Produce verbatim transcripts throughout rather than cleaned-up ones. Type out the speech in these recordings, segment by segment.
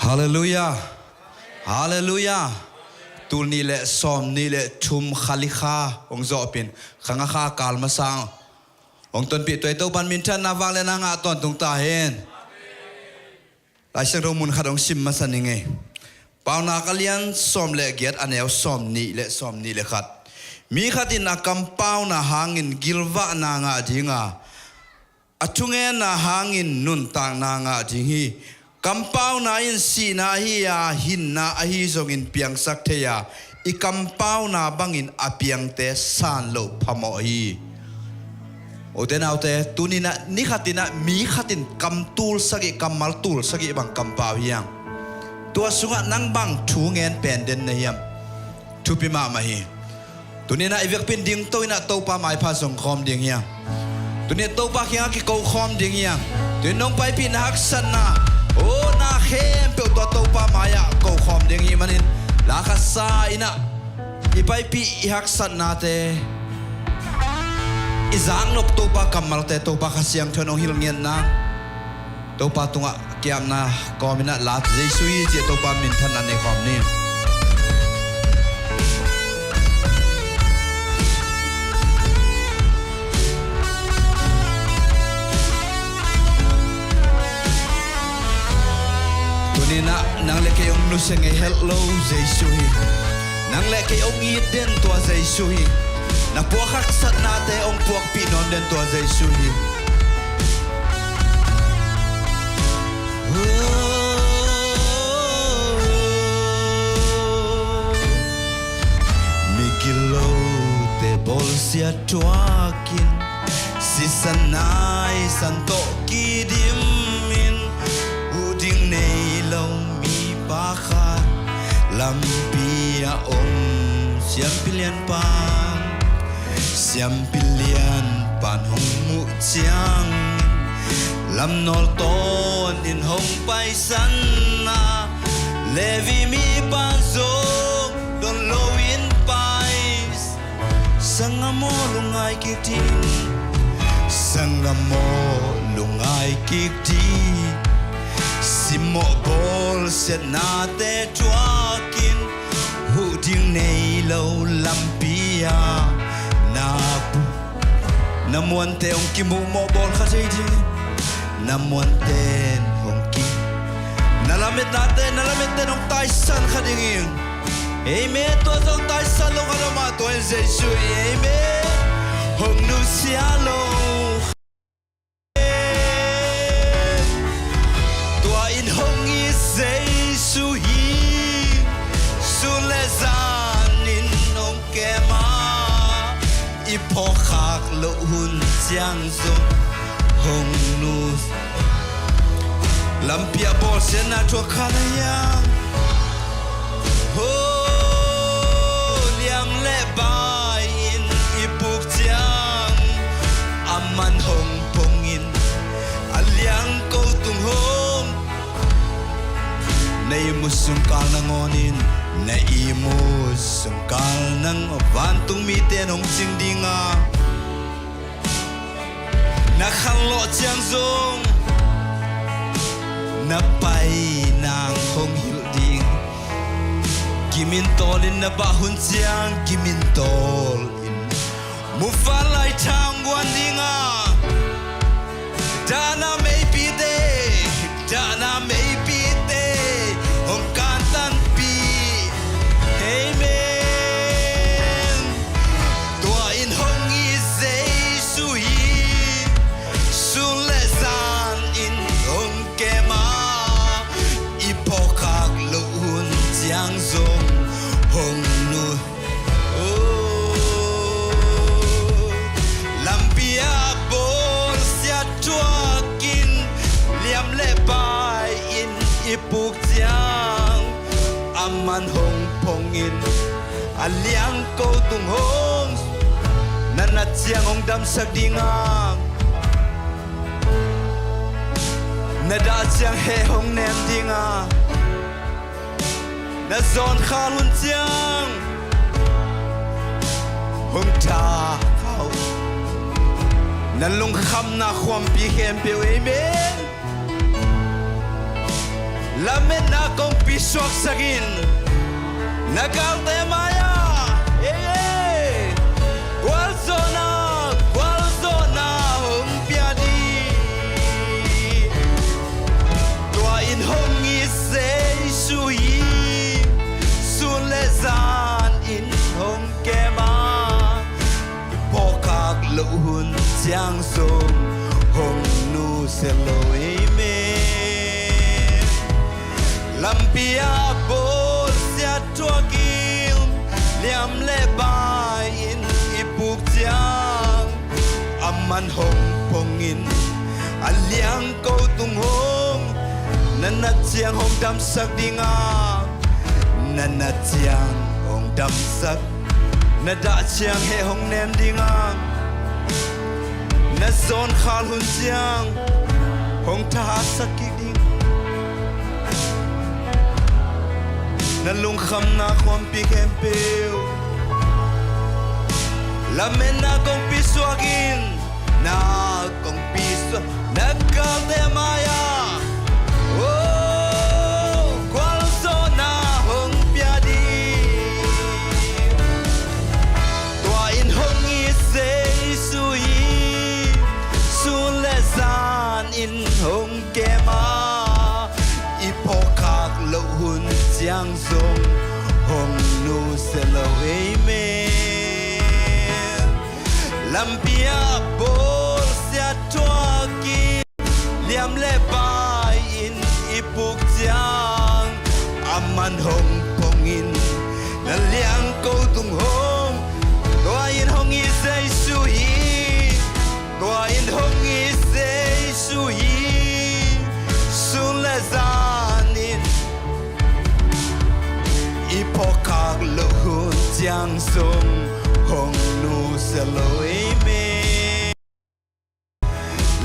Halleluiah. Halleluiah. Tul nih le sawm nih le thum kha li kha hong zawhpih in, kha nga kha kal masa hong tonpih tuai Topan minthanna vangliatna ngah tawntung ta hen. Lai Siangtho mun khat hong sim masa ning ei. Paunak a lian sawm le giat, a neu sawm nih le sawm nih le khat. Mi khat in a kampauna hangin gilvahna ngah ding a, a thungenna hangin nuntakna ngah ding hi. Kampauna in sihna ahi a, hinna ahi zongin piangsak thei a, i kampauna bangin a piangte san loh phamawh hi. Ute naute, tuni-in ah ni khat in ah mi khat in kam tul sagih, kammal tul sagih bang kampau hi hang. Tua sungah nang bang thu ngen pen den na hiam? Thupi mahmah hi. Tuni-in ah i vekpi in dingto in ah Topa maipha zong khawm ding hi hang. Tuni-in Topa kiangah kiko khawm ding hi hang. Tuni-in nong paipih na haksatna, o, na khempeuh tua Topa mai-ah ko khawm ding hi manin, la khat sa in ah i paipih i haksatnate, i zaknop Topa kammalte Topa Kha Siangtho in hong hilh ngiat nang. Topa tungah kiamna kawm in ah la Jesu hi ci-a Topa minthanna nei khawm ni. Tuni-in ah nang le kei hong nusia ngei helh lo Jesu hi. Nang le kei hong it den tua Jesu hi. Na puak haksatnate hong puakpih nawn den tua Jesu hi. Migilote bawlsia thuakin, sisan naisan tawh kidimin, huh ding nei lo mipa khat lampi a om. Siampi lianpa, siampi lianpan hong muh ciang, lamnawl tawnin hong paisan a, Levi mipa zong don loin pai. Sanggam aw, lungngai kik dih. Sanggam aw, lungngai kik dih. Simmawh bawlsiatnate thuakin, huh ding nei lo lampi ah na pu. Na muante hong kimuh mawh bawl kha thei ding. Na muanten hong ki. Na lametnate, na lametten hong taisan kha ding hi. Amen. Tua zong taisan lo khat om a, tua in Jesu hi. Amen. Hong nusia lo. Tua in hong it Jesu hi. Sun le zanin hong kem a, i phawkkhak loh hun ciang zong hong nu. Lampi ah bawlsiatna thuak kha na hiam? Ho, liang le bai in i puk ciang, aman hong phong in, a liang ko tung hong. Na ihmut sung kal nangawn in, na ihmut sung kal nangawn vantung mite in hong cing ding a, na khanlawh ciang zong na pai nang hong hilh ding. Kimin tawlin na bah hun ciang, kimin tawlin muvanlai thang guan ding a, dahna meipite, dahna meipite hong kantanpih. Amen. Tua in hong it Jesu hi. Sun le zanin hong kem a, i phawkkhak loh hun ciang zong hong nu. Oh, lampi ah bawlsiat thuakin, liam le bai in i puk ciang, aman hong phong in, a liang ko tung hong. Na nat ciang hong damsak ding a, na dah ciang heh hong nem ding a, na zawnkhal hun ciang hong tha kha uh. Na lungkhamna khuampi khempeuh, amen. Lametna kongpi suaksak in, na galte mai-ah, ei, ei, gualzawhna, gualzawhna hong pia ding. Tua in hong it Jesu hi, sun le zan in hong kem a, i phawkkhak loh hun ciang zong hong nusia lo ei me. Lampi ah bawlsiat thuakin, liam le bai in i puk ciang, a man hong pongin, a liangko tung hong, na nat ciang hong damsak ding a, na nat ciang hong damsak, na dah ciang heh hong nem ding a, na zawnkhal hun ciang hong thahatsak kik ding. Na lungkhamna khuampi khempeuh, lametna kongpi suakin, na kongpi suak, na galte mai-ah, oh, gualzawhna hong pia ding. Tua in hong it Jesu hi, sun le zan in hong kem a, i phawkkhak loh hun ciang zong hong nusia lo ei me. Lampi ah bawlsiat thuakin, liam le bai in i puk ciang, a man hong pongin, na liangko tung hong. Tua in hong it Jesu hi, tua in hong it Jesu hi, sun le zan in i phawkkhak loh hun ciang zong hong nusia lo ei me.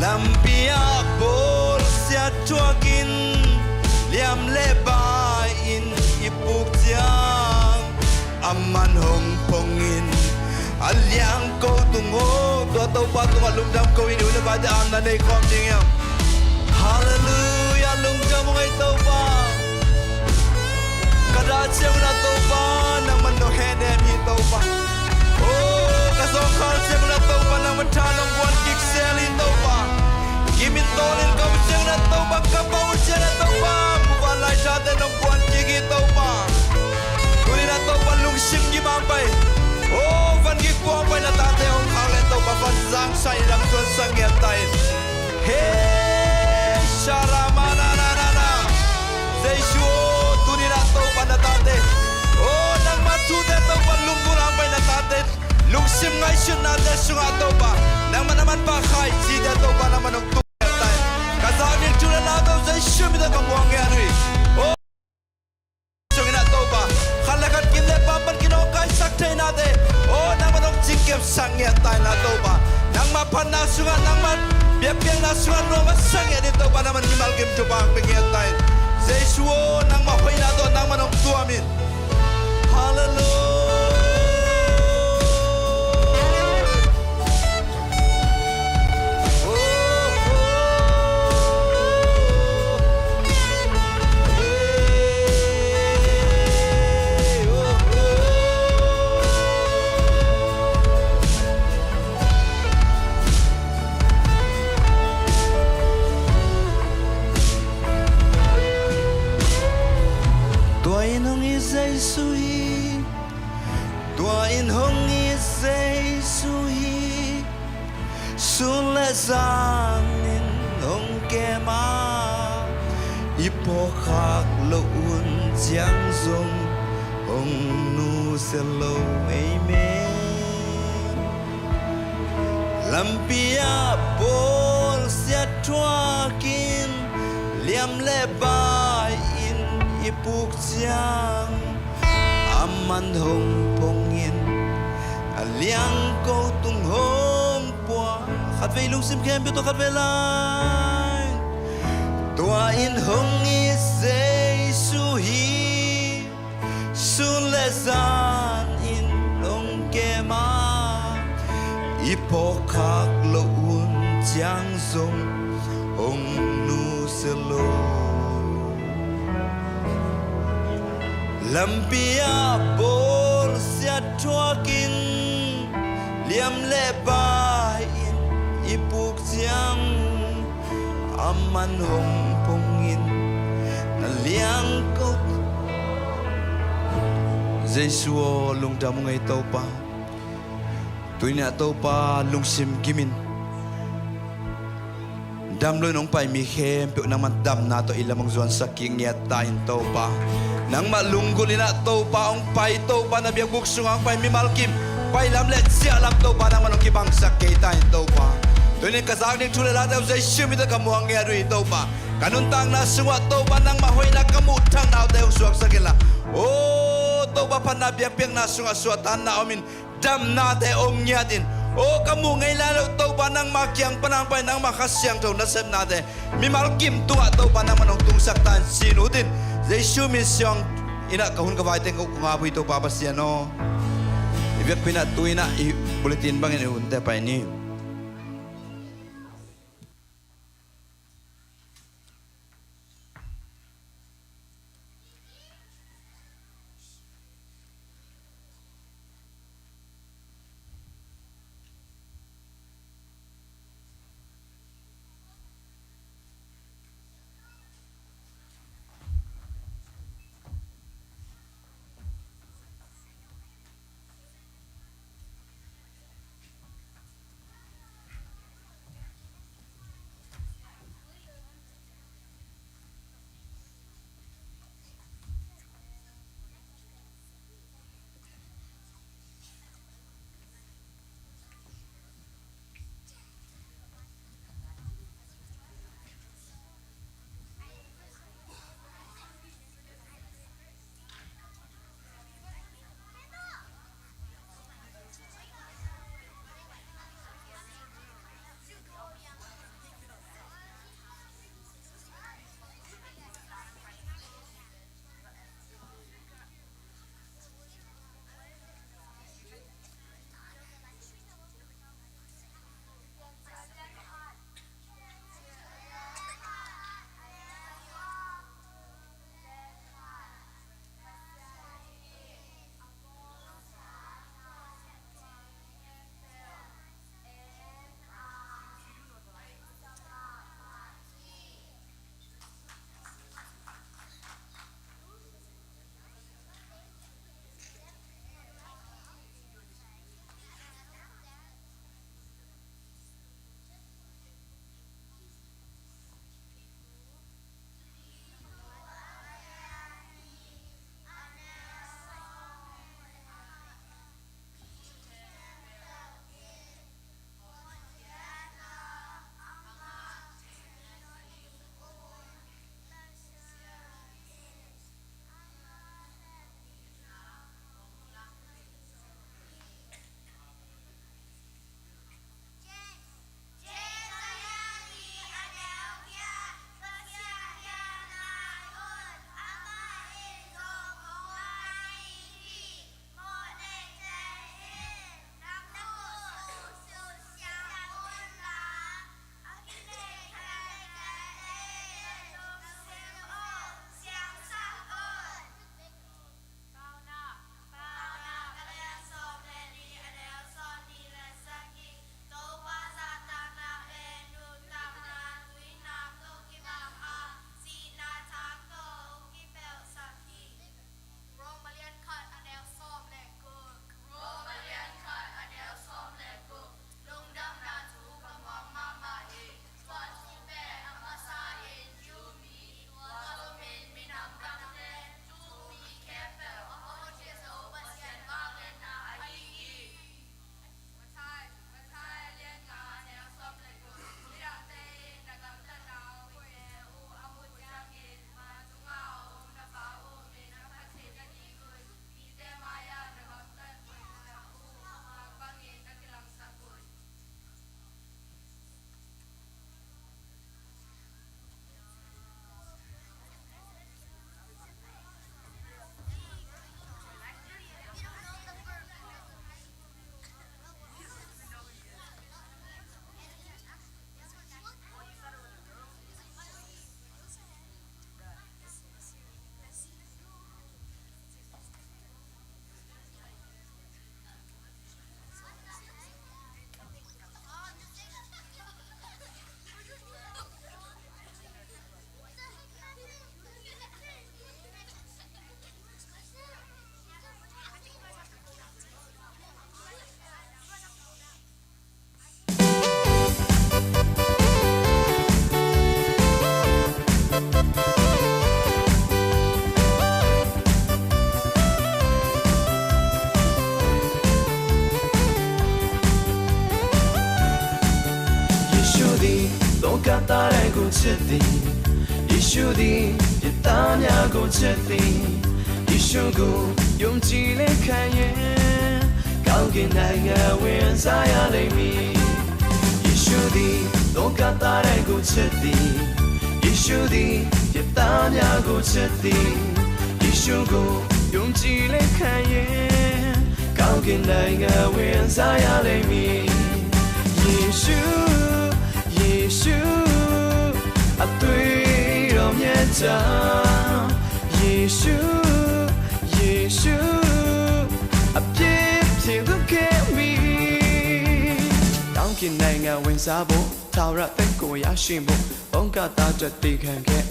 Lampi ah bawlsiat thuakin, liam le bai in i puk ciang, a man hong pongin, a liangko tung hong. Tua Topa tungah lungdam ko in, u le naute, amna nei khawm ding hiam? Halleluiah, lungdam ung ei Topa. Ka dah ciang un a Topa, nangman nong hehnem hi Topa. Oh, ka zawngkhal ciang un a Topa, nangman tha nong guan kik sel hi Topa. Kimin tawlin ka ut ciang un a Topa, ka pau ut ciang un a Topa, muvanlai thate nong guan kik hi Topa. Tuni-in a Topa lungsim gim hong pai. Oh, van gik pua hong pai na tate hong khak leh Topa, van zangsa in, lam tuan sang ngiat ta in. He, sharama na na na na. Jesu, tuni-in a Topa na tate, oh, nangma thute Topa lunggulh hong pai na tate lungsim ngaihsutnate sungah Topa, nangman a manpha khai cite Topa, nangman hong tung ngiat ta in. Ka zak ding thu le la tawh Jesu min tawh ka muang ngiat uh hi. Oh, sungin a Topa, khat le khat kim le pam pan kinawkaisak theihnate, oh, nangman hong cingkepsak ngiat ta in a Topa. Nangma phatna sungah, nangma biakpiakna sungah nuam a sak ngiat ding Topa, nangman mimal kim thupha hong pia ngiat ta in. Jesu aw, nangma hoihna tawh nangman hong tuam in. Halleluiah. Tua in hong it Jesu hi. Tua in hong it Jesu hi. Sun le zan in hong kem a, i phawkkhak loh hun ciang zong hong nusia lo ei me. Lampi ah bawlsiat thuakin, liam le bai in i puk ciang, a man hong pongin, a liangko tung hong pua. Khatvei lungsim khempeuh tawh khatvei lai. Tua in hong it Jesu hi. Sun le zan in hong kem a, i phawkkhak loh hun ciang zong hong nusia lo. Lampi ah bawlsiat thuakin liam le bai in i puk ciang a man hong pungin na liangko. Jesu aw, lungdam ung ei Topa. Tuni-in ah Topa lungsim kimin dam loin hong pai mi khempeuh nangman damna tawh i lam hong zuansak kik ngiat ta in Topa. Nangmah lunggulh in ah Topa hong pai, Topa na biakbuk sungah hong pai mimal kim, pai lam le ciah lam Topa nangman hong kibangsak kei ta in Topa. Tuni-in ka zak ding thu le late uh Jesu min tawh ka muang ngiat uh hi Topa. Ka nuntakna sungah Topa nangmah hoihna ka muh thakna uh te hong suaksak inla, aw Topa, phatna biakpiakna sungah suahtakna om in, damnate hong ngiat in. Aw ka muh ngei lai loh Topa nangma kiang pan hong pai nangma Kha Siangtho nasepnate mimal kim tungah Topa nangman hong tungsak ta in ci-in ut in. Jesu min siang in ah ka hun ka vai teng ko kong ap uh hi Topa Pasian aw. I biakpi-in ah tu-in ah i bulletin bangin i hunte pai ni. ချစ်သည်၊ ယေရှုသည် ယသးများကိုချစ်သည်၊ ယေရှုကို ယုံကြည်လက်ခံရင် ကောင်းကင်နိုင်ငံဝင်စားရလိမ့်မည်။ ယေရှုသည် လောကသားတိုင်းကိုချစ်သည်၊ ယေရှုသည် ယသးများကိုချစ်သည်၊ ယေရှုကို ယုံကြည်လက်ခံရင် ကောင်းကင်နိုင်ငံဝင်စားရလိမ့်မည်။ ယေရှု၊ ယေရှု၊ အသွေးတော်မြတ်ကြောင့်၊ ယေရှု၊ ယေရှု၊ အပြစ်ဖြေလွတ်ခဲ့ပြီ။ ကောင်းကင်နိုင်ငံဝင်စားဖို့၊ ထာဝရအသက်ကိုရရှိဖို့၊ လောကသားအတွက်သေခံခဲ့။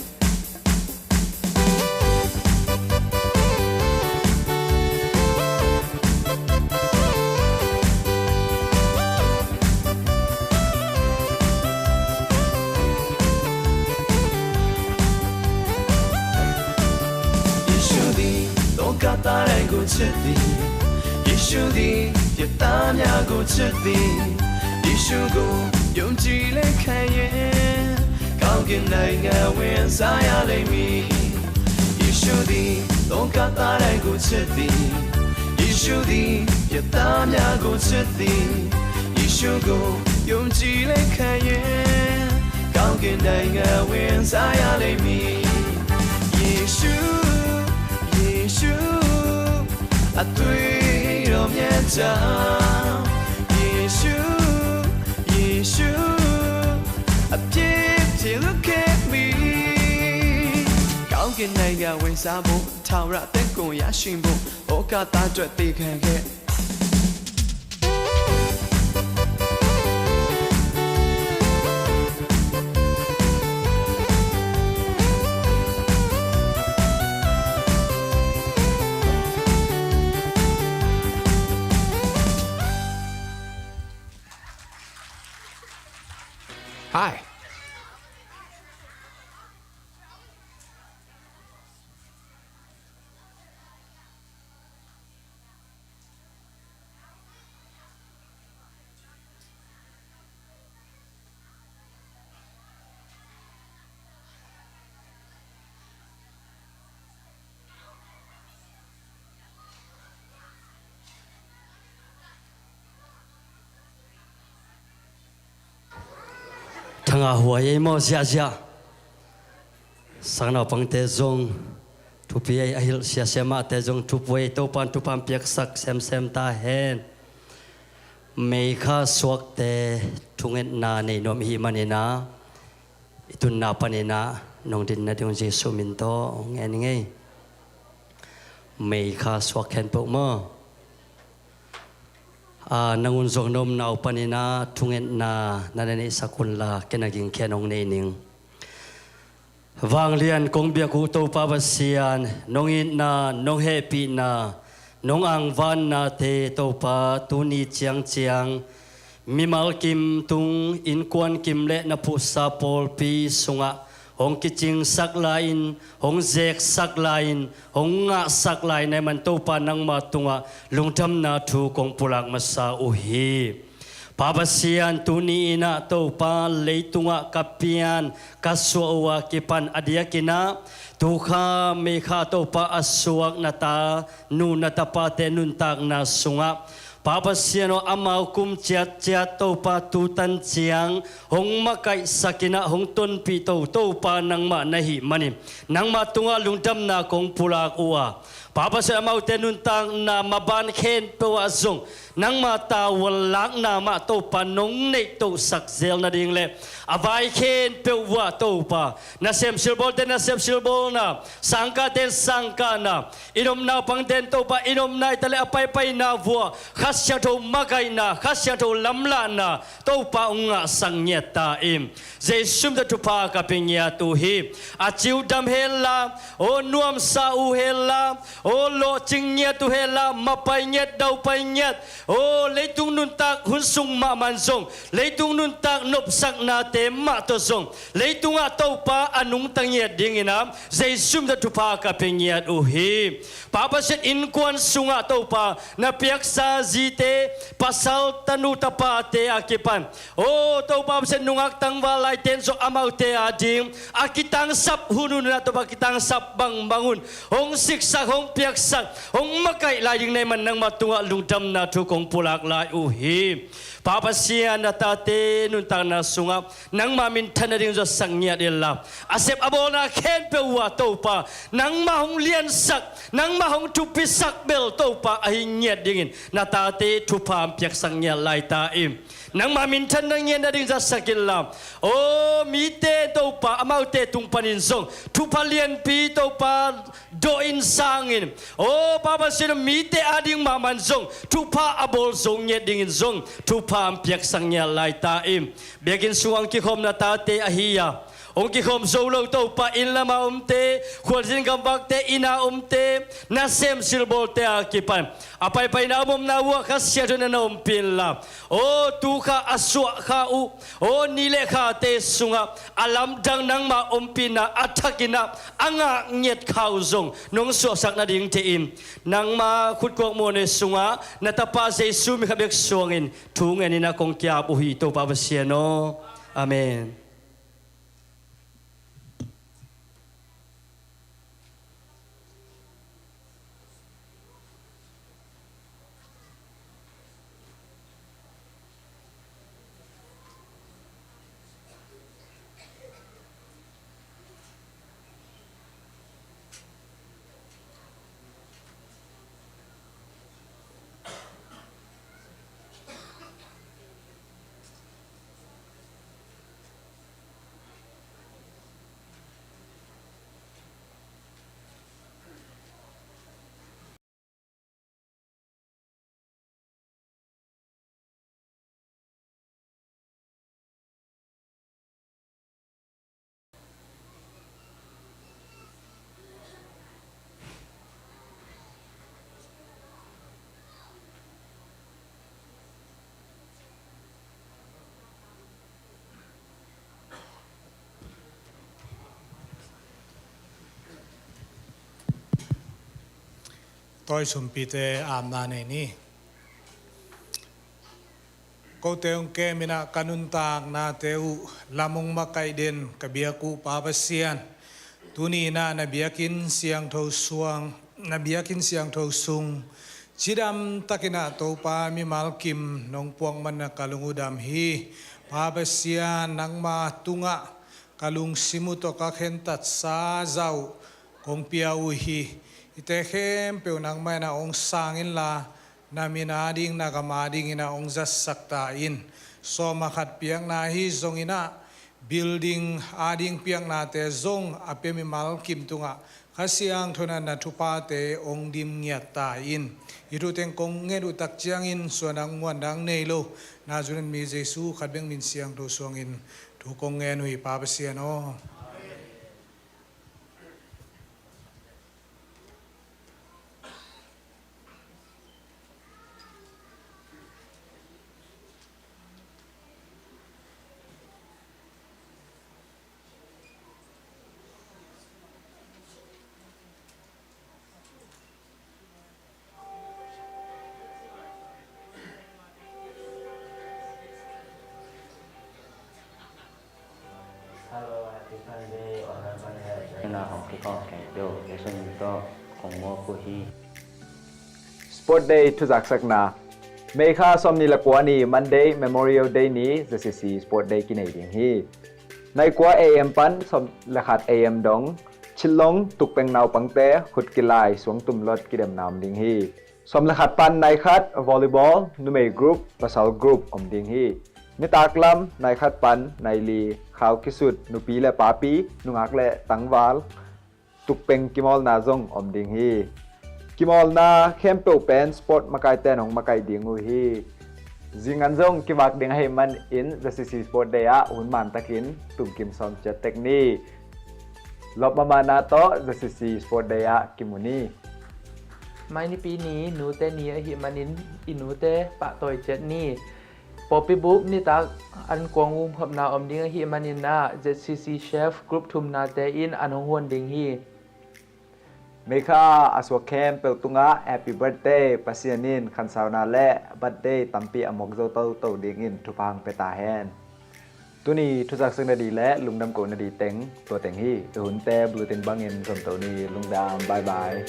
ယေရှုသည် လောကသားတိုင်းကိုချစ်သည်၊ ယေရှုသည် ယသးများကိုချစ်သည်၊ ယေရှုကို ယုံကြည်လက်ခံရင် ကောင်းကင်နိုင်ငံဝင်စားရလိမ့်မည်။ ယေရှုသည် လောကသားတိုင်းကိုချစ်သည်၊ ယေရှုသည် ယသးများကိုချစ်သည်၊ ယေရှုကို ယုံကြည်လက်ခံရင် ကောင်းကင်နိုင်ငံဝင်စားရလိမ့်မည်။ ယေရှု၊ ယေရှု၊ အသွေးတော်မြတ်ကြောင့်၊ ယေရှု၊ ယေရှု၊ အပြစ်ဖြေလွတ်ခဲ့ပြီ။ ကောင်းကင်နိုင်ငံဝင်စားဖို့၊ ထာဝရအသက်ကိုရရှိဖို့၊ လောကသားအတွက်သေခံခဲ့။ Hi. ထငါဟွာယဲမ့ၢ် ဆရာဆရာ၊ ဆရာနာ်ပင်းတဲဇုံ၊ ထူပီယဲအဟိလ် ဆရာဆရာမတဲဇုံ၊ ထူပီယဲ တိုပန်ထူပန်ပျက်စက် ဆဲမ်ဆဲမ်တႃဟဲန်။ မေခါစွက်တဲ ထူငဲ့နာနေနုံးဟီမနီနာ အတုနာ်ပနီနာ နုံးဒိၣ်နဒိၣ် ယေရှုမံၤတအိၣ် ငဲၢ်နငဲၢ်။ မေခါစွက်ခဲန်ပူမ့ၢ် အာ နငုၢ်ဇွန်နုံးနာ်ပနီနာ ထူငဲ့နာ နနနီစကုၢ်လၢ် ကဲနဂံၢ်ခဲနုံးနံၣ်နံၣ်။ ဝၢင်းလံၣ် အန်ကုံဘျဲၣ်ကူ တိုပၢ်ပသံၣ် နုံးအံၣ်နာ် နုံးဟဲပံၣ်နာ် နုံးအၢင်ဝၢၼ်နာ်တ့ တိုပၢ် တူၢ်နံၣ်စၢင်စၢင် မံမၢ်ကိၣ်တုံ အ့ၣ်ကွၢ်ကိၣ်လဲၣ် နဖိသၣ်ပိာ်ပီၣ်သုင် အ ဟုံးကစံၣ်သၢၣ်လၢၣ်အံၣ် ဟုံးစဲၣ်သၢၣ်လၢၣ်အံၣ် ဟုံးငၣ်သၢၣ်လၢၣ်အံၣ် နမၢ်တိုပၢ် နမၢ်တုင် လုၢ်ဒံၣ်နၢ်ထူ ကိၣ်ပူၤလၢ်မသး အူဟံၣ် ပၢ်ပသံၣ် တူၢ်နံၣ်အံၤနာ် တိုပၢ် လၢတုင် ကပျၢ် ကသွဲၣ်ဝၣ် ကပၢ် အဒံၣ်အက့ၢ်နာ် တူၢ်ဃၢ် မေခါ တိုပၢ် အသွဲၣ်နတၢ် နူၢ်နတၢ်ပၢ်တ့ နုၢ်တၢ်ကနာ်သုင် ပၢ်ပသံၣ် အမၢ်ကုၣ်စၢၣ်စၢၣ် တိုပၢ် တူၢ်တၢ်စၢင် ဟုံးမၢ်ကဲၣ်သၢၣ်က့ၢ်နာ် ဟုံးတွၢ်ပံၣ်တၢ် တိုပၢ် နမၢ်နဟံၣ်မနီ နမၢ်တုင် လုၢ်ဒံၣ်နၢ်ကိၣ်ပူၤလၢ်အူ ပၢ်ပသံၣ် အမၢ်တ့ နုၢ်တၢ်ကနာ် မၢ်ဘၣ်ခဲန်ပဝဲအစိၣ် နမၢ်တၢ်ဝဲလၢ်နာ်မး တိုပၢ် နုံးနံၣ်တအိၣ်သၢၣ်စဲၣ်လ်နဒံၣ်လဲၣ် အဝဲခဲန်ပဝဲ တိုပၢ် နစဲၣ်စံၣ်ဘီၣ်တ့ နစဲၣ်စံၣ်ဘီၣ်နာ် သၣ်ကါတ့ သၣ်ကါနာ် အ့ၣ်နုံးနၢ်ပင်းတ့ တိုပၢ် အ့ၣ်နုံးနၢ်တလဲၣ် အပၢ်ပၢ်နာ်ဝဲ ဃါစၢၣ်ထိၣ်မၢ်ကဲၣ်နာ် ဃါစၢၣ်ထိၣ်လၢ်လၢ်နာ် တိုပၢ် ဟုံးငၣ်သၢၣ်ညဲၣ်တၢ်အံၣ် ယေရှုမံၤတထူၣ်ဖး ကပညါတူၢ်ဟံၣ် အစုဒံးဟဲလၢ် အိၣ်နွံသးအူဟဲလၢ် အိၣ်လီၢ်ကၠံၣ်ညါတူၢ်ဟဲလၢ် မၢ်ပၢ်ညဲၣ် ဒဝ်ပၢ်ညဲၣ် အိၣ်လၢတုင် နုၢ်တၢ်ကဟုၣ်သုင်မးမးစိၣ် လၢတုင် နုၢ်တၢ်ကနုၢ်သၢၣ်နာ်တ့မးတစိၣ် လၢတုင် အတိုပၢ် အနုၢ်တၢ်ညဲၣ်ဒံးက့ၢ်နာ် ယေရှုမံၤတထူၣ်ဖး ကပညါတူၢ်ဟံၣ် ပၢ်ပသံၣ် အ့ၣ်ကွၢ်သုင် အတိုပၢ် နပျဲၢ်ကစၢ် mite, pasal tanu tapate a kipan, aw Topa Pasian, nungak tangval laite in zong amaute ading a kitangsap hunhun ah Topa, kitangsap bangbang un hong siksak, hong piaksak, hong makaih lai ding na hih man nangmah tungah lungdamna thu kong pulak lai uh hi. Pa Pasian, na tate nuntakna sungah nangmah minthan nading zatsak ngiat inla, a sep a bawlna khempeuh uh ah Topa, nangmah hong liansak, nangmah hong thupisak bel Topa ahi ngiat dingin na tate thupha hong piaksak ngiat lai ta in. Nangmah minthan na ngiat nading zatsak inla, aw mite Topa, amaute tung panin zong thupha lianpi Topa dawh in sang in, aw Pa Pasian, mite ading mahmah in zong thupha a bawl zo ngiat dingin zong thupha hong piaksak ngiat lai ta in. Biakinn sungah hong kikhawm na tate ahi a, hong kikhawm zo lo Topa, inn lamah omte, khualzin gamvakte, inn ah omte, nasem silbawlte a kipan a paipaina a omna uh ah Kha Siangtho na na ompih inla, aw tu kha a suah kha uh, aw ni le khate sungah a lamdang nangmah ompihna a thakin ah a ngak ngiat kha uh zong nong suahsak nading thei in, nangma khutkuak muanhuai sungah na tapa Jesu min khat bek suangin thu ngenin ah kong ki-ap uh hi Topa Pasian aw. Amen. Tawi sumpite apna nei ni. Kote hong kem in ah ka nuntaknate uh lam hong makaih den ka biak uh Pa Pasian, tuni in ah na biakinn siangtho suang, na biakinn siangtho sung cidam takin ah Topa mimal kim nong puak man na ka lung uh dam hi. Pa Pasian, nangma tungah ka lungsim uh tawh ka khentatsa zah uh kong pia uh hi. Hihte khempeuh nangmah in ah hong sang inla, na min ading na gam adingin ah hong zatsak ta in. Sawm ah khat piakna ahi zongin ah, building ading piaknate zong a pia mimal kim tungah Kha Siangtho in ah na thuphate hong dim ngiat ta in. Hih thu teng kong nget uh tak ciangin suahna muanna nei lo Nazareth mi Jesu khat bek min siangtho suangin thu kong ngen uh hi Pa Pasian aw. Sport Day thuzaksakna. May kha sawmnih le kua ni Monday, Memorial Day ni Z C C Sport Day kinei ding hi. Nai kua A M pan sawm le khat A M dong Chitlong tukpeng naupangte khut kilai suangtum lot kidemna om ding hi. Sawm le khat pan nai khat volleyball numei group pasal group om ding hi. Nitak lam nai khat pan nai li khau kisut nupi le papi, nungak le tangval tukpeng kimawlna zong om ding hi. Kimawlna khempeuh pen sport makaite in hong makaih ding uh hi. Zingan zong kivak ding ahih manin Z C C Sport Day ah hun mantakin tumkim sawm ciat tek ni. Lawp mahmahna tawh Z C C Sport Day ah kimu ni. Mai nipi ni nute ni ahih manin i nute pahtawi ciat ni. Pawlpi bup nitak an kuang umkhopna om ding ahih manin ah Z C C chef group thumnate in an hong huan ding hi. Meikha a suak khempeuh tungah happy birthday, Pasian in khansauna le birthday tampi a muak zo toto dingin thupha hong pia ta hen. Tuni thusak sik nading le lungdam ko nading teng tua teng hi. I hunte bulletin bangin zom to ni. Lungdam, bye bye.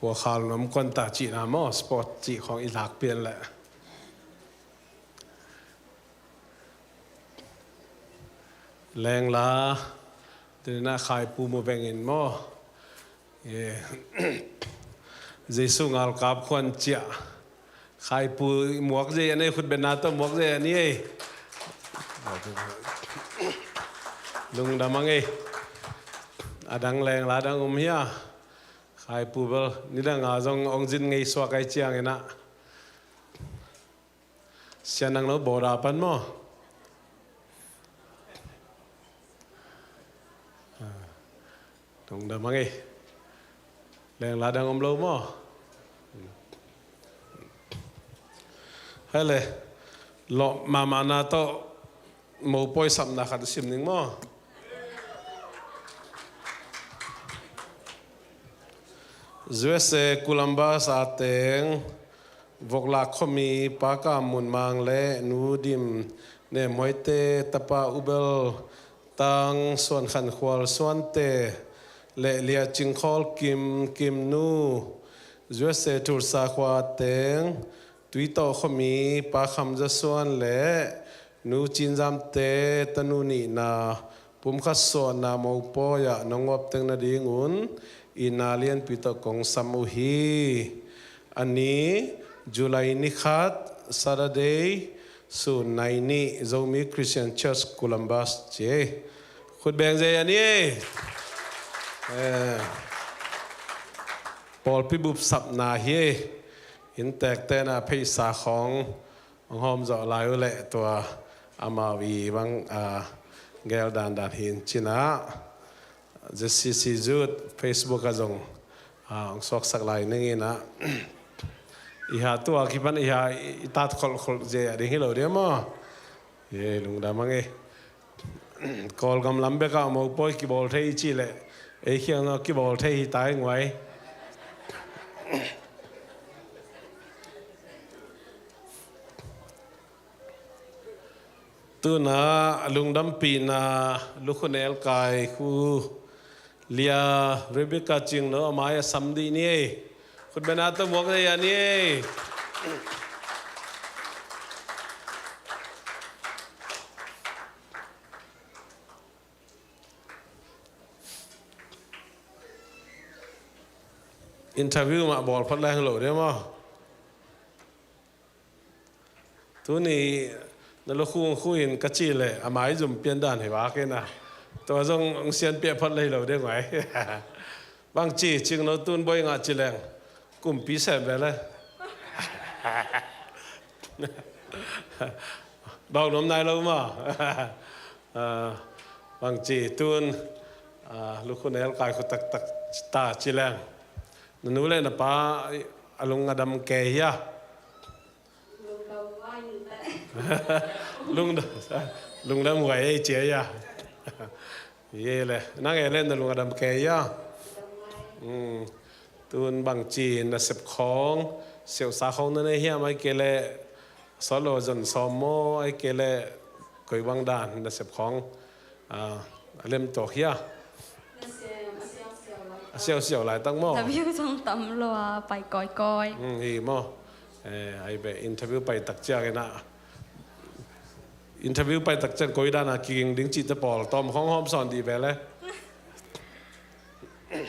Khuakhal nuam kuan ta cihna maw, sport cih khawng i lak pian leh. Lengla, tuni-in ah Khaipu mu vengin maw. Eh, Jesu ngalkap khuan ciah. Khaipu muak zei a ni, khutbetna tawh muak zei a ni ei. Lungdam ang ei. A dang Lengla dang om hia. Khaipu bel nidang a zong ong zin ngei suak ai ciangin ah. Sian nang lo bawda pan maw. Lungdam ang ei. Lengla dang om lo maw. Hei le, lawh mahmahna tawh mopawi sapna khat sim ning maw. U S A Columbus a teng, Voklak khuami Pa Kam Mun Mang le Nu Dim Nem Huaite, tapa U Bel Tang Suan Khan Khual Suante le Lia Cing Khawl Kim, Kim Nu, U S A Tulsa khua teng, Tuitawh khuami Pa Kham Za Suan le Nu Cin Zamte tanu nihna pumkhat suahna mopawi ah nong uap teng nadingun itna lianpi tawh kong sam uh hi. A ni July ni khat, Saturday, sun nai nih, Zomi Christian Church Columbus ci ei. Khut beng zei a ni ei. Eh, pawlpi bup sapna hi ei. Inntekte na pheisa khawng hong hawm zawh lai uh leh tua amau i bang, ah, gel dandan hi in cin ah. Z C C Youth Facebook ah zong, ah, hong suaksak lai ning in ah. I ha tua kipan i ha i tat kholhkholh zei a ding hi lo dia maw. Ye, lungdam ang ei. Kawlgam lam bekah mopawi kibawl thei i cih leh ei khiang zong kibawl thei hi ta i nguai. Tuna lungdampihna lukhu nelkai khu Lia Rebecca Cingno a mai a sam dih ni ei. Khutbetna tawh muak dih a ni ei. Interview mah bawl phot leng lo ding maw. Tuni na lukhu khu in ka cih leh a mai zum pian dan hi vak in a. Tua zong hong sian piah phot lei lo ding ngai. Bangci Cingno tun bawi ngah ci leng kumpi sem ve le. Bawk nuam nai lo maw. Ah, bangci tun, ah, lukhu nelkai khu taktak ta ci leng. Na nu le na pa a lung a dam kei hia? Lungdam, lungdam huai ei cia hia? Ye le, nang e le na lung a dam kei hia? Hmm, tun bangci nasep khawng, siausa khawng na nei hiam, ai kei le solo zon sawm maw, ai kei le koi bang dan nasep khawng, ah, a lem tawk hia? A siausiau laitak maw? Interview zong tam lo a, pai kawikawi. Hmm, hi maw? Eh, ai be interview pai tak ciangin ah. Interview pai tak ciang koi dan a kiging ding cihte pawl tawm khawng hawm sawn dih ve le.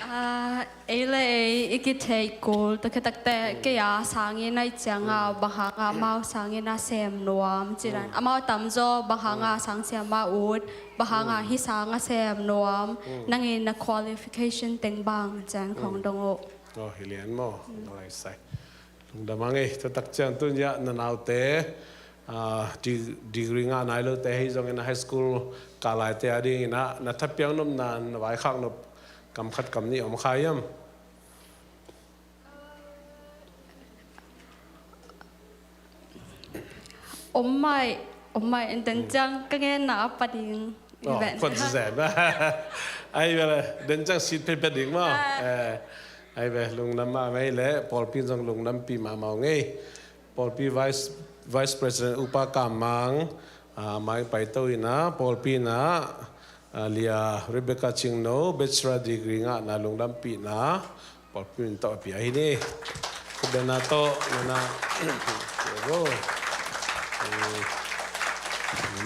Ah, ei le ei i kitheih kul takhitakte kei a sangin a i cianga bang hanga amau sangin a sem nuam ci dan. Amau tamzaw bang hanga sang siam a ut, bang hanga hi sanga sem nuam, nangin na qualification teng bang ciang khawng dong uh. Oh, hi lian maw. Ngalai sai. Lungdam ang ei, tua tak ciang tun ya na naute Ah, de-, degree ngah nai lote hi zongin a high school kah laite a dingin ah na thapiak nopna, na vaikhak nop kam khat kam nih om kha hiam? Om mai, om mai, den ciang ka ngenna a pa ding. Oh, pon zem. Ai ve le, den ciang sit pe pe ding maw. Ah. Eh, ai ve, lungdam mahmah le, pawlpi zong lungdampih mahmah ngei. Pawlpi Vice, Vice President Upa Kam Mang, ah, mai paito ina, pawlpi ina, ah, Lia Rebecca Cingno, Bachelor Degree ngahna lungdampihna, pawlpi min tawh a pia hi ni. Khutbetna tawh, nana,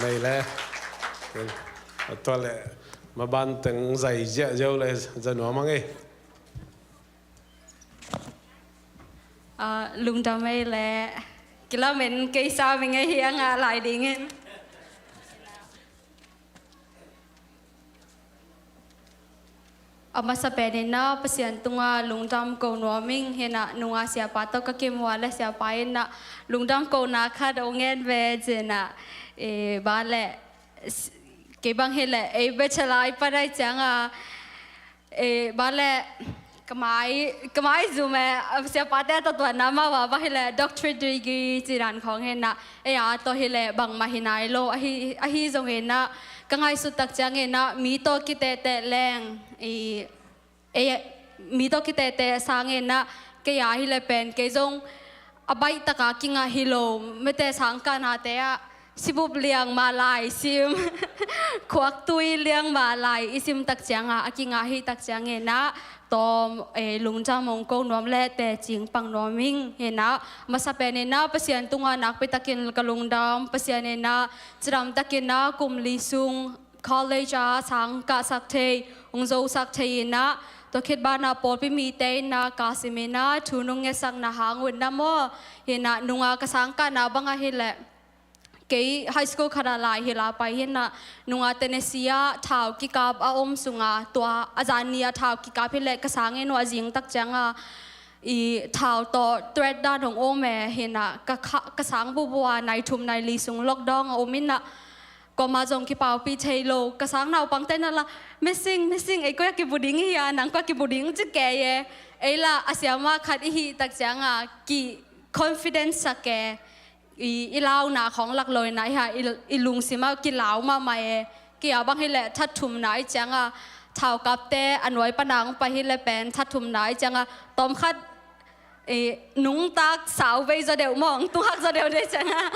mei le, a tua le, maban teng zai ziahziau le, za nuam a ngei. Ah, lungdam ei le, kilamen kei sa mi ngei hi a ngah lai dingin. A masa penin ah Pasian tunga lungdam ko nuam ing, hinah nunga siapa tawh ka kimuh a le siapa in ah lungdam kona khat ong ngen ve cinah, eh, ba le, s-, kei bang hi le, ei bachelor i pan ai cianga, eh, ba le, ka mai, ka mai zum e, siapate a tawtuanna mah va, bang hi le, doctorate degree ci dan khawng hinah, ei a tawh hi le, bangmah hi nai lo, ahi, ahi zong hinah, ka ngaihsut tak ciang hinah, mi tawh kitete leng, i, ei, mi tawh kitete sang hinah, kei a hi le pen, kei zong, a baih taka kingah hi lo, mete sangkahnate ah, sibup liang mah lai sim, khuaktui liang mah lai i sim tak cianga, a kingah hi tak ciang hinah, tawm, eh, lungdam ong ko nuam le tecing pang nuam ing hinah, masa pen hinah, Pasian tunga nakpi takin ka lungdam, Pasian hinah, cidam takin ah, kum li sung, college a sang kahsak thei, ong zosak thei inah, tua khit banah pawlpi mite inah, kasim inah, thu nong ngesakna hang un na maw, hinah, nunga ka sangkahna bang ahi le, kei high school khat ah lai hi la pai hinah, nunga Tennessee ah thau kikap a om sunga, tua a zan ni a thau kikap hi le, ka sang in uh a zing tak cianga, i thau tawh thread dan hong om e hinah, ka kha-, ka sang bubu a nai thum nai li sung lockdown a om inah, kuamah zong kipaupih thei lo, ka sang naupangte na la, missing, missing, ei koi a kibu ding hi a, nang koi a kibu ding ci kei e, ei la, a siamah khat i hih tak cianga, ki confidence sak e, i, i launa khawng lak lo inah, i ha, i, i lungsim ah kilau mahmah e, kei a bang hi le, that thumna i cianga, thau kapte, a nuai pana ong pai hi le pen, that thumna i cianga, tawm khat, eh, nungtak sau vei zaw deuh mawng, tunghak zaw deuh deuh cianga.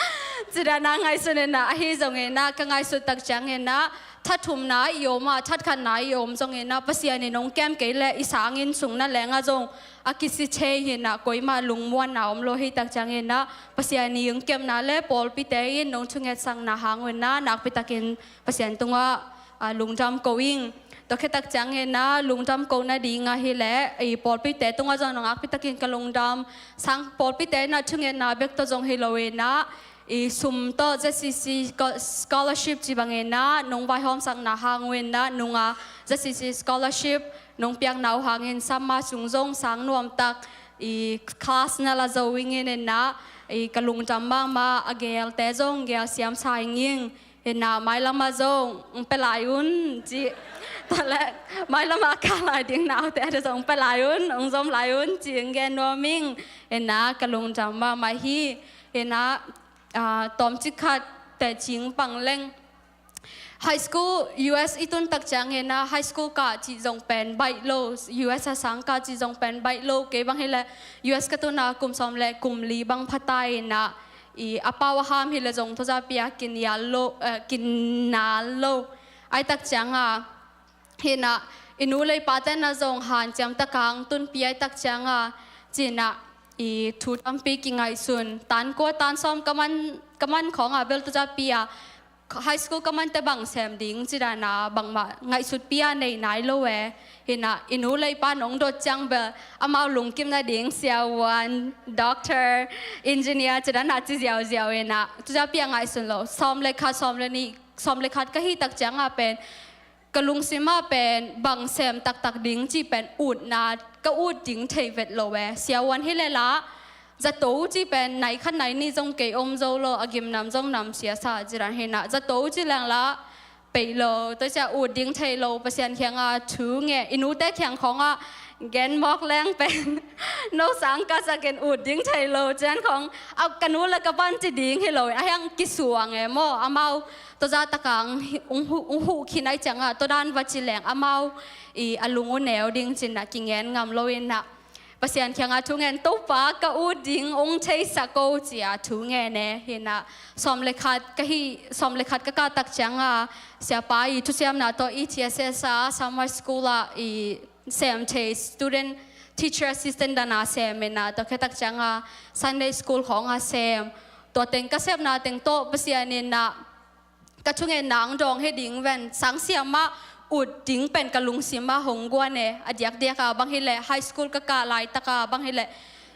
Cidana ngaihsun inah, ahi zong inah, ka ngaihsut tak ciang inah, that thumna i om a, that khatna i om zong inah, Pasian in ong kem kei le i sang inn sung na leng ah zong, a kisi thei hinah, koimah lungmuanna om lo hi tak ciang inah, Pasian i ong kemna le pawlpite in nong thungetsakna hang un ah, nakpi takin Pasian tungah, ah, lungdam ko ing. Tua khit tak ciang inah lungdam ko nading ahi le, i pawlpite tungah zong nakpi takin ka lungdam. Sang pawlpite inah thungetna bek tawh zong hi lo inah, i sum tawh Z C C scho-, scholarship ci bang inah, nong vaihawmsakna hang un ah, nunga Z C C scholarship, nong piakna uh hangin summer sung zong sang nuam tak, i class na la zo ing inah, i ka lungdam mahmah, a geelte zong geel siam sa ing ing. Hinah mailam ah zong, ong pia lai un, ci. Tua le, mailam ah kah lai ding naute, a zong ong pia lai un, ong zom lai un, ci ong gen nuam ing. Hinah ka lungdam mahmah hi. Hinah, ah, tawmcik khat tecing pang leng. High school, U S i tun tak ciang hinah, high school kah cih zong pen baih lo, U S a sang kah cih zong pen baih lo, kei bang hi le, U S ka tun a kum sawm le kum li bang pha ta inah, i a pau a ham hi le zong thuzapi a kinial lo, eh, kinal lo. Ai tak cianga, hinah, i nu le i pate na zong hanciam taka ong tunpi ai tak cianga, cinah, i thu tampi kingaihsun, tan kua tan sawm ka man, ka man khawng a bel thuzapi a, high school ka mante bang sem ding, cidana bangmah ngaihsutpi a nei nai lo e. Hinah, i nu le i pa nong dot ciang bel, amau lungkim nading, siavuan, doctor, engineer, cidana ci ziauziau inah, thuzapi a ngaihsun lo, sawm le khat, sawm le nih, sawm le khat ka hi tak cianga pen, ka lungsim ah pen, bang sem taktak ding, ci pen, utna, ka ut ding thei vet lo e, siavuan hi le la, Zato ci pen nai khat nai nih zong kei om zo lo, a gimnam zong namsia sa ci dan hi na. Zato ci leng la peih lo, tua sia ut ding thei lo, Pasian kianga thu nge, i nute kiang khawngah gen mawk leng pen no sang ka sakin ut ding thei lo cian khawng, a ka nu le ka pan ci ding hi lo, a hiang kisuang e maw, amau tua za takang ung hu, ung hu khin ai cianga tua dan va ci leng amau i a lung u neu ding cin na kingen ngam lo in na. Pasian kianga thu ngen, Topa, ka ut ding ung theisak ko, cia thu ngen e hi na. Sawm le khat ka hi, sawm le khat ka kah tak cianga siapa i thusiamna tawh E T S S a summer school a i sem thei, student teacher assistant dana sem in na, tua khit tak cianga Sunday school khawng a sem. Tua teng ka sepna teng tawh Pasian in na ka thungetna ang dawng hi ding ven, sangsiam ah ut ding pen ka lungsim ah hong guan e, a diakdiak a bang hileh, high school ka kah laitaka bang hileh,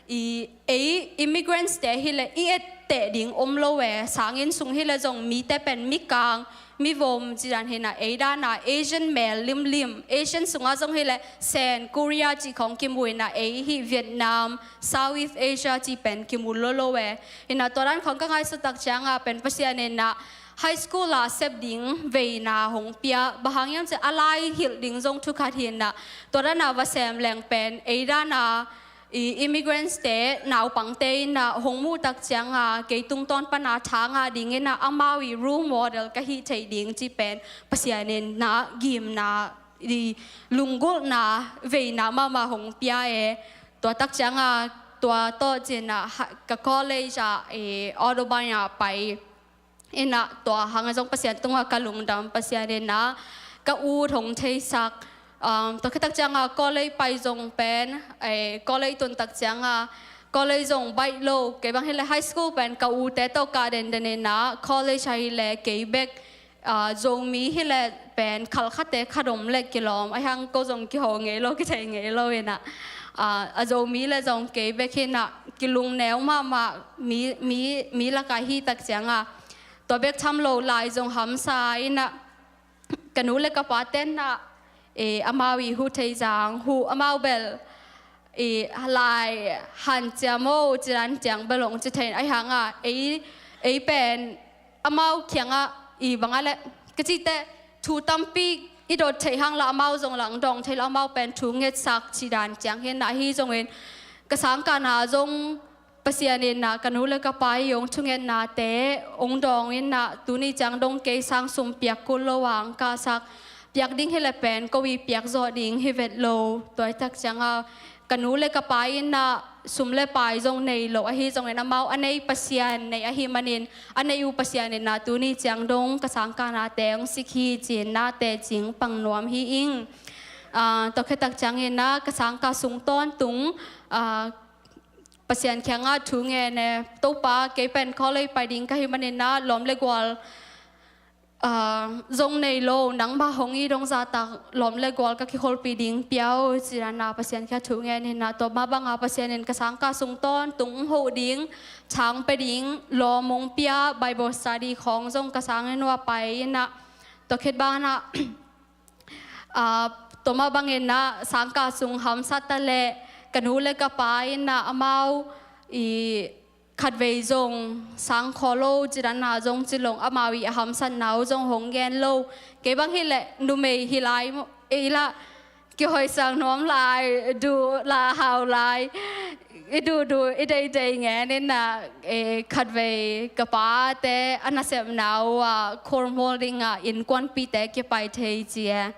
i, ei immigrants te hileh i etteh ding om lo e, sanginn sung hileh zong mite pen mikang, mivom ci dan hi na, ei dana Asian mel limlim, Asian sungah zong hileh Sen, Korea ci khawng kimu in na, ei hi Vietnam, Southeast Asia ci pen kimu lo lo e. Hi na tua dan khawng ka ngaihsut tak cianga pen Pasian in na high school a sep ding veina hong pia, bang hang hiam cih a lai hilh ding zong thu khat hi na, tua dana va sem leng pen ei dana i immigrants te naupangte in na hong muh tak cianga kei tungtawn pana tha ngah ding in na amau i role model ka hih theih ding ci pen Pasian in na gimna i lunggulhna veina mahmah hong pia e. Tua tak cianga tua tawh cin na ha, ka college ah i Autobahn ah pai in na, tua hang a zong Pasian tungah ka lungdam, Pasian in na ka ut hong theisak. Um, tua khit tak cianga college pai zong pen, eh, college tun tak cianga college zong baih lo, kei bang hileh high school pen ka ute tawh kah denden in na, college ah hileh kei bek, ah, Zomi hileh pen khalkhate khat om leh kilawm, a hiang ko zong kiho ngei lo, kithei ngei lo in na, ah, a Zomi leh zong kei bek hi na, kilungneu mahmah, mi, mi, mi lakah hi tak cianga tua bek tham lo lai zong hamsa in na, ka nu le ka pa ten na, eh, amau i hu thei zang, hu amau bel, eh, lai hanciam o ci dan ciang bel hong ci thei, a hiang a, ei, ei pen amau kiangah i bang a leh ka cihte thu tampi i dot theih hang la amau zong lang dawng thei lo, amau pen thu ngetsak ci dan ciang hi na, ahi zongin ka sangkahna zong Pasian in na ka nu le ka pa i hong thungetnate hong dawng in na, tuni ciang dong kei sang sum piak kul lo ang ka sak, piak ding hileh pen ko i piak zawh ding hi vet lo. Tua i tak cianga ka nu le ka pa in na sum le pai zong nei lo, ahi zongin amau a nei Pasian nei ahih manin, a nei uh Pasian in na tuni ciang dong ka sangkahnate hong sik hi ci-in na tecing pang nuam hi ing. Ah, tua khit tak ciangin na ka sangkah sung tawntung, ah, Pasian kiangah thu ngen e, Topa, kei pen college pai ding ka hih manin na lawm le gual, ah, zong nei lo, nangmah hong it dong zahtak lawm le gual ka kikholhpih ding pia o ci dan na Pasian kiangah thu ngen in na, tua mah banga Pasian in ka sangkah sung tawntung hong hoh ding, thang pia ding lawm hong pia, Bible study khawng zong ka sanginn uah pai in na, tua khit bang na, ah, tua mah bangin na sangkah sung hamsa ta leh ka nu le ka pa in na amau i khatvei zong sang khaw lo ci dan na zong ci lo, amau i a hamsatna uh zong hong gen lo. Kei bang hileh numei hi lai maw, ei lah kihoihsak nuam lai, duh lah hau lai, i duhduh i deidei ngen in na, eh, khatvei ka pate a nasepna uh ah, Cornwall dingah innkuanpihte kipai thei ci e.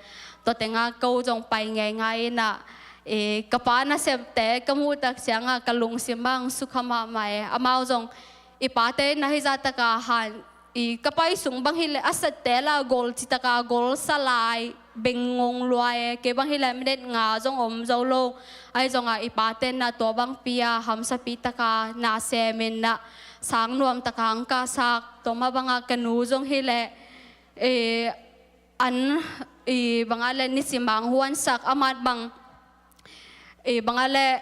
Tua tengah ko zong pai ngeingai in na, eh, ka pa nasepte ka muh tak ciangah ka lungsim bang sukha mahmah e. Amau zong i pate in na hih zahtaka han, i ka pai sung bang hileh a sette lah gol citaka gol sa lai, beng ngong lua e, kei bang hileh minute nga zong om zo lo. Ahi zongah i pate in na tua bangpi a hamsapi taka na sem in na sang nuam taka ang ka sak, tua mah bangah ka nu zong hileh, eh, an, i bang a leh nisim ang huansak, a mat bang, i bang a leh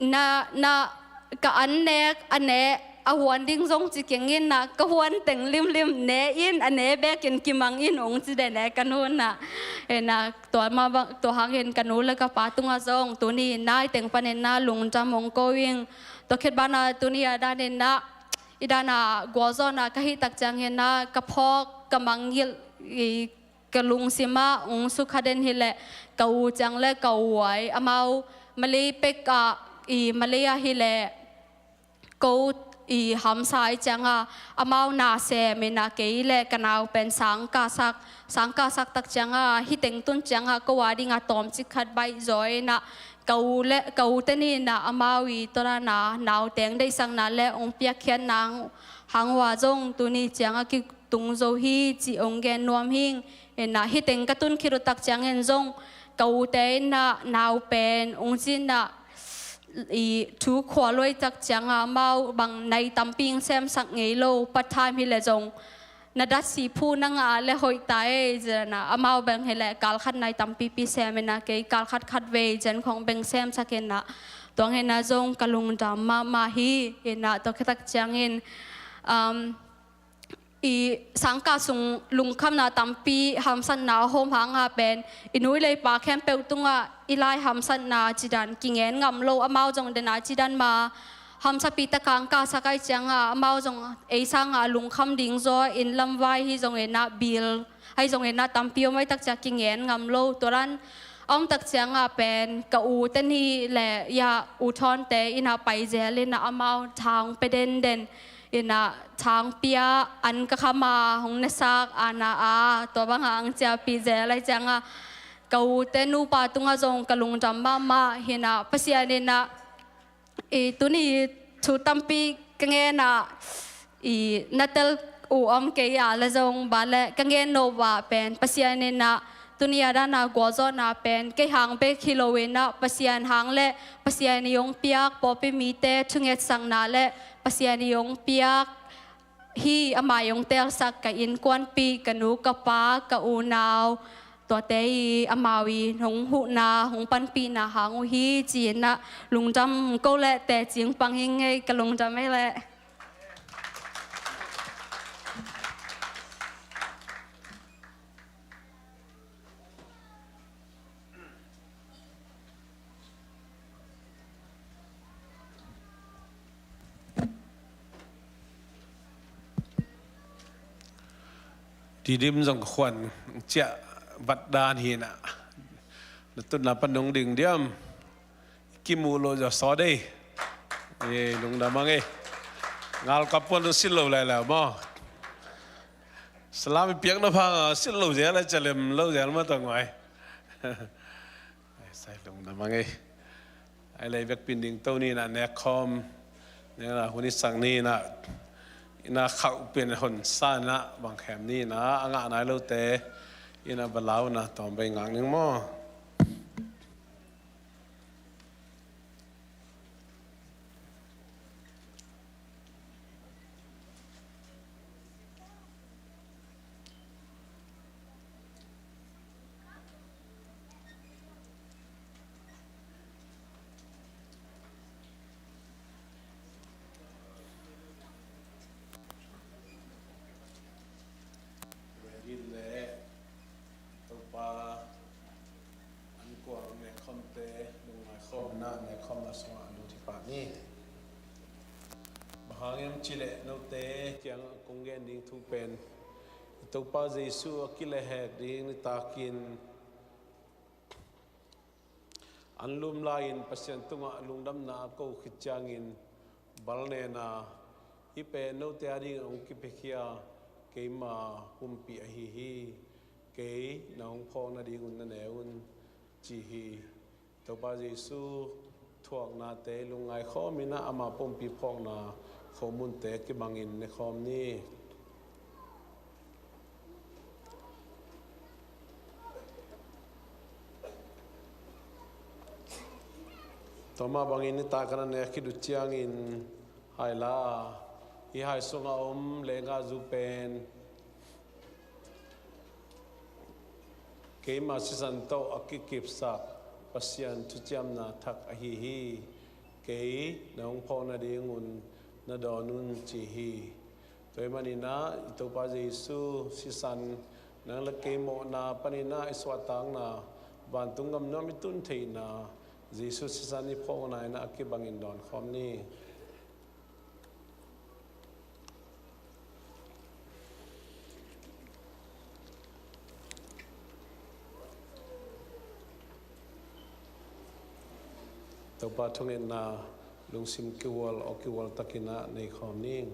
na, na ka an nek a ne, a huan ding zong ci keng in na, ka huan teng limlim ne in, a ne bekin kimang in hong ci den e ka nu na. E na, tua mah bang, tua hangin ka nu le ka pa tungah zong tuni nai teng panin na lungdam hong ko ing. Tua khit banah tuni a danin ah, i danah gualzawhna ka hih tak ciangin ah, ka phawk, ka mangngilh, i ka lungsim ah ung sukha den hi leh, ka u ciang le ka u ai, amau Malay pek ah, i Malay ah hi leh, ko i hamsa i ciangah, amau na sem inah kei le ka nau pen sangkahsak, sangkahsak tak ciangah, hih teng tun ciangah ko a dingah tawmcik khat baih zaw inah, ka u le, ka u teni inah amau i tua dana nauteng deihsakna le ung piakkhiatna hang, hang ua zong tuni ciangah kitung zo hi ci ung gen nuam hing. Inah hih teng ka tun khit uh tak ciangin zong ka ute inah nau pen ung cinah i thu khua luai tak ciangah amau bang nai tampi ing semsak ngei lo, part time hi le zong na datsi phu na ngah le hoih ta ei, cianah amau beng hi le kal khat nai tampipi sem inah kei kal khat khat vei cian khong beng semsak inah, tuang inah zong ka lungdam mahmah hi. Inah tua khit tak ciangin, um, i sangkah sung lungkhamna tampi hamsatna a hawm hangah pen i nu i leipa khempeuh tungah i lai hamsatna cidan kingen ngam lo, amau zong dena cidan ma hamsapi taka ang kahsak ai ciangah, amau zong ei sangah lungkham ding zaw in lamvai hi zong inah bil hai zong inah tampi om ai tak ciang kingen ngam lo. Tua dan a om tak ciangah pen ka u teni le ya u thawnte inah pai zel inah amau thang pe denden inah thang pia an ka khama hong nasak ana a tua bangah ang ciapi zel ai ciangah ka u te nupa tungah zong ka lungdam mahmah hinah Pasian inah i tuni thu tampi ka ngenah i na tel uh om kei a le zong ba le ka ngen no ah pen Pasian inah tuni a dana gualzawhna pen kei hang bek hi lo inah Pasian hang le Pasian i hong piak pawlpi mite thungetsakna le Pasian i hong piak hi, amah i hong telsak ka innkuanpih, ka nu ka pa, ka unau, tuate i amau i hong huhna hong panpihna hang uh hi ci inah lungdam ko le tecing pang hi ngei, ka lungdam ei leh. Didim zong ka khuan ciah vat dan hinah na tutna pan nung ding diam. Kimu lo zaw saw dei. Lungdam ang ei. Ngal ka puan nung sin lo lai lai maw. Salam i piakna phang a sin lo zel a calem lo zel ma tawh nguai. Sai lungdam ang ei. Ai lei vekpin ding to ni na nekkhawm ni na hun i sak ni na ina khauh pin hon sa na bang khem ni na a ngah nai lote ina va lau na tawm bei ngak ning maw. Topa an kuang nekkhawmte lungngai khawmna nekkhawmna sungah lut hi pah ni. Bang hang hiam cileh note kiangah kong gen ding thu pen i Topa Jesu a kilehhek ding nitakin an lum lai-in Pasian tungah lungdamna a ko khit ciangin bal nena, hih pen note a dingin hong kipiakhia keima humpih ahi hi. Kei na hong phawk nadingun na ne un, ci hi. Topa Jesu thuaknate lungngai khawm inah ama pumpi phawkna khomunte kibangin ne khawm ni. Tua mah bangin nitak a na nek khit uh ciangin hai la, hih hai sungah om lenggahzu pen keima sisan tawh a kikipsak Pasian thuciamna thak ahi hi. Kei na hong phawk nadingun na dawn un, ci hi. Tua ahih maninah i Topa Jesu sisan nang le kei mawhna paninah i suahtakna, vantung gam nuam i tun theihna, Jesu sisan i phawkna inah a kibangin dawn khawm ni. Topa thungetna lungsim kihual, aw kihual takin ah nei khawm ning.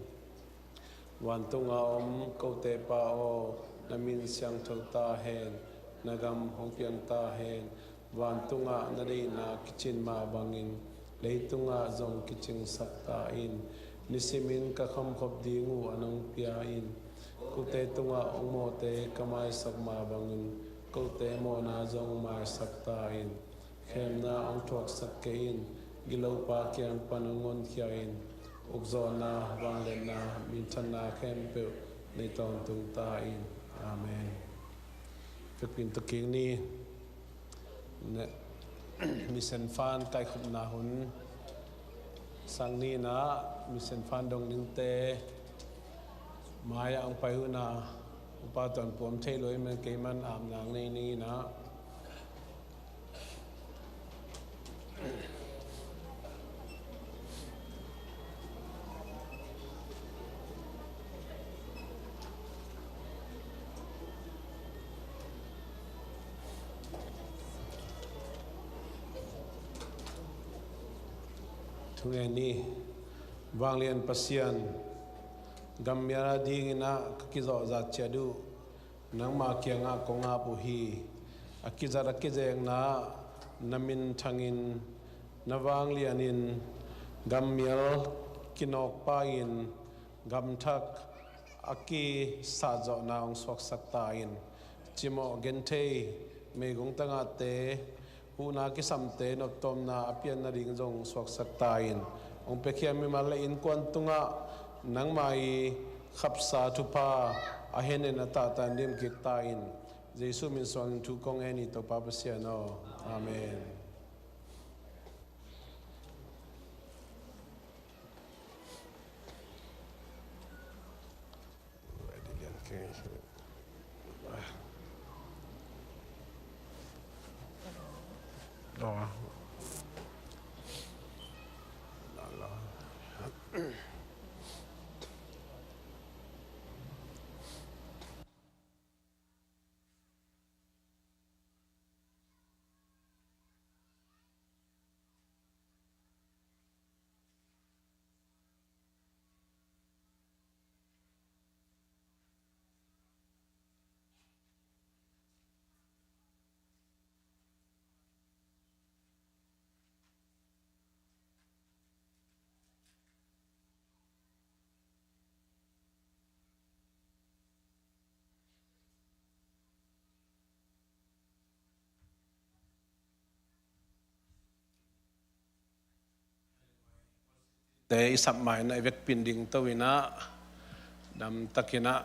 Vantunga om kote Pa aw, na min siangtho ta hen, na gam hong piang ta hen. Vantungah na deihna kicin mah bangin leitungah zong kicingsak ta in. Nisimin ka khamkhop ding uh an hong pia in. Kote tungah hong mawhte ka maisak mah bangin kote mawhna zong maisak ta in. Khemna hong thuaksak kei in. Gilopa kiang pan hong honkhia in. Ukzawhna, vangliatna, minthanna khempeuh nei tawntung ta in. Amen. Vekpi in tawh kik ni. Mission Fund kaikhopna hun sang ni in ah, Mission Fund dong dingte mai-ah hong pai un ah, Upa Tuan Puam thei lo i man kei man apna hong nei ning in ah. Thungen ni. Vanglian Pasian, gammial adingin ah ka kizawhzat ciat uh nangma kiangah kong ap uh hi. A kizat a kizekna na minthangin, na vanglianin gammial kinawkpa in gamthak a kisatzawhna hong suaksak ta in. Cimawh genthei, meigong tagahte, huhna kisamte noptawmna a pian nading zong suaksak ta in. Hong piakhia mimal le innkuan tungah nangma i khapsa thupha a hennen a tahtan dim kik ta in. Jesu min suangin thu kong ngen hi, Topa Pasian aw. Amen. Te i sap mai na i vekpi in ding to in ah, damtakin ah,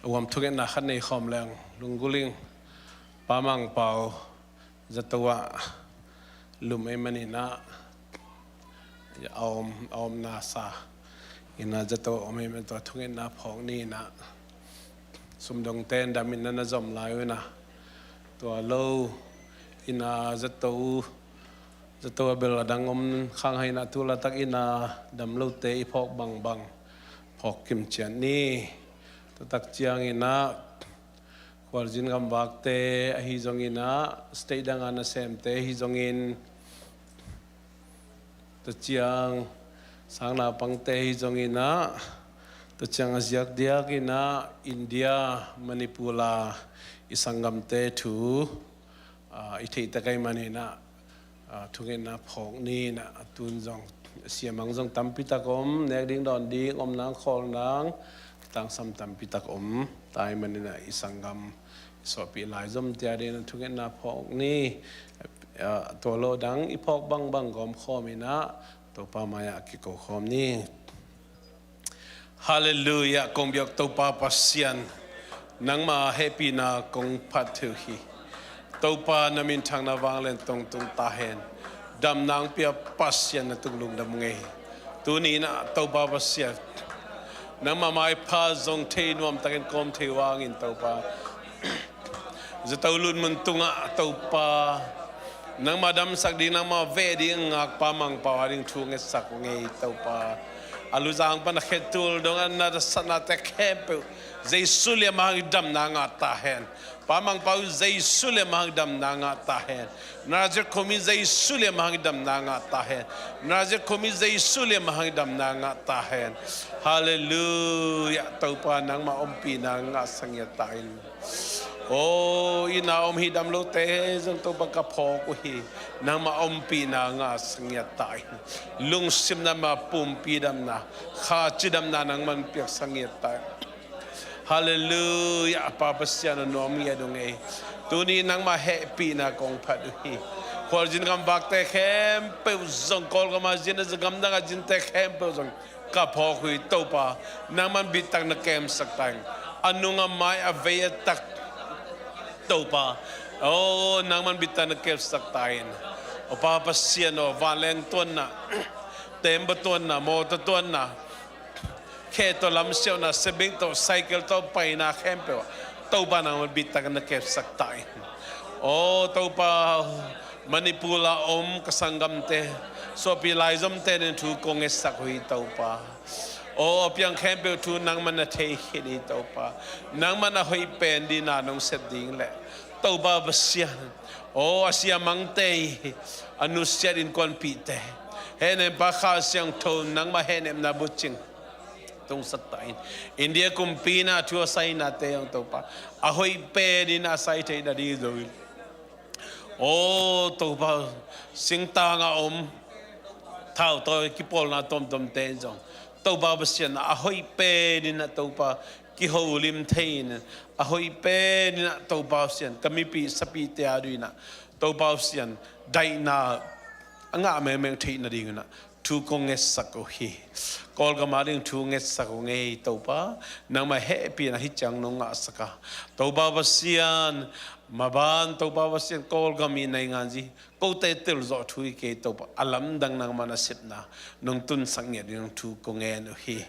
a huam thungetna khat nei khawm leng, lungguling Pa Mang Pau zato ah lum ei manin ah, a om, a omna sa in ah zato om ei man, tua thungetna phawk ni in ah, sumdongte in dam in na na zom lai uh in ah, tua lo in ah zato, zato a bel a dang om khang hai in ah, tu laitak in ah dam lote i phawk bangbang phawk kimciat ni. Tua tak ciangin ah khualzin gamvakte ahi zongin ah, state dang a nasemte ahi zongin, tua ciang sang naupangte ahi zongin ah, tua ciang a ziak diakin ah India, Manipur a i sanggamte thu, ah, i theih tak ahih manin ah, ah, thungetna phawk ni in ah, a tun zong siamang zong tampi tak om, nek ding dawn ding, om nang khawl nang, tangsam tampi tak om. Tua ahih manin ah i sanggam i suahpih lai zomte adingin ah thungetna phawk ni. Ah, tua lo dang i phawk bangbang gawm khawm in ah Topa mai-ah kiko khawm ni. Halleluiah, kong biak Topa Pasian, nangma hehpihna kong phat thei uh hi. Topa na minthang na vanglian tongtung ta hen. Damna hong pia Pasian na tung lungdam ngei hi. Tuni in ah Topa Pasian, nangma maipha zong thei nuamtakin kawm thei uh hangin Topa, zato lutmun tungah Topa, nangma damsak ding, nangma veh ding ngakpa Mang Pau ading thu ngetsak uh ngei Topa. A luzang pan a khetul dong a na satnate khempeuh Jesu lian mah hang damna ngah ta hen. Pa Mangpau, Jesu lian mah hang damna ngah ta hen. Nazareth khuami Jesu lian mah hang damna ngah ta hen. Nazareth khuami Jesu lian mah hang damna ngah ta hen. Halleluiah. Topa, nangmah ompihna ngah sangiat ta in. O, inn a om hi dam lote zong Topa ka phawk uh hi. Nangmah ompihna ngah sangiat ta in. Lungsim damna, pumpi damna, khaci damna nangman piak sangiat ta in. Halleluiah. Pa Pasian a nuam ngiat uh ngei. Tuni nangmah hehpihna kong phat uh hi. Khualzin gamvakte khempeuh zong, Kawlgam a zin a, gamdang a zinte khempeuh zong ka phawk uh hi. Topa, nangman bittak na kemsak ta in. A nung a mai a vei a tak, Topa, o, nangman bittak na kemsak ta in. O Pa Pasian aw, vanleng tuanna, temba tuanna, mawtaw tuanna, khe tawh lamsiauhna, sebing tawh, cycle tawh paina khempeuh ah Topa nangman bittak na kemsak ta in. O Topa, Manipur a om ka sanggamte, suahpi laizomte nin thu kong ngetsak uh hi Topa. O, a piang khempeuh thu nangman na thei khin hi Topa. Nangman a hoih pen dina nong sep ding leh Topa Pasian, o, a siamangte i a nusiat innkuanpihte, hehnempa Kha Siangtho nangmah hehnepna bucing tungsak ta in. India kumpi na thu a sainate hong Topa, a hoih pen in a sai theih nading zong in. O Topa, singtang a om thautawi kipawlna tuamtuamte in zong Topa Pasian, a hoih pen in a Topa kiholim thei in, a hoih pen in a Topa Pasian, ka mipih sapihte a ding in a Topa Pasian, daihna a ngah mengmeng theih nading in a thu kong ngetsak uh hi. Kawlgam a ding thu ngetsak uh ngei Topa, nangmah hehpihna hi ciang nong ngahsak a, Topa Pasian, maban Topa Pasian, Kawlgam i naingan zi kote telzawh thu hi kei Topa, a lamdang nangmah nasepna nong tunsak ngiat ding thu kong ngen uh hi.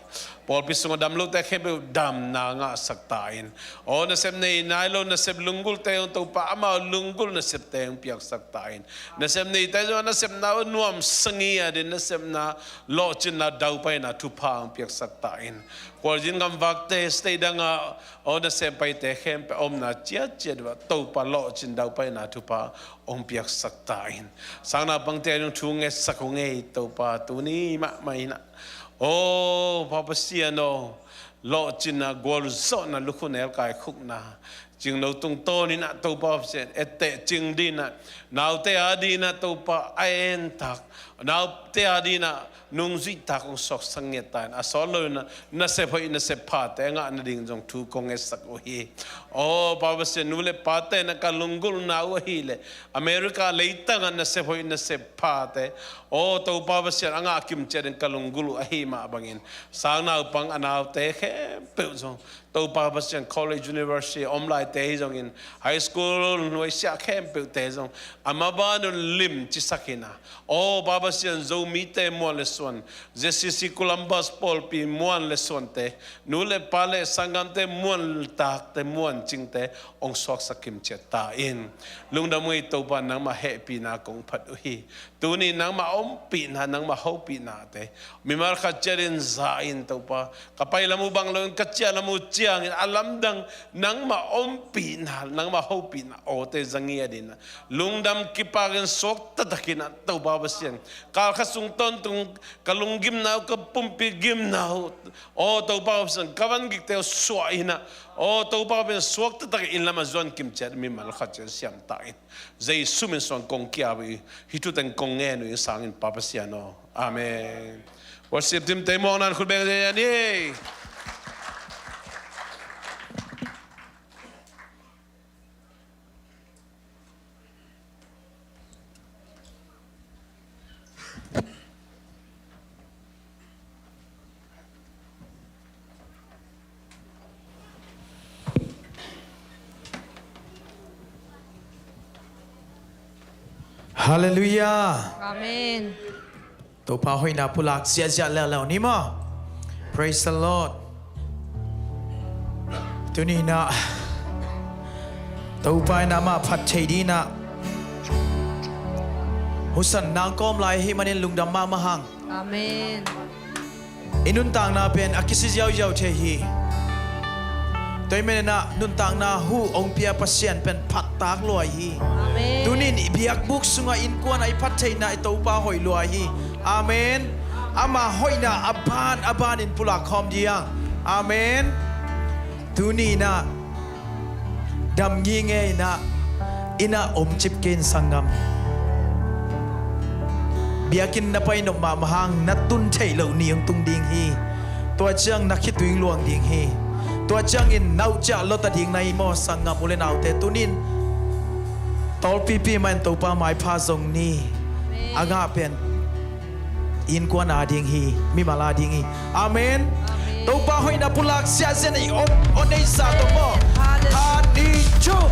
Pawlpi sungah dam lote khempeuh damna ngahsak ta in. Aw, nasep nei nai lo nasep lunggulhte hong Topa, amau lunggulh nasepte hong piaksak ta in. Nasep neite zong nasepna uh nuamsa ngiat in, nasepna lawhcinna daupaina thupha hong piaksak ta in. Khualzin gamvakte, state dangah, aw, nasem paite khempeuh omna ciatciat uh ah Topa lawhcin daupaina thupha hong piaksak ta in. Sangnaupangte a ding thu ngetsak uh ngei Topa, tuni mahmah in a, aw Pa Pasian aw, lawhcinna, gualzawhna, lukhu nel kaikhukna, cingno tungtawn in a Topa Pasian, etteh cing ding in a, naute a ding in a Topa a entak, naute a ding in a nungzuihtak hong suaksak ngiat ta in. A sawt lo in a nasep hoih nasep phate a ngah nading zong thu kong ngetsak uh hi. Aw Pa Pasian, nu le pate in a ka lunggulhna uh ahih leh America leitang a nasep hoih nasep phate, aw Topa Pasian, a ngah kimciat in ka lunggulh uh ahih mah bangin, sangnaupang a naute khempeuh zong Topa Pasian, college, university a om laite hi zongin, high school nuaisiah khempeuhte zong a maban un limcisak in a, aw Pa Pasian, Zomite muan le suan, Z C C Columbus pawlpi muan le suante, nu le pa le sanggamte muan takte, muan cingte hong suaksak kimciat ta in. Lungdam uh hi Topa, nangmah hehpihna kong phat uh hi. Tuni nangmah ompihna, nangmah hopihnate mimal khat ciat in za in Topa, ka pai lam uh bang loin ka ciah lam uh ciangin a lamdang nangmah ompihna, nangmah hopihna awte za ngiat in a, lungdam kipak in suak taktak in a Topa Pasian, kalkhat sung tawntung ka lunggimna uh, ka pumpi gimna uh, aw Topa Pasian, ka van gikte uh suah in a, aw Topa Pasian, suak taktak in inn lam a zuan kimciat mimal khat ciat siam ta in. Jesu min suang kong ki-ap uh hi. Hih thu teng kong ngen uh hi, sangin Pa Pasian aw. Amen. Worship team te muang nan khut beng zia ni. Halleluiah. Amen. Topa hoihna pulak ziahziah leuleu ni maw. Praise the Lord. Tuni in ah Topa in amah phat thei dingin ah husan nang kawm lai ahih manin lungdam mahmah hang. Amen. I nuntakna pen a kisi ziauziau thei hi. Tua ahih manin ah nuntakna hu hong pia Pasian pen phattak lua hi. Amen. Tuni-in i biakbuk sungah innkuan ah i phattheihna i Topa hoih lua hi. Amen. Ama hoihna a ban a banin pulak khawm ding. Amen. Tuni-in ah dam ngingei in ah, inn ah om cip kei in sanggam. Biakinn na pai nop mahmah hang na tun theih loh ni hong tung ding hi. Tua ciang na khitui hong luang ding hi. Tua ciangin na uh ciah lawta ding na hi maw sanggam u le naute? Tuni-in tawlpipi mah in Topa maipha zong ni. A ngah pen innkuan a ding hi, mimal a ding hi. Amen. Amen. Topa hoihna pulak ziahziah in i aw, aw neihsa tawh maw. Hallelujah. Khan ni thum.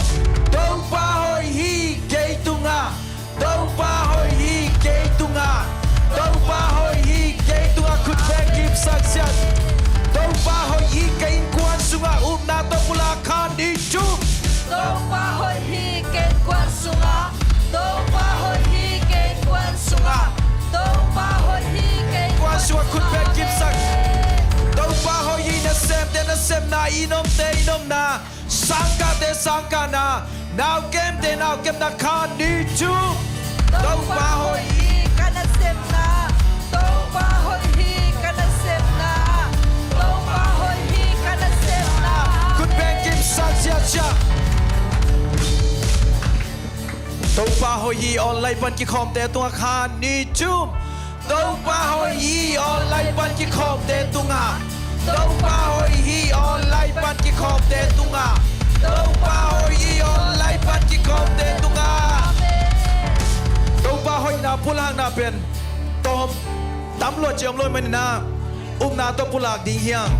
Topa hoih hi kei tungah. Topa hoih hi kei tungah. Topa hoih hi kei tungah. Khut beng kipsak ziahziah. Topa hoih hi ka innkuan sungah. Upna tawh pulak, khan ni thum. Topa hoih hi ka innkuan sungah. Topa hoih hi ka innkuan sungah. Topa hoih hi ka innkuan sungah. Khut beng kipsak. Topa hoih hi nasemte nasepna, i nomte i nomna, sangkahte sangkahna, naukemte naukemna, khan ni thum. Topa hoih hi ka nasepna. Topa hoih hi ka nasepna. Topa hoih hi ka nasepna. Khut beng kipsak ziahziah. Topa hoih hi online pan kikhawmte tungah, khan ni thum. Topa hoih hi online pan kikhawmte tungah. Topa hoih hi online pan kikhawmte tungah. Topa hoih hi online pan kikhawmte tungah. Topa hoihna pulakna pen tawm tam lua ciam lua manin ah, upna tawh pulak ding hi hang.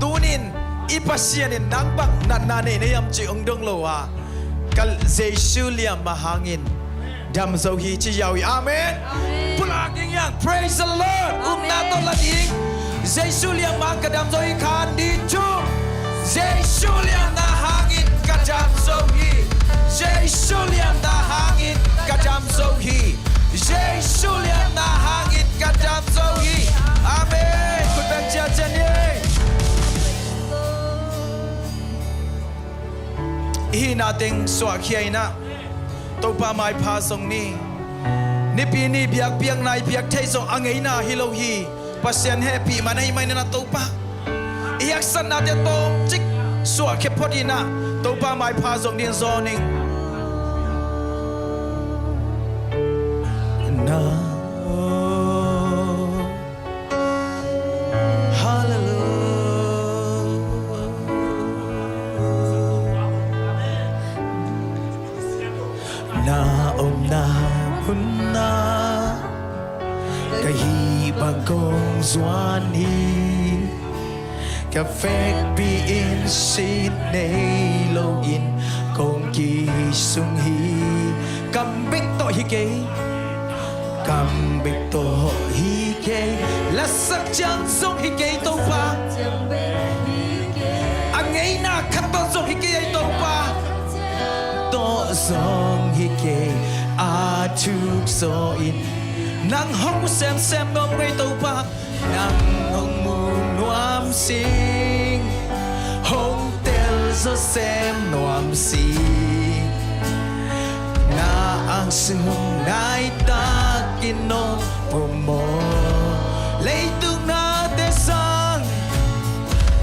Tuni-in i Pasian in nang bang natna nei na hiam cih hong dong lo a, ka Jesu liamna hangin dam zo hi ci ziau hi. Amen. Amen. Pulak ding hi hang. Praise the Lord. Amen. Upna tawh la ding. Jesu liamna hang ka dam zo hi, khan ni thum. Jesu liamna hangin ka dam zo hi. Jesu liamna hangin ka dam zo hi. Jesu liamna hangin ka dam zo hi. Amen. Khut beng ciahciah ni. I hihna teng suahkhia in ah, Topa maipha zong ni. Nipi ni biakpiakna i piak theih zong a ngeina hi lo hi. Pasian hehpih man ahih manin ah Topa i haksatnate tawmcik suahkhia phot in ah, Topa maipha zong dingin zawn ing. Na, oh, hallelujah. Na omna munah ka hih bang kong zuan hi. Ka vekpi-in sin nei loin kong kisung hi. Kam bek tawh hi kei. Kam bek tawh hi kei. Lasak ciang zong hi kei Topa. A ngeina khat tawh zong hi kei ei Topa. Tawh zong hi kei. A thuk zaw in nang hong mu semsem nuam ngei Topa. Nang hong mu nuam sing, hong tel zaw sem nuam sing. Na ang sung hong nai takin nong pom maw. Leitung nate sang,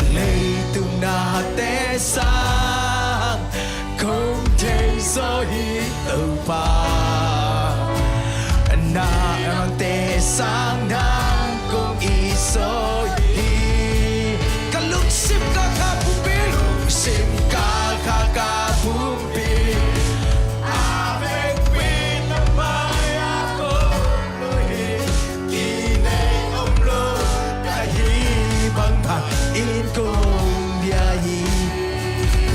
leitung nate sang kong thei zaw hi Topa. Na angte sang nang kong it zaw hi. Ka lungsim ka kha pumpi, lungsim ka kha ka pumpi. A vekpi na mai-ah kong lui hi. Kinei om lo ka hih bang bangin kong bia hi.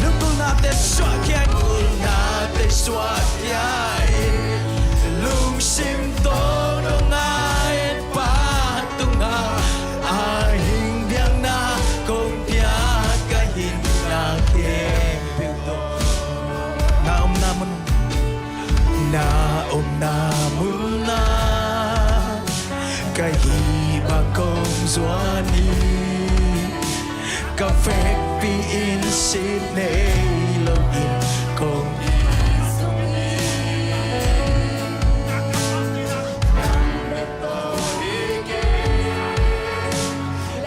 Lungkimnate suahkhia in, lungkimnate suahkhia in, lungsim tawh nong ngai Pa tungah a hing biakna kong pia ka hihna khempeuh tawh. Na omna mun, na omna munah ka hih bang kong zuan hi. Ka vekpi in sin nei lo in kong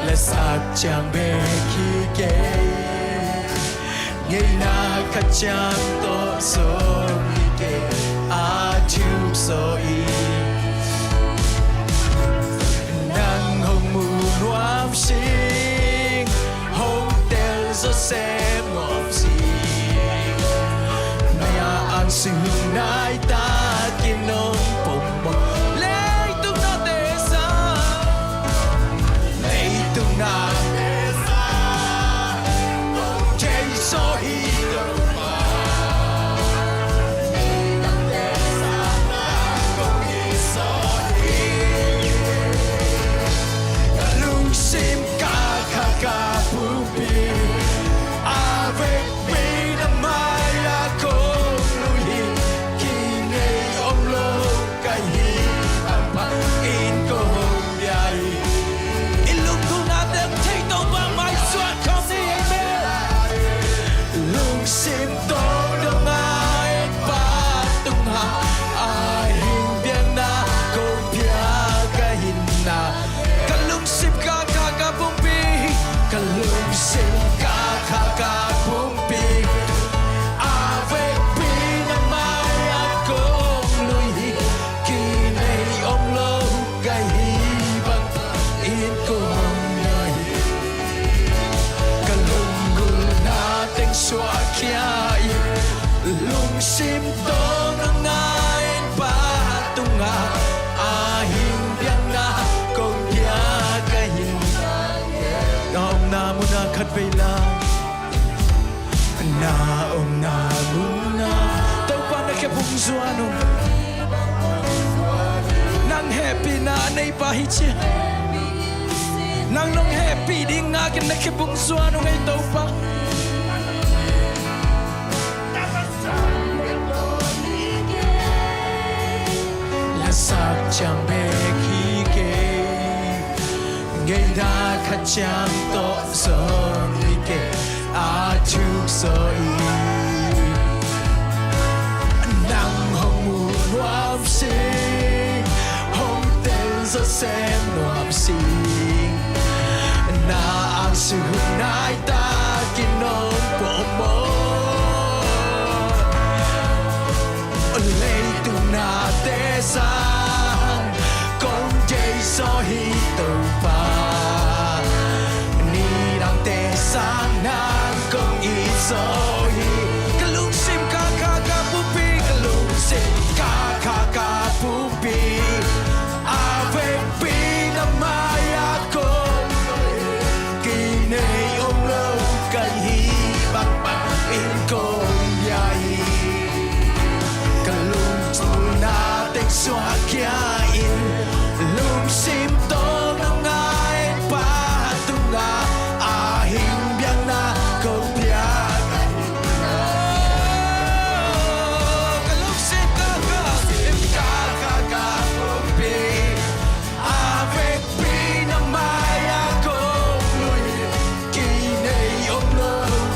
lasak ciang bek hi kei. Ngeina khat ciang tawh sawm hi kei, a thuk zaw in. Nang hong mu nuam sing, hong tel zaw sem nuam sing. Maya ang sing nai takin hong pom mo. Leitung nate sa, leitung nate sa, kei zaw hi lo. Ka lungsim ka kha ka pumpi, a vekpi na mai-ah kong lui hi. Kinei om lo ka hih bangmah in kong bia hi. I lungdamna teng thei Topa maisuak khawm ni, amen. Lungsim tawh dong a en Pa tungah a hing biakna kong pia ka hihna. Ka lungsim ka kha ka pumpi, ka lungsim ka kha ka pumpi, a vekpi na mai-ah kong lui hi. Kinei om lo ka hih bangmah in kong bia hi. Ka lunggulhna teng suahkhia in, lungsim tawh dong a en Pa tungah a hing biakna kong pia ka hih. Na omna munah khat vei lai. Na omna munah Topa na khe bung zuan ung. Nang hehpihna a neipa hi ci. Nang nong hehpih ding nakin na khe bung zuan ung ei Topa. Lasak ciang bek hi kei. Ngeina khat ciang tawh sawm hi kei, a thuk zaw in. Nang hong mu nuam sing, hong tel zaw sem nuam sing. Na ang sung nai takin hong pom mo. Leitung nate sang kong deih zaw hi Topa. Nidangte sang nang kong it zaw hi. Ka lungsim ka kha ka pumpi, ka lungsim ka kha ka pumpi, a vekpi na mai-ah kong lui hi. Kinei om lo ka hih bangmah in kong bia hi. Ka lungsim na teng suahkhia in, lungsim tawh dong a en Pa tungah a hing biakna kong pia ka hih. Ka lungsim ka kha, ka kha ka pumpi, a vekpi na mai-ah kong lui hi. Kinei om lo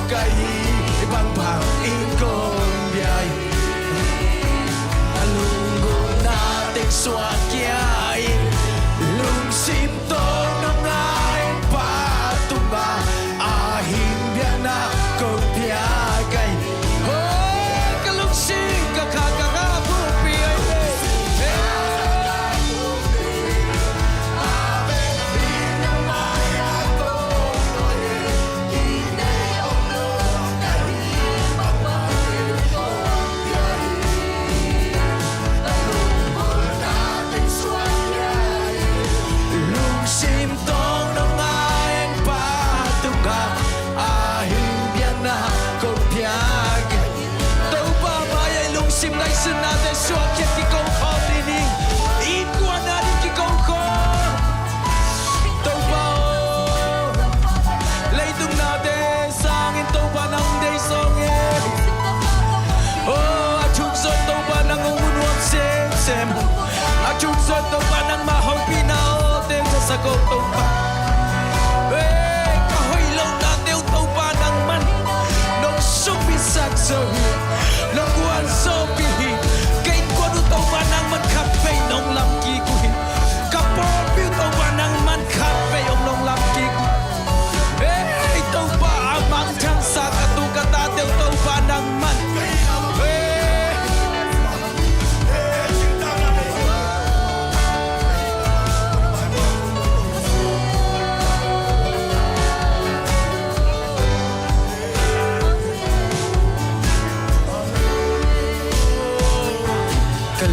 ka hih bangmah in kong bia hi. A lunggulhna teng suahkhia in, lungsim tawh dong a en Pa tungah a hing biakna kong pia ka hih. Hoi, ka lungsim ka kha ka kha pumpi ai ve. Lungsim tawh dong a en Pa tungah a hing biakna kong pia ka hih. Topa mai-ah i lungsim ngaihsutnate suahkhiat kiko khawm ni. Innkuan ading kiko khawm. Topa aw, leitung nate sangin Topa nang deih zaw ing. Oh, a thuk zaw in Topa nang hong mu nuam semsem. A thuk zaw in Topa nangmah hong pina aw teng zasak aw Topa.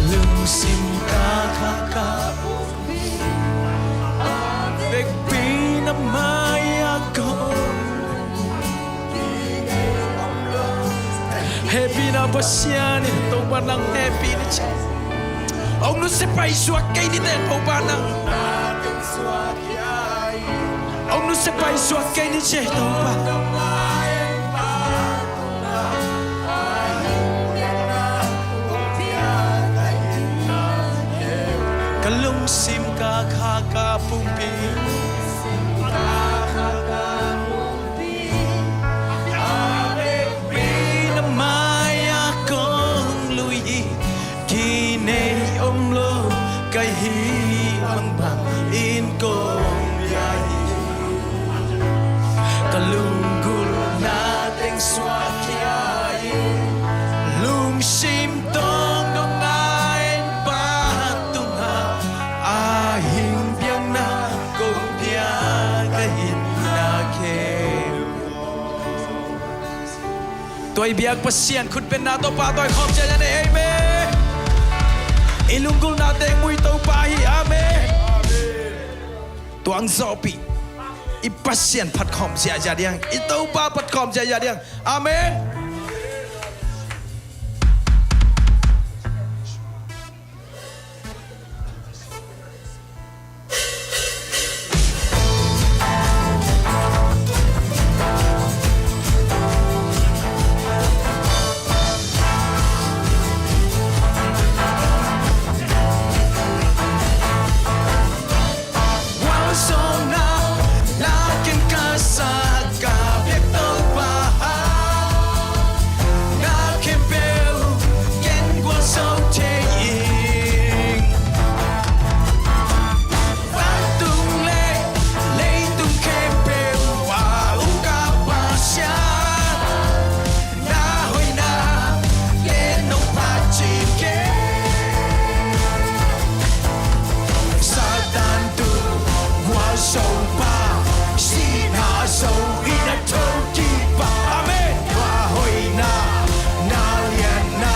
Lungsim ka khaka pumpi, vekpi na mai-ah kong. Hehpihna Pasian in Topa nang hehpih ni ci. Hong nusia paisuak kei ni teh Topa nang. Hong nusia paisuak kei ni ci Topa. Ka lungsim ka khaka pumpi, a vekpi na mai-ah kong lui hi. Kinei om lo ka hih bangbang in kong pia hi. Ka lunggulhna teng suahkhia in, lungsim tawng dong a en pa tungah a hing biakna kong pia ka hinna khempeuh. Tua i biak Pasian khutbetna tawh pahtawi khawm ciahciah ni. Amen. I lunggulhna teng mu i Topa hi. Amen. Tuang zawhpih i Pasian phat khawm ciahciah diang, i Topa phat khawm ciahciah diang. Amen. Gualzawhna lakin ka sak ka biak Topa, na khempeuh ken gualzo thei ing. Vantung le leitung khempeuh a uk a Pasian, na hoihna ken nong phat cing kei. Satan tung gualzopa, sihna zo in a thokik pa. Amen. Na hoihna, na lianna,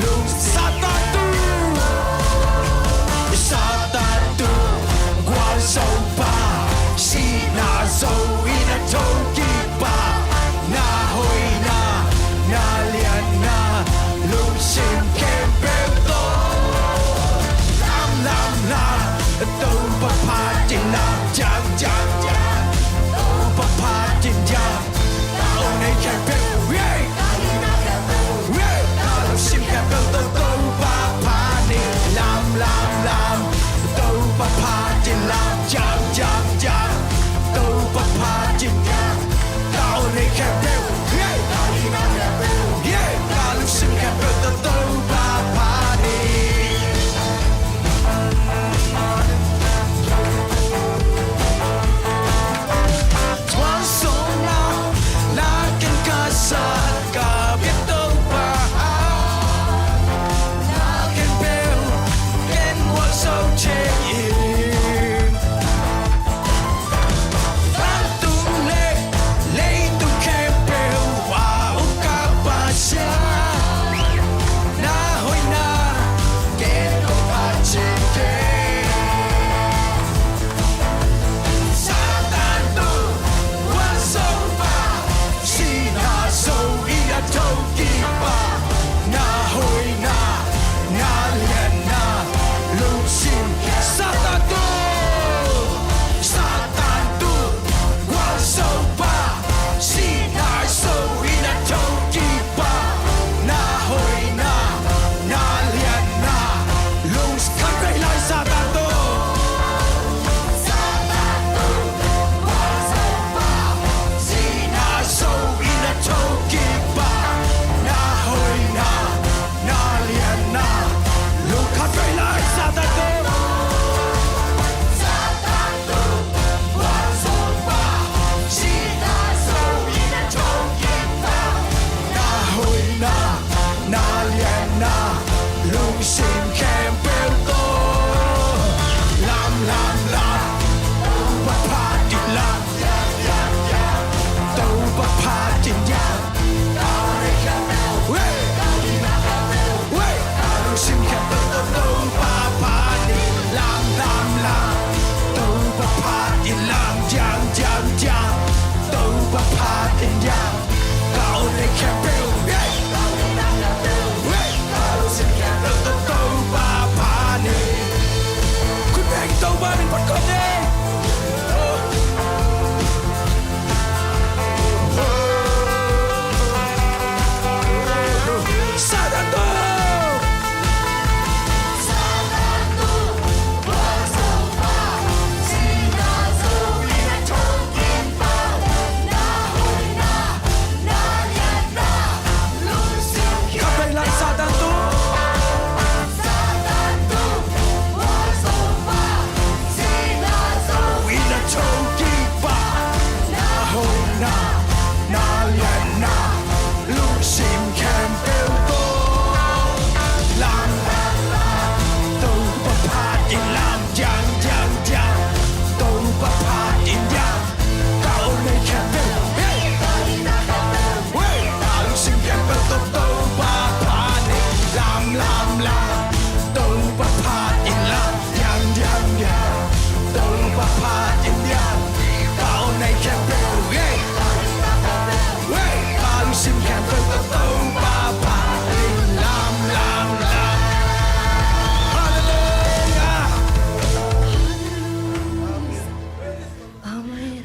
lung Satan tung, Satan tung gualzopa, sihna zo in a thokik pa, na hoihna, na lianna, lungsim khempeuh tawh lamlamna, Topa phat in lam ciangciang, Topa phat in lam. Ka aw nei khempeuh, yeah, ka lungsim khempeuh tawh Topa phat in lam, lam, lam. Topa phat in lam ciangciang, Topa phat in lam. Ka aw nei khempeuh, yeah, ka lungsim khempeuh tawh Topa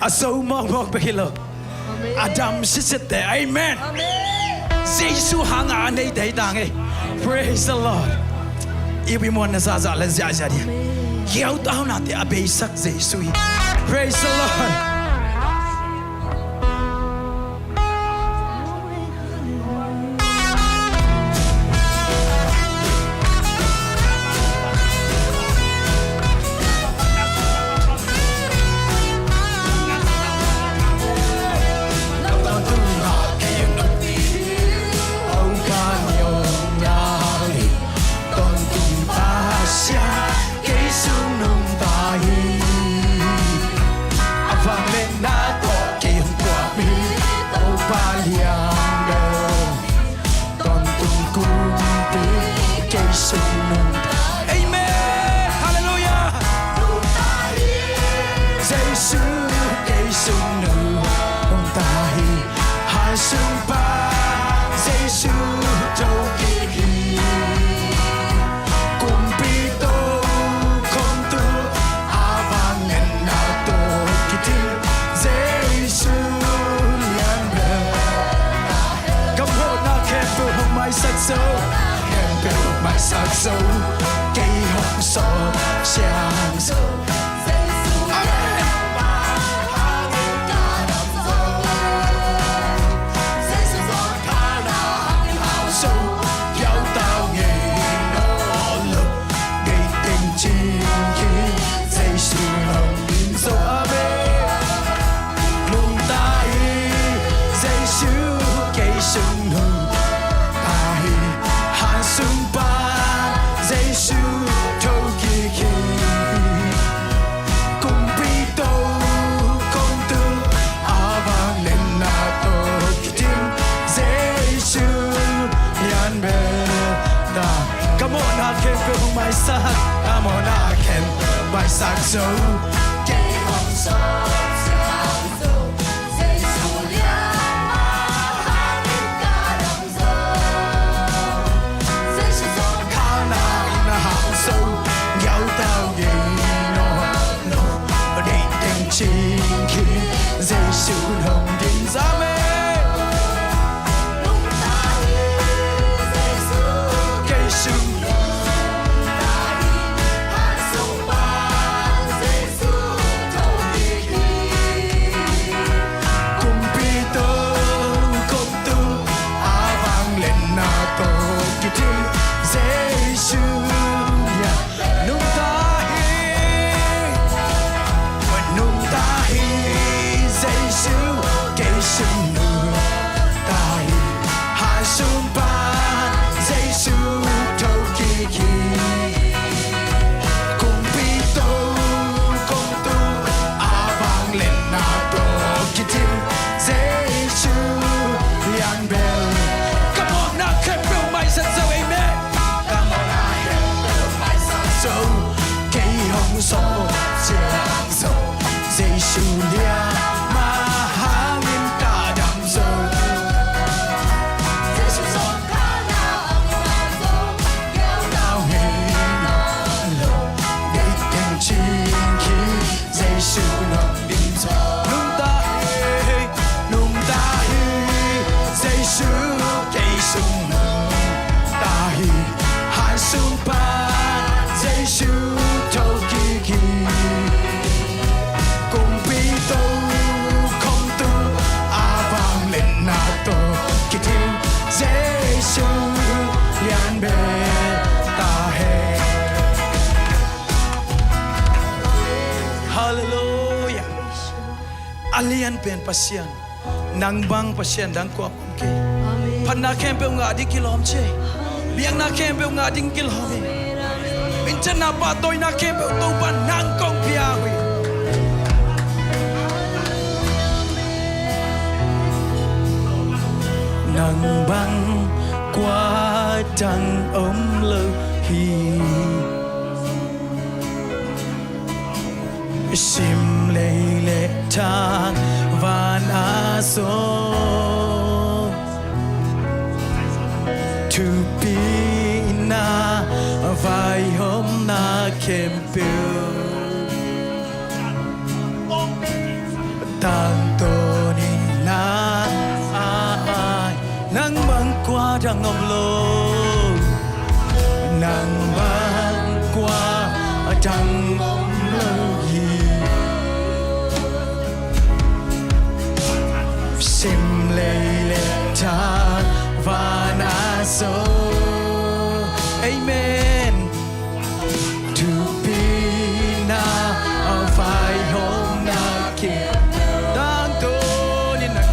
A zo mawkmawk bek hi lo, a dam sitset te. Amen. Jesu hanga a neite hi ta ngei. Praise the Lord. I wi muanna zahzah le ziahziah ding. Kiau taunate a beisak Jesu hi. Praise the Lord. Kei sung nungta hi. A vangliatna tawh kei hong puak mi Topa lian lo. Tawntung kumpi kei sung nungta. Amen. Hallelujah. Jesu kei sung nungta hi. Hansung pan Jesu thokik hi. Kumpi tokhom tu a vangliatna tawh kidim Jesu lian bel. Gam hawhna khempeuh hong maisak zo. Khempeuh maisak zo. Kei hong sawm siang zo. Amen. Nungta hi Jesu, kei sung nungta hi. Hansung pan Jesu thokik hi. Kumpi tokhom tu a vangliatna tawh kidim Jesu lian bel ta. Ka mawhna khempeuh hong maisak, ka mawhna khempeuh maisak zo. Kei hong sawm siang zo. Jesu lian mah hangin ka dam zo. Jesu sawm khalna in a hang zo. Ngiau tau gei nawn lo. Deih teng cing khin Jesu hong dim. Amen. Nungta hi Jesu, kei sung nungta hi. Hansung pan Jesu thokik hi. Kumpi tokhom tu a vangliatna tawh kidim Jesu lian nungta hi. Nungta hi Jesu, kei sung nungta hi. Hansung pan Jesu thokik hi. Kumpi tokhom tu a vangliatna tawh kidim Jesu lian bel. Ka mawhna khempeuh maisak zo, amen. Ka mawhna khempeuh maisak zo. Kei hong sawm siang zo. Jesu lian mah hangin ka dam zo. Jesu sawm khalna in a hang zo. Ngiau tau gei nawn lo. Deih teng cing khin Jesu hong dim zo. Nungta hi, nungta hi Jesu, kei sung nungta hi. Hansung pan Jesu thokik hi. Kumpi tokhom tu a vangliatna tawh kidim Jesu lian bel ta hen. Halleluiah. A lianpen Pasian, nang bang Pasian dang kua om kei. Amen. Phatna khempeuh ngah ding kilawm ci. Biakna khempeuh ngah ding kilawm hi. Minthangna pahtawina khempeuh Topa nang kong pia uh hi. Nang bang kua dang om lo hi. Simlei le thangvan a sawm, thupina vaihawmna khempeuh dang om lo. Nang bang khua dang om lo hi. Sim lei le thavan a zo. Amen. Thupina a vaihawmna kim tangtawnin a,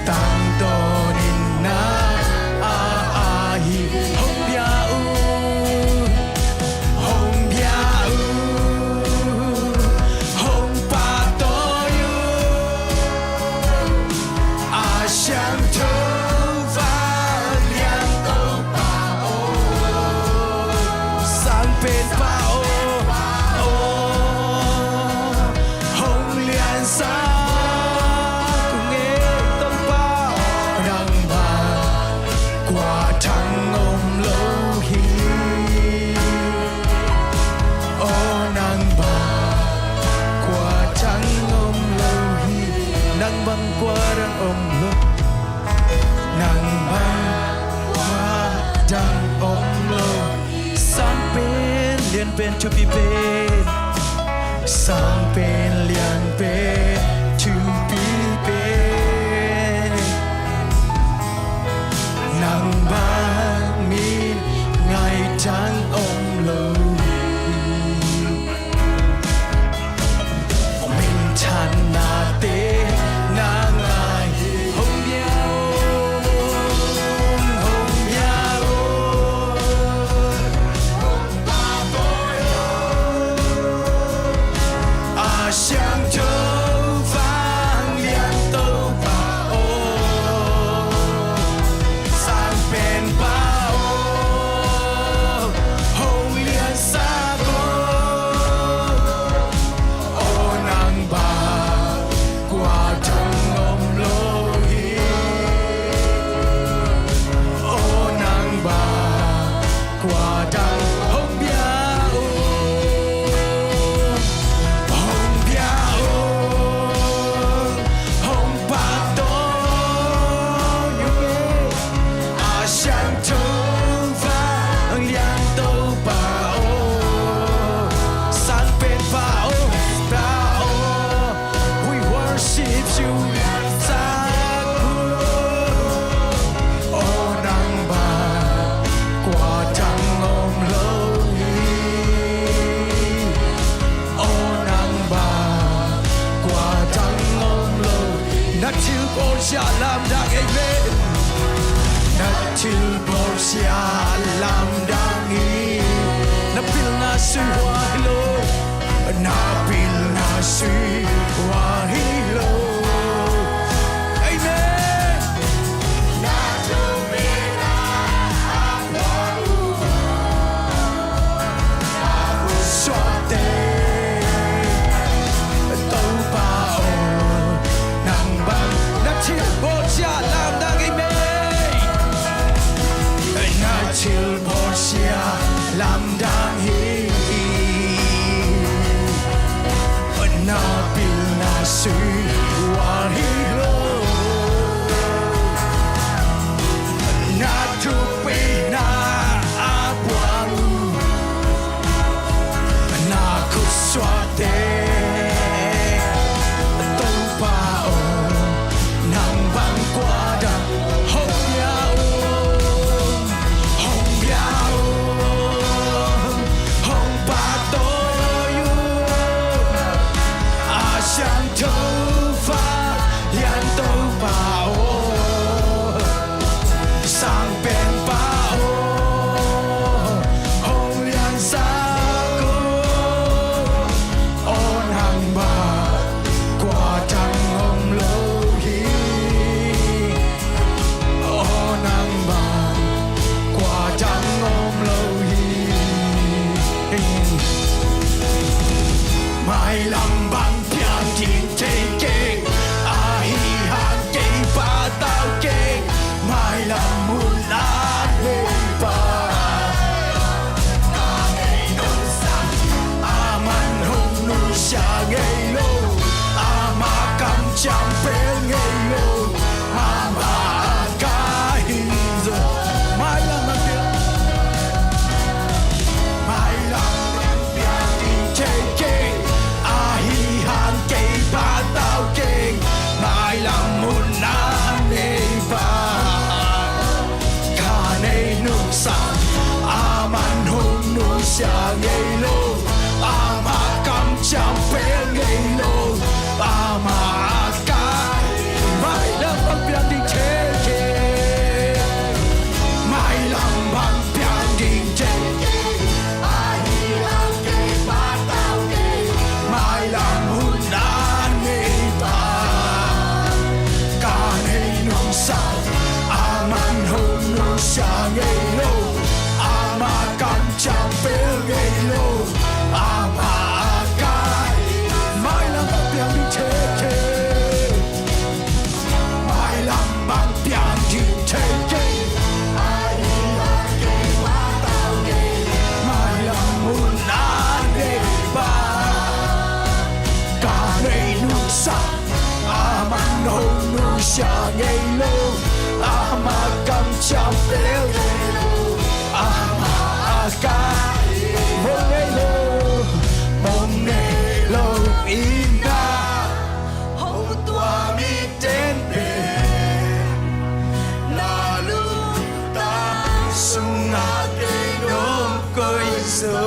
tangtawnin a, a, a hi. Hong bia un, hong bia un, hong pahtawi un. A siangtho vanglian Topa aw, sangpenpa aw, aw, hong liansak ung ei Topa aw, nang bang khua dang om lo hi. Aw, nang bang khua dang om lo hi. Nang bang khua dang om lo. Nang bang khua dang om lo. Sangpen lianpen thupi pen, sangpen lianpen thupi pen. Nang bang min ngai dang om lo. Minthanna te na ngai. Hong bia un, hong bia un, hong pahtawi un. A siangtho vanglian Topa aw, sangpenpa aw, hong liansak aw. Aw, nang bang khua dang om lo hi. Aw, nang bang khua dang. Hong bia un, hong bia un, hong pahtawi un ei. A siangtho vanglian Topa aw, sangpenpa aw, pa aw. We worship you. Sa ku. Aw, nang bang khua dang om lo hi. Aw, nang bang khua dang om lo. Na thilbawlsia lamdang, amen. Na thilbawlsia lamdang hi. Na pilna sui hua hi lo. Na pilna sui hua hi lo. Amen. Na thupina a puang uh, a khutsuahte. Topa aw, nang bang. Na thilbawlsia lamdang, amen. Na thilbawlsia lamdang hi. Na pilna sui hua hi lo. Na thupina a puang uh, na khutsuahte. Topa aw, nang bang khua dang. Hong bia un, hong bia un, hong pahtawi un. A siangtho vanglian Topa aw, sangpenpa Sia ngei lo, ama kamciam pel ngei lo, ama a kai, mailam bang piang ding thei kei, mailam bang piang ding thei kei, ahi hang kei patau kei, mailam hun a nei pa, ka nei nungsa, aman hong nusia ngei lo, ama kamciam pel ngei lo, ama a kai, mailam bang piang ding thei kei, mailam bang piang ding thei kei, ahi hang kei patau kei, mailam hun a nei pa, ka nei nungsa, aman hong nusia ngei lo, ama kamciam pel ngei lo, ama a kai, mong nei lo, mong nei lo in ah, hong tuam i ten pen, na lungtang sungah kei nong koih zo,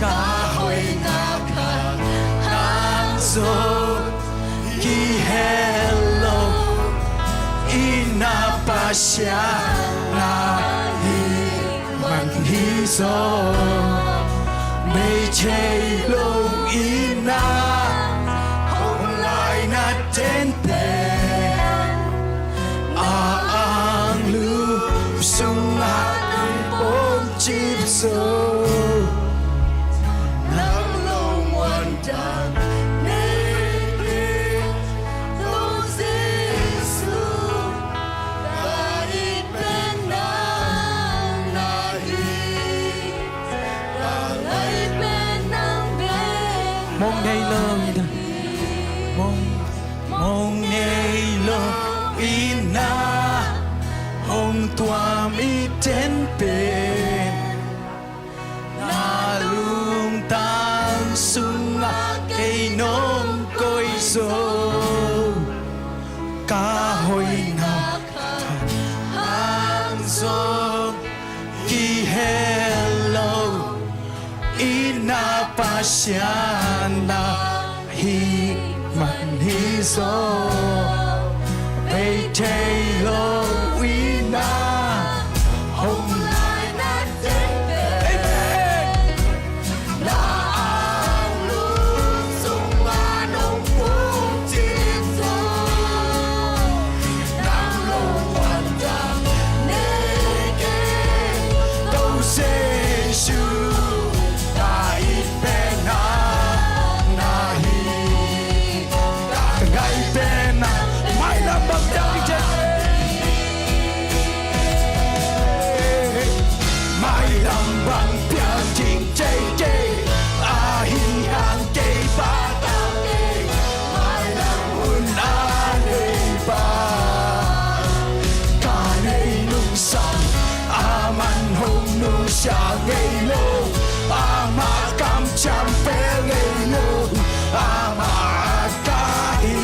ka hoihna khat hang zong kihel lo, i na Pasian na hih man hi zaw, bei thei lo i na, hong lai na ten pen, a ang lu sungah nong pom cip zo, nang lo muan dan nei kei lo Jesu, ka it pen nang na hi, ka ngai pen nang pen. Mong nei lo i na, mong, mong nei lo i na, hong tuam i ten pen, na lungtang sungah kei nong koih zo, ka hoihna khat hang zong kihel lo, i na Pasian na hih man hi zaw, bei thei lo i na, hong lai na ten pen. Amen. Na ang lu sungah nong pom cip zo, nang lo muan dan nei kei lo Jesu, ka it pen nang na hi, ka ngai pen nang, mailam bang piang ding thei kei, mailam bang piang ding thei kei, ahi hang kei patau kei, mailam hun a nei pa, ka nei nungsa, aman hong nusia ngei lo, ama kamciam pel ngei lo, ama a kai,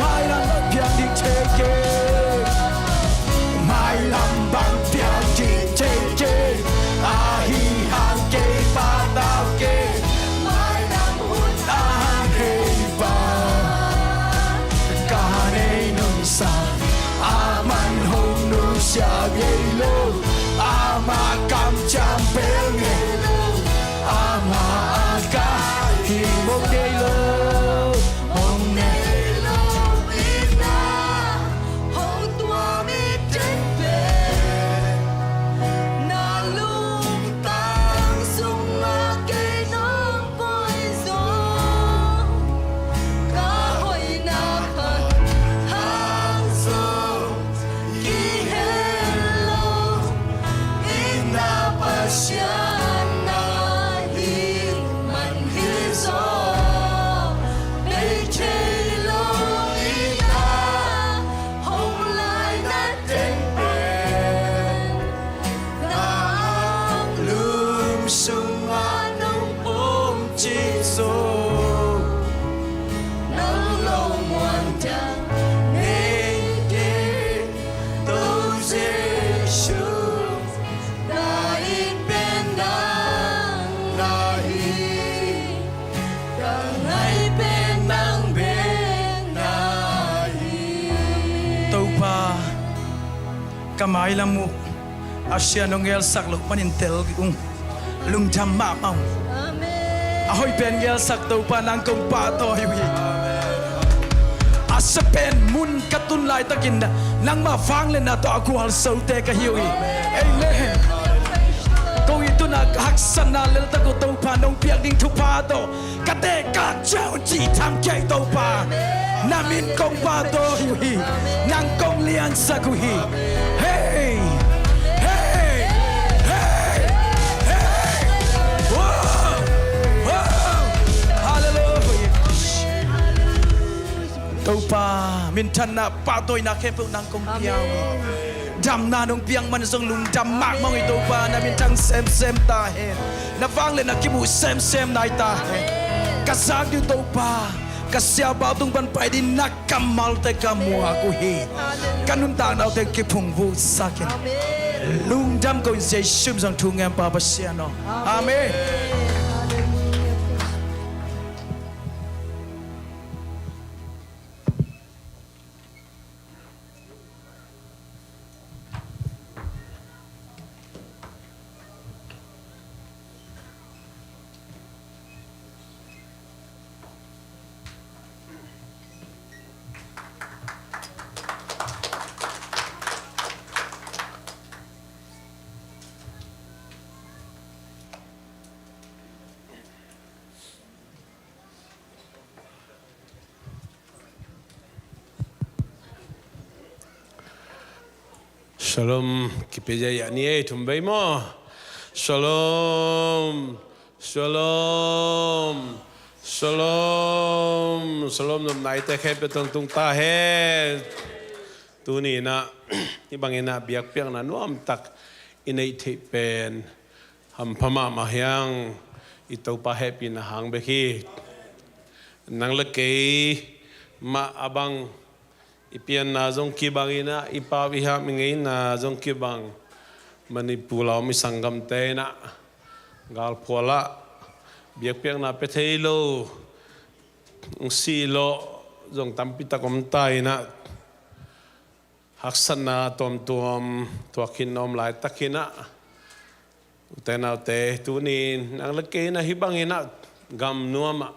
mailam bang piang ding thei kei, mailam bang piang ding thei kei, ahi hang kei patau kei, mailam hun a nei pa, ka nei nungsa, aman hong nusia ngei lo, ama kamciam pel ngei lo, ama a kai, mong nei lo, mong nei lo i na, hong tuam i ten pen, na lungtang sungah kei nong koih zo, ka hoihna khat hang zong kihel lo, i na Pasian Ka mailam uh a Sian hong ngelsak loh panin tel ung. Lungdam mahmah ung. Amen. A hoih pen ngelsak Topa, nang kong pahtawi uh hi. A sia pen mun ka tun laitakin nangmah vangliatna tawh a gualzote ka hi uh hi. Amen. Ko i tun a ka haksatna leltak uh Topa, nong piak ding thupha tawh ka tekak ciang cih tham kei Topa. Na min kong pahtawi uh hi. Nang kong liansak uh hi. Hei! Hei! Hei! Hei! Wow! Wow! Hallelujah! Topa, minthanna, pahtawina khempeuh nang kong pia uh hi. Damna nong piak man zong lungdam mahmah ung hi Topa, na minthang semsem ta hen. Na vangliatna kimu semsem nai ta hen. Ka zak ding uh Topa, ka siapa tung pan pai ding na kammalte ka muak uh hi. Ka nuntakna uh teng kiphungvuhsak in. Lungdam ko in Jesu min zong thu ngen pa Pasian aw. Amen. Shalom, kipia ziahziah ni ei, thum vei maw? Shalom, shalom, shalom, shalom, nopna eite khempeuh tawh tung ta hen. Tuni in ah, hih bangin ah biakpiakna nuamtak i neih theih pen hampha mahmah hi hang, i Topa hehpihna hang bek hi. Nang le kei mah a bang, i pianna zong kibang in ah, i pau i ham i ngeina zong kibang. Manipur a om i sanggamte in ah galphual ah biakpiakna pia thei lo, hong sih lawh zong tampi tak om ta in ah, haksatna tuamtuam thuak khin a om laitak in ah, ute naute, tuni in nang le kei in ah hih bangin ah gam nuam ah,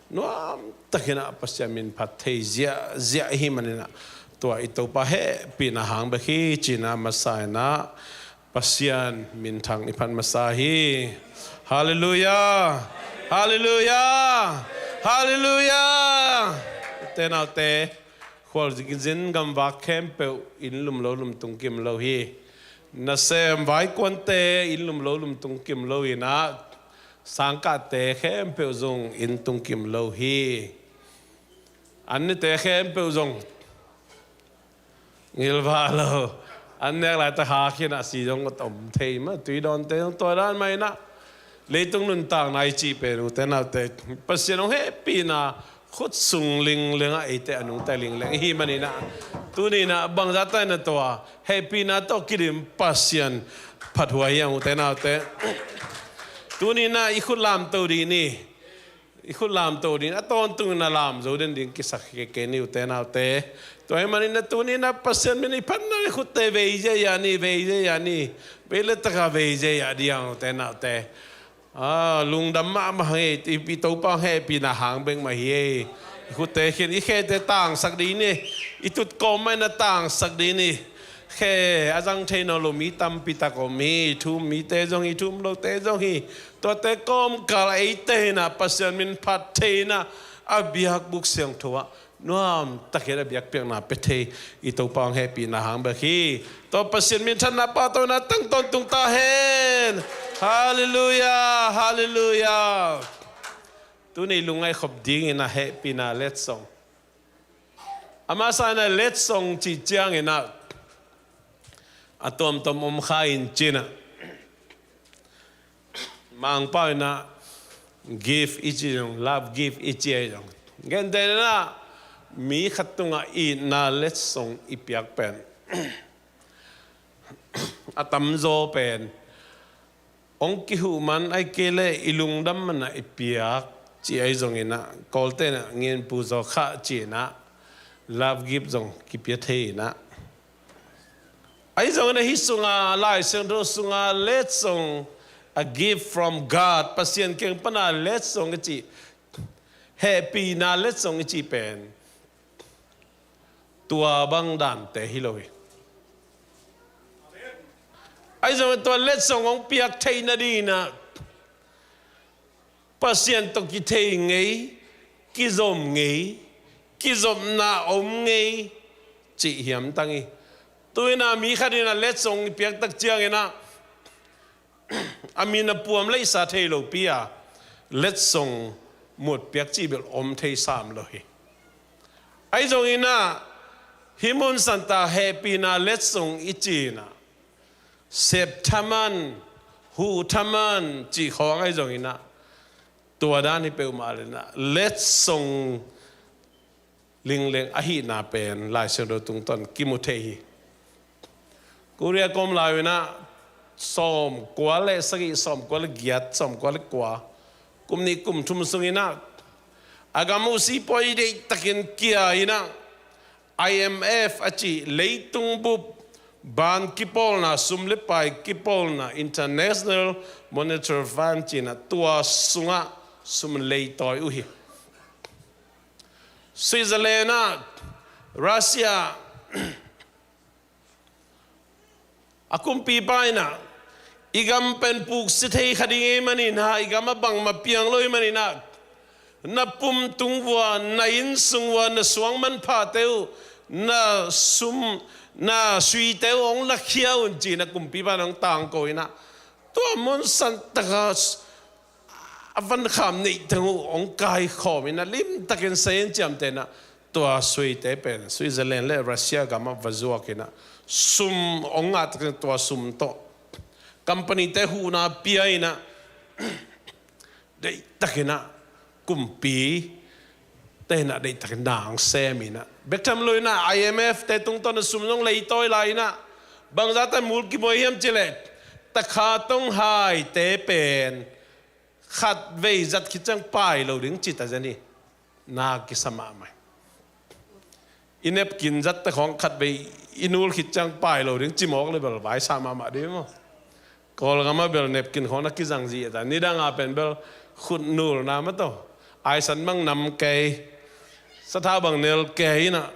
nuamtak in ah Pasian min phat thei ziahziah i hih manin ah, tua i Topa hehpihna hang bek hi ci-in ah masa in ah Pasian minthang i phat masa hi. Halleluiah! Halleluiah! Halleluiah! Ute naute, khualzin gamvak khempeuh inn lum lo lum tung kim lo hi. Nasem vaikuante inn lum lo lum tung kim lo in ah, sangkahte khempeuh zong inn tung kim lo hi. An nite khempeuh zong ngilvah lo. An nek laitak hak hi in ah, si zong om thei mah, tui dawnte zong tua dan mah in ah, leitung nuntakna i cih pen, ute naute, Pasian hong hehpihna khut sung lingleng ah eite a nungta lingleng i hih manin ah, tuni in ah bangzah ta in ah tua hehpihna tawh kidim Pasian phathuai hi hang, ute naute. Tuni in ah i khut lamto dih ni. I khut lamto ding, a tawntung in a lam zo den ding kisak hi kei ni, ute naute. Tua ahih manin ah tuni in ah Pasian min i phatna i khutte vei ziahziah ni, vei ziahziah ni. Vei le taka vei ziahziah ding, ute naute. Ah, lungdam mahmah hi, i, i Topa hehpihna hang bek mah hi ei. I khutte khin, i khete tangsak ding ni. I tut kawm mah in a tangsak ding ni. Khe a zang thei nawn lo mi tampi tak om hi, thu um mite zong hi, thu um lote zong hi. Tuate kawmkal ah eite in ah Pasian min phat thei in ah, a biakbuk siangtho ah nuamtak in a biakpiakna pia thei i Topa hong hehpihna hang bek hi. Tua Pasian minthanna pahtawina tang tawntung ta hen. Halleluiah, halleluiah. Tuni lungngaih khop dingin a hehpihna letsong. A masa in a letsong cih ciangin ah a tuamtuam om kha in ci-in ah, Mangpau in ah gift i cih zong, love gift i cih ahi zong, gentehna in ah mi khat tungah itna letsong i piak pen a tamzaw pen hong kihuh man, ahih kei leh i lungdam man ah i piak cih ahi zongin ah, Kawlte in ah nginpu zaw khah ci-in ah, love gift zong kipia thei in ah, Ahi zongin a hih sunga Lai Siangtho sunga letsong, a gift from God, Pasian kiang pana letsong i cih, hehpihna letsong i cih pen tua bang dante hi lo hi. Ahi zongin tua letsong hong piak theihna dingin ah Pasian tawh kithei ngei, kizom ngei, kizopna om ngei cih hiam tang hi. Tu-in ah mi khat in ah letsong i piak tak ciangin ah a min a puam leisa thei lopi a letsong mut piak cih bel om thei sam lo hi. Ahi zongin ah hih mun santa hehpihna letsong i cih in ah sep thaman, huh thaman cih khawng ahi zongin ah tua dan hi peuhmah leh in ah letsong lingleng ahihna pen Lai Siangtho tungtawn kimu thei hi. Korea ka om lai-in ah sawmkua le sagih, sawmkua le giat, sawmkua le kua, kum nih kum thum sungin ah a gam uh sipuai deihtakin kia in ah I M F a cih leitung bup ban kipawlna, sum le pai kipawlna, International Monetary Fund ci-in ah tua sungah sum leitawi uh hi. Switzerland ah Russia a kumpipa in ah, i gam pen puksi thei kha ding ahih manin ah, i gam ah bangmah piang lo ahih manin ah, na pum tung uah, na inn sung uah, na suang manphate uh, na sum, na suite uh hong lakhia un ci-in ah kumpipa in hong tangko in ah, tua mun santaka a van kham neih teng uh hong kaikhawm in ah limtakin Saint James te in ah tua suite pen Switzerland le Russia gam ah va zuak in ah sum hong ngah takin tua sum tawh company te huhna pia in ah deihtakin ah kumpi te in ah deihtakin na hong sem in ah bek tham lo in ah I M F te tungtawn a sum zong leitawi lai in ah bangzah tan mul kibuai hiam cih leh takha tong hai te pen khatvei zat khit ciang pai lo ding ci ta zen hi. Na kisa mahmah hi. I napkin zat ta khawng khatvei i nul khit ciang pai lo ding ci mawk le bel vaisa mahmah ding maw. Kawlgam ah bel napkin khawng na kizang zih ta, nidang a pen bel khut nulna mah tawh, aisan bang nam kei, sathau bang nel kei in ah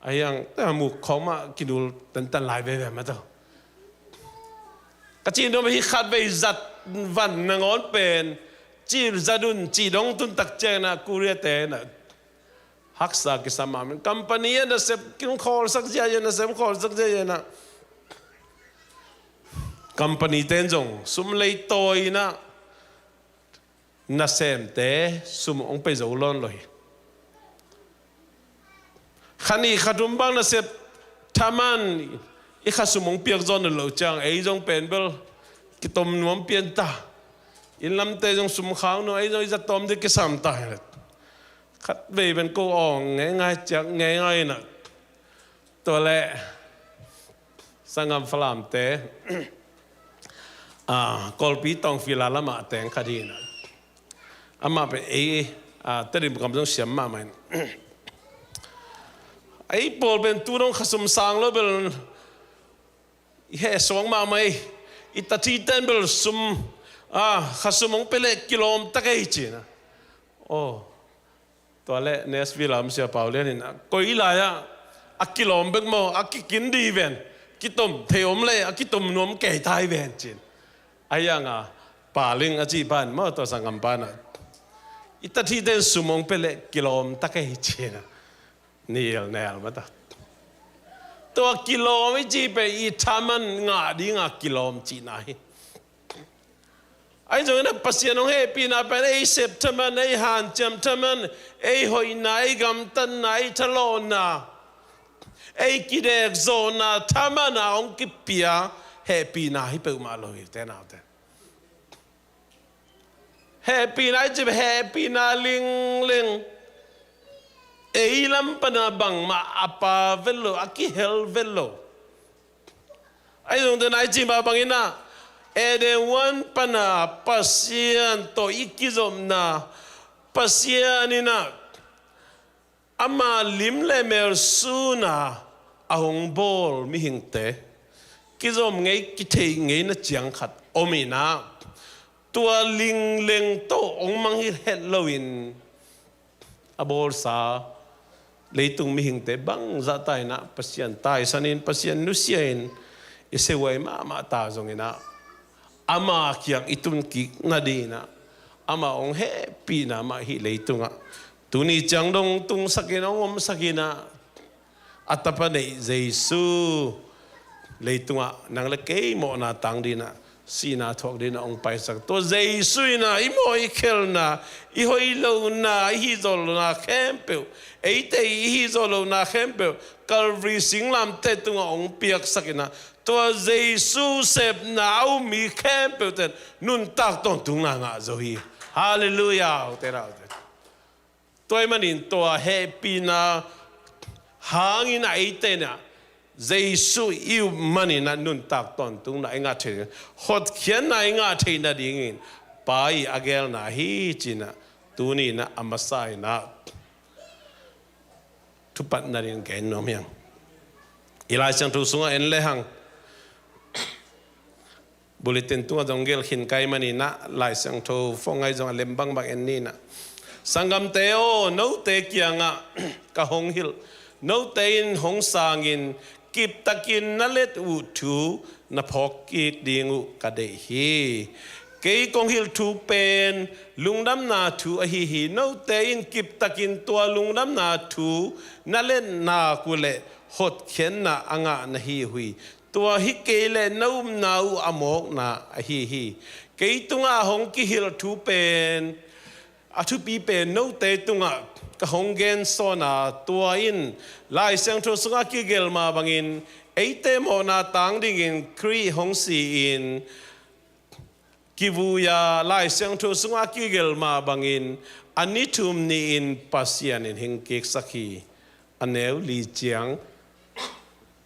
a hiang ta muk khawng mah kinul tantan lai veve mah tawh. Ka cih nuam hi, khatvei zat van nangawn pen cih zat un cih dong tun tak ciangin ah Korea te in ah haksa kisa mahmah. Company ah nasep kin khawlsak ziahziah, nasep khawlsak ziahziah in ah company te in zong sum leitawi in ah nasemte sum hong pe zo lawn lo hi. Kha nih kha thum bang nasep thaman i kha sum hong piak zaw nawn loh ciang ei zong pen bel kitom nuam pian ta. Inn lamte zong sum khak nuam, ei zong i zat tawm ding kisam ta hi. Khatvei pen ko awng ngeingai, ciak ngeingai in ah tua leh sanggam Falamte, ah, Kawlpi Tawngfila lamah teng khat hi in ah, amah pen ei, ah, Tedim kam zong siam mahmah in, ei pawl pen tu dong khasum sang lo bel i heh suak mahmah hi. I tathi ten bel sum, ah, khasum hong pia leh kilawm tak ei ci in ah. Aw, tua leh Nashville a om Sia Pau Lian in ah, koi lai-ah a kilawm bek maw, a kikin dih ven, kitom thei om leh a kitom nuam kei thei ven ci in. A hiang a, Paling a cih pan maw, tua sanggam pan ah, i tathi ten sum hong pia leh kilawm tak ei ci in ah, nilnel mah ta. Tua kilawm i cih pen i thaman ngah ding a kilawm cihna hi. Ahi zongin ah Pasian hong hehpihna pen ei sep thaman, ei hanciam thaman, ei hoihna, ei gamtatna, ei thalawhna, ei kidekzawhna thaman a hong kipia hehpihna hi peuhmah lo hi, te naute. Hehpihna i cih pen hehpihna lingling, ei lam pana bangmah a pha vet lo, a kihel vet lo. Ahi zongin tua i cih mah bangin ah, Eden huan pana Pasian tawh i kizopna, Pasian in ah ama lim le mel sun a a hong bawl mihingte, kizom ngei, kithei ngei na ciang khat om in ah, tua lingleng tawh hong mangngilh het loin a bawlsa leitung mihingte bangzah ta in ah Pasian taisan in, Pasian nusia in, i siahuai mahmah ta zongin ah, ama kiang i tun kik nadingin ah ama hong hehpihna mah hih leitungah tuni ciang dong tungsak in hong omsak in ah, a tapa neih Jesu leitungah nang le kei mawhna tang dingin ah, sihna thuak dingin ah hong paisak. Tua Jesu in ah i mawh i khelna, i hoih lohna, i hih zawh lohna khempeuh, eite i hih zawh lohna khempeuh Calvary singlamteh tungah hong piaksak in ah, tua Jesu sepna a um mi khempeuhte in nuntak tawntungna ngah zo hi. Halleluiah. Ute naute, tua ahih manin tua hehpihna hangin ah eite in ah Jesu i up manin ah nuntak tawntungna i ngah thei, hotkhiatna i ngah thei nadingin Pa in a gelna hi ci-in ah, tuni in ah a masa in ah thupat nadingin gen nuam hi hang. I Lai Siangtho sungah en lehang, bulletin tungah zong gelh khin ka hih manin ah, Lai Siangtho phone ah zong a lem bangbang en ni in ah. Sanggamte aw, note kiangah ka hong hilh, note in hong sangin kiptakin na let uh thu na phawk kik ding uh ka deih hi. Kei kong hilh thu pen lungdamna thu ahi hi. Note in kiptakin tua lungdamna thu na let nak uh leh hotkhiatna a ngah na hi uh hi. Tua hi kei leh na upna uh a mawkna ahi hi. Kei tungah hong kihilh thu pen, a thupi pen note tungah ka hong gensawn a, tua in Lai Siangtho sungah kigelh mah bangin eite mawhna tang dingin Khrih hong si-in kivui a, Lai Siangtho sungah kigelh mah bangin a ni thum ni-in Pasian in hing kiksak hi. A neu li ciang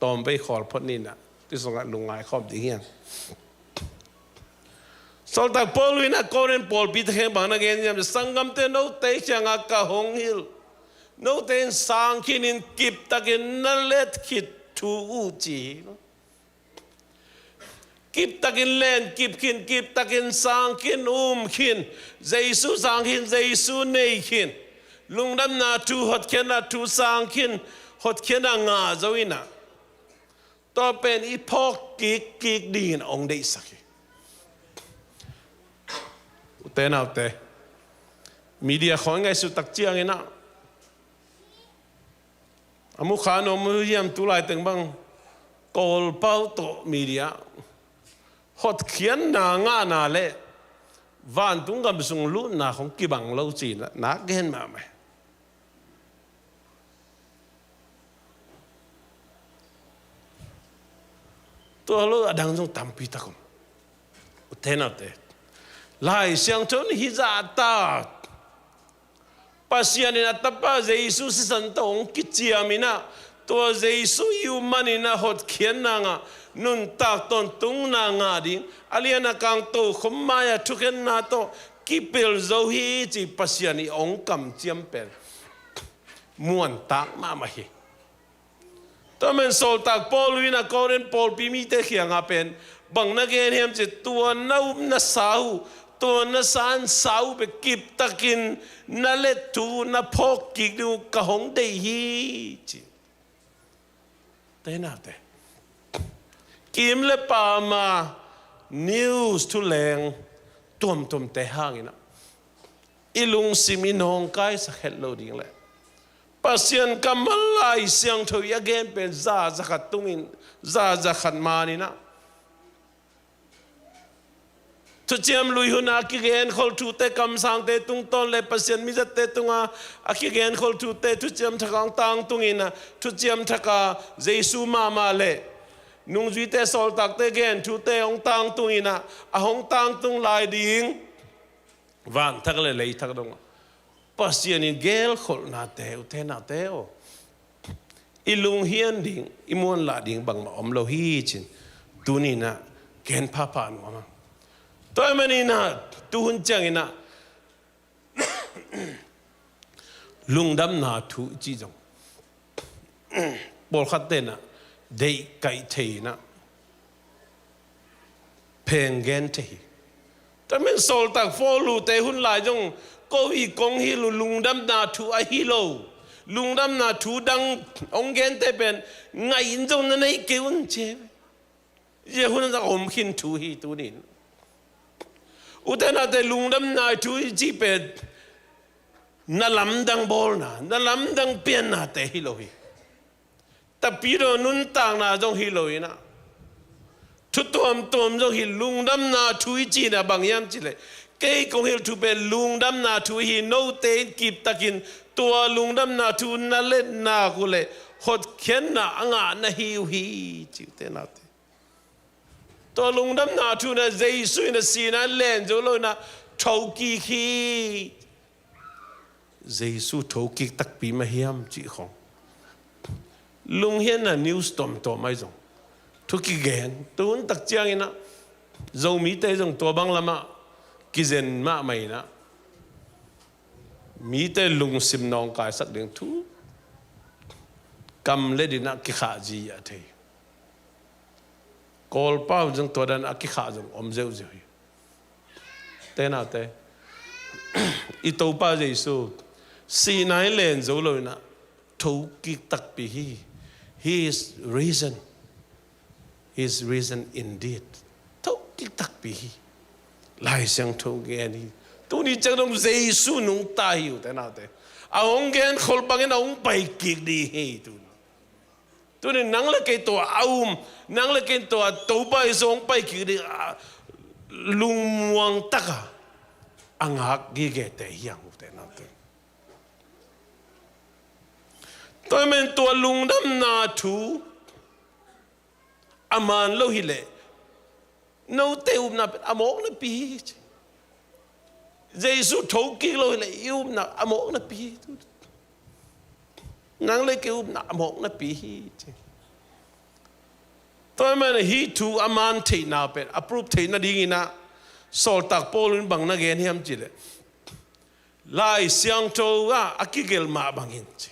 tawmvei khawl phot ni in ah, tu sungah lungngai khawm ding hi hang. Sawltak Paul in ah Korin pawlpite kiang bang na gen hiam, sanggamte, note kiangah ka hong hilh, note in sang khinin kiptakin na let khit thu uh ci hi. Kiptakin len kip khin, kiptakin sang khin, um khin, Jesu sang khin, Jesu nei khin, lungdamna thu, hotkhiatna thu sang khin, hotkhiatna ngah zo in ah, tua pen i phawk kik kik dingin hong deihsak hi. Ute naute, media khawng i ngaihsut tak ciangin ah, a mukha nuam uh hiam, tu laiteng bang Kawlpau tawh media hotkhiatna ngahna leh vantung gam sung lutna khawng kibang lo ci-in ah na gen mahmah hi. Tua lo a dang zong tampi tak om. Ute naute, Lai Siangtho in hih zah tak, Pasian in a tapa Jesu sisan tawh hong kiciam in ah, tua Jesu i up manin ah hotkhiatna ngah, nuntak tawntungna ngah ding, a lian a kang tokhom mai-ah thukhenna tawh kipel zo hi ci Pasian in hong kamciam pen muantak mahmah hi. Tua man sawltak Paul in ah Korin pawlpi mite kiangah pen bang na gen hiam cih leh, tua na up na sa uh, tua na sa in sa uh bek kiptakin na let thu na phawk kik ding uh ka hong deih hi ci. Ute naute, kim le pama news thuleng tuamtuamte hangin ah i lungsim i nawngkaisak het lo ding leh Pasian kammal Lai Siangtho i a gen pen za zakhat tungin, za zakhat manin ah, Thuciam Lui hun a kigenkhol thute, kamsangte tungtawn le Pasian mizatte tunga a kigenkhol thute, Thuciam Thak a hong tangtungin ah, Thuciam Thak a Jesu mahmah le nungzuite, sawltakte gen thute hong tangtungin ah, a hong tangtung lai ding vanthak le leithak dongah Pasian in gelkholhnate, ute naute aw, i lunghian ding, i muanlah ding bangmah om lo hi ci-in tuni-in ah gen phapha nuam ing. Tua ahih manin ah tuhun ciangin ah lungdamna thu i cih zong pawlkhatte in ah deih kaih thei in ah, Pheng gen thei hi. Tua man sawltak Paul uh te hun lai zong ko i kong hi lo, lungdamna thu ahi lo, lungdamna thu dang hong gen te pen ngaih in zong na nei kei un ci. Zia hun a om khin thu hi tunin. U te nau te, lungdamna thu i ci pen na lamdang bawlna, na lamdang pianna te hi lo hi. Tapidaw nuntakna zong hi lo inah, thu tuamtuam zong hi, lungdamna thu i cihna bang hiam cih leh, kei kong hilh thu pen lungdamna thu hi, note in kiptakin tua lungdamna thu na let nak uh leh hotkhiatna a ngah na hi uh hi, ci uh te nau te. Tua lungdamna thu na Jesu in a sihna len zo lo inah thokik hi. Jesu thokik takpi mah hiam cih khong. Lunghianna news tuamtuam ahi zong, thu kigen, tu hun tak ciang inah Zomite zong tua bang lamah kizen mahmah inah, mite lungsim nawngkaisak ding thu kam le dinah kikhah ziah thei. Kawlpau zong tua dan a kikhah zong om zeuhzeuh hi. Te nau te, i Topa Jesu sihna i len zo lo inah thokik takpi hi. He is risen. He is risen indeed. Thokik takpi hi. Lai Siangtho gen hi. Tuni ciang dong Jesu nungta hi uh te nau te. A hong gen khol bangin a hong pai kik ding hi tuni. Tuni nang le kei tua a um, nang le kei tua Topa Jesu hong pai kik ding a lungmuang taka a ngak gigete hi ang uh te nau te. Tua man tua lungdamna thu a man lo hi leh, note upna pen a mawk napi hi ci. Jesu thokik lo hi leh i upna a mawk napi hi. Nang le kei upna a mawk napi hi ci. Tua man hi thu a man theihna pen a proof theih nading inah sawltak Paul in bang na gen hiam cih leh, Lai Siangtho ah a kigelh mah bangin ci.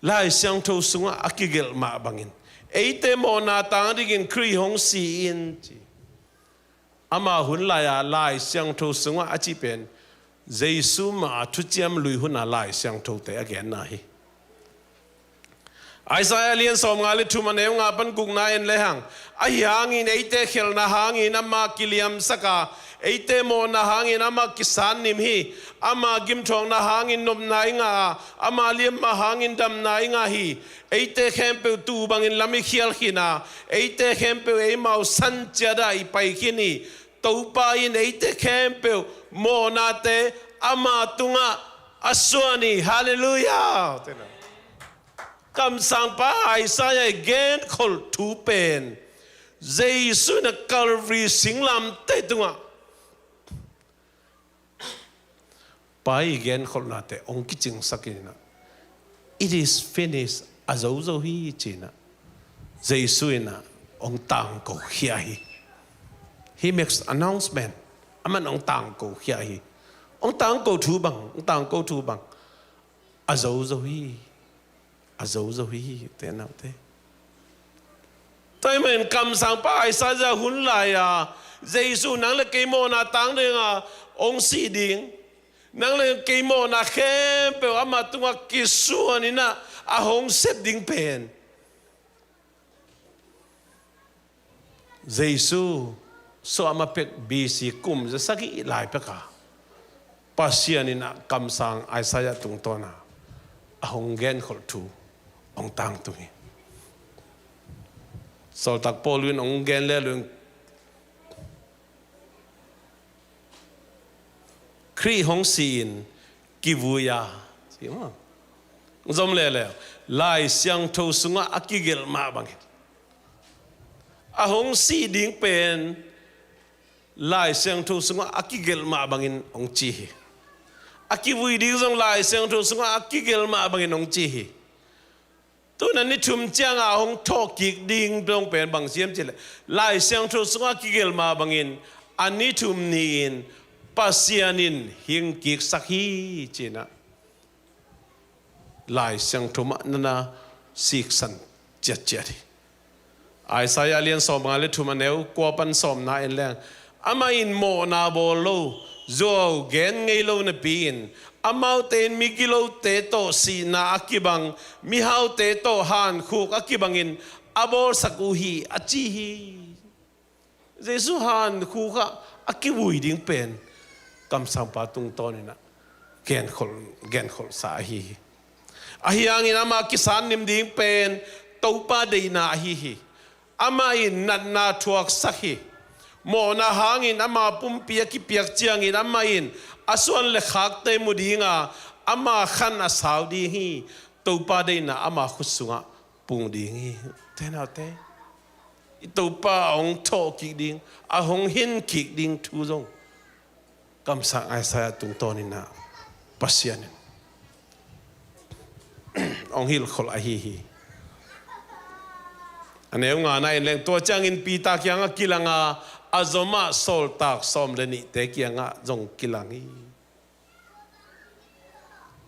Lai Siangtho sungah a kigelh mah bangin eite mawhna tang dingin Khrih hong si in ci. Ama hun lai-a Lai Siangtho sungah a cih pen Jesu mah a thuciam lui huna Lai Siangthote a genna hi. Isaiah lian sawmnga le thum a neu nga pan gukna en lehang, ahi hangin eite khelhna hangin ama kiliamsak a, eite mawhna hangin ama kisannim hi. Ama gimthawkna hangin nopna i ngah a, ama liamma hangin damna i ngah hi. Eite khempeuh tuu bangin lam i khial khin a, eite khempeuh eimau san ciatah i pai khin hi. Topa in eite khempeuh mawhnate ama tungah a suan hi. Halleluiah. Kamsangpa Isaiah i genkholh thu pen Jesu in a Calvary singlamteh tungah Pa i genkholhnate hong kicingsak inah, "It is finished," a zozo hi ci-inah Jesu inah hong tangkokhia hi. He makes announcement. Aman hong tangkokhia hi. Hong tangko thu bang, hong tangko thu bang, a zozo hi. A zozo hi, te naute. Tua ahih manin kamsangpa Isaiah hun lai-a Jesu nang le kei mawhna tang dinga hong sih ding, nang le kei mawhna khempeuh ama tungah kisuan inah a hong sep ding pen Jesu suahma pek B C kum za sagih lai peka Pasian inah kamsang Isaiah tungtawna a hong genkholh thu hong tangtung hi. Sawltak Paul in hong gen lel uh in, Khrih hong si-in kivui a, si maw, zom lele, Lai Siangtho sungah a kigelh mah bangin, a hong sih ding pen Lai Siangtho sungah a kigelh mah bangin hong ci hi. A kivui ding zong Lai Siangtho sungah a kigelh mah bangin hong ci hi. Tuna ni thum cianga hong thawhkik ding dong pen bang hiam cihleh, Lai Siangtho sungah a kigelh mah bangin a ni thum ni-in Pasian in hingkiksak hi, ci-inah Lai Siangtho mah nana siksan ciatciat hi. Isaiah lian sawmnga le thum, a neu kua pan sawmna en leng, amah in mawhna bawl lo, zuau gen ngei lo napi-in, amaute in migilote tawh sihna a kibang, mihaute tawh hankhuk a kibangin a bawlsak uh hi, a ci hi. Jesu hankhuk ah a kivui ding pen kamsangpa tungtawnin ah genkholh, genkholhsa ahi hi. Ahi hangin amah kisan nim ding pen Topa deihna ahi hi. Amah in natna thuaksak hi. Mawhna hangin ama pumpi a kipiak ciangin amah in a suan le khakte mu ding a, ama khan a sau ding hi. Topa deihna ama khut sungah pung ding hi. Te naute, i Topa a hong thawh kik ding, a hong hin kik ding thu zong kamsang Isaiah tungtawnin ah Pasian in hong hilhkholh ahi hi. A neu ngana en leng, tua ciangin Peter kiangah kilang a, a zomah sawltak sawm le nihte kiangah zong kilang hi.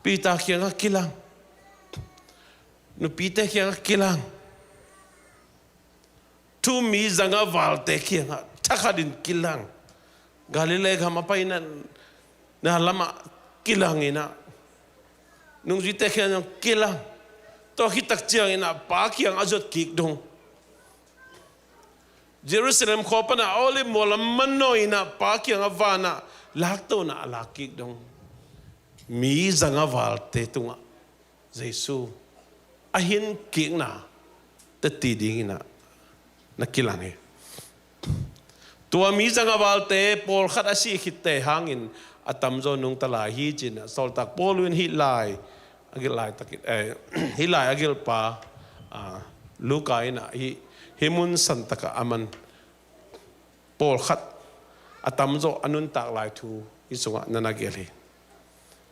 Peter kiangah kilang. Nupite kiangah kilang. Thu mi zanga valte kiangah thakhatin kilang. Galilee gam a paina na lamah kilang in ah, nungzuite kiangah kilang. Tua khit tak ciangin ah Pa kiang a zuat kik dong. Jerusalem khua panah Olive mual lam manawh in ah Pa kiangah vanah laktona a lak kik dong. Mi zanga valte tungah Jesu a hin kikna teti dingin ah na kilang hi. Tua mi zanga valte pawlkhat a sih khitte hangin a tamzaw nungta lai hi ci-in ah sawltak Paul in hih lai a gelh laitakin, eh, hih lai a gelhpa, ah, Luka in ah hih, hih mun santakah a man pawlkhat a tamzaw a nuntak lai thu hih sungah na na gelh hi.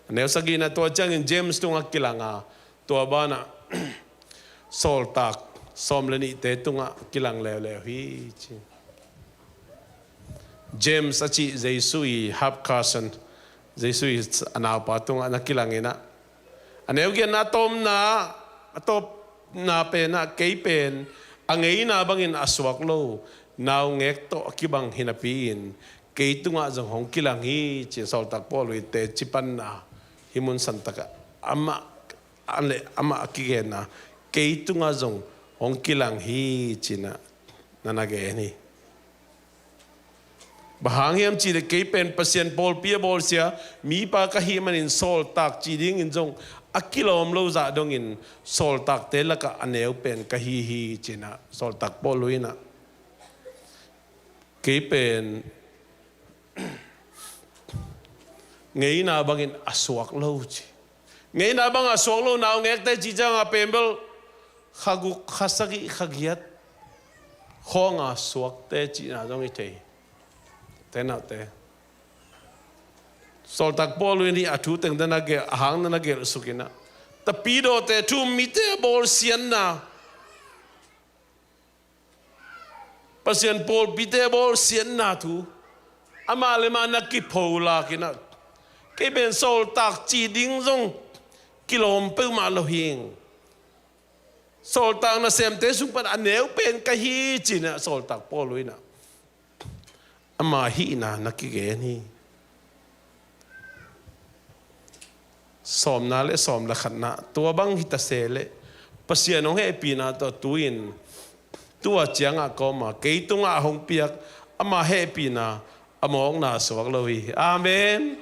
A neu sagihna, tua ciangin James tungah kilang a, tua banah sawltak sawm le nihte tungah kilang leuleu hi ci. James a cih Jesu i half cousin, Jesu i a naupa tungah na kilang in ah, a neu giatna, a tawpna, a tawpna pen ah, kei pen a ngeina bangin a suak lo naungek tawh a kibang hi napi-in kei tungah zong hong kilang hi ci-in sawltak Paul i teci panna hih mun santakah amah, a le amah a kigenna, kei tungah zong hong kilang hi ci-in ah na na gen hi. Bang hang hiam cih leh kei pen Pasian pawlpi a bawlsia mipa ka hih manin sawltak cih dingin zong a kilawm lo zah dongin sawltakte lakah a neu pen ka hi hi ci-in ah sawltak Paul in ah kei pen ngeina bangin a suak lo ci. Ngeina bang a suak lo naungekte cih ciangah pen bel kha guk, kha sagih, kha giat khawng a suakte cihna zong i thei. Te naute, sawltak Paul in hih a thu teng na na gelh, a hang na na gelh suk in ah, tapidawte thu mite a bawlsiatna, Pasian pawlpite bawlsiatna thu amah le mah na kipholak in ah, kei pen sawltak cih ding zong kilawm peuhmah lo hing. Sawltak nasemte sung pan a neu pen ka hi ci-in ah sawltak Paul in ah ama hihna na kigen hi. Sawmna le sawm le khatna, tua bang hi ta se leh Pasian hong hehpihna tawh tu-in, tu-a ciangah ka om a, kei tungah a hong piak ama hehpihna a mawkna suak lo hi. Amen.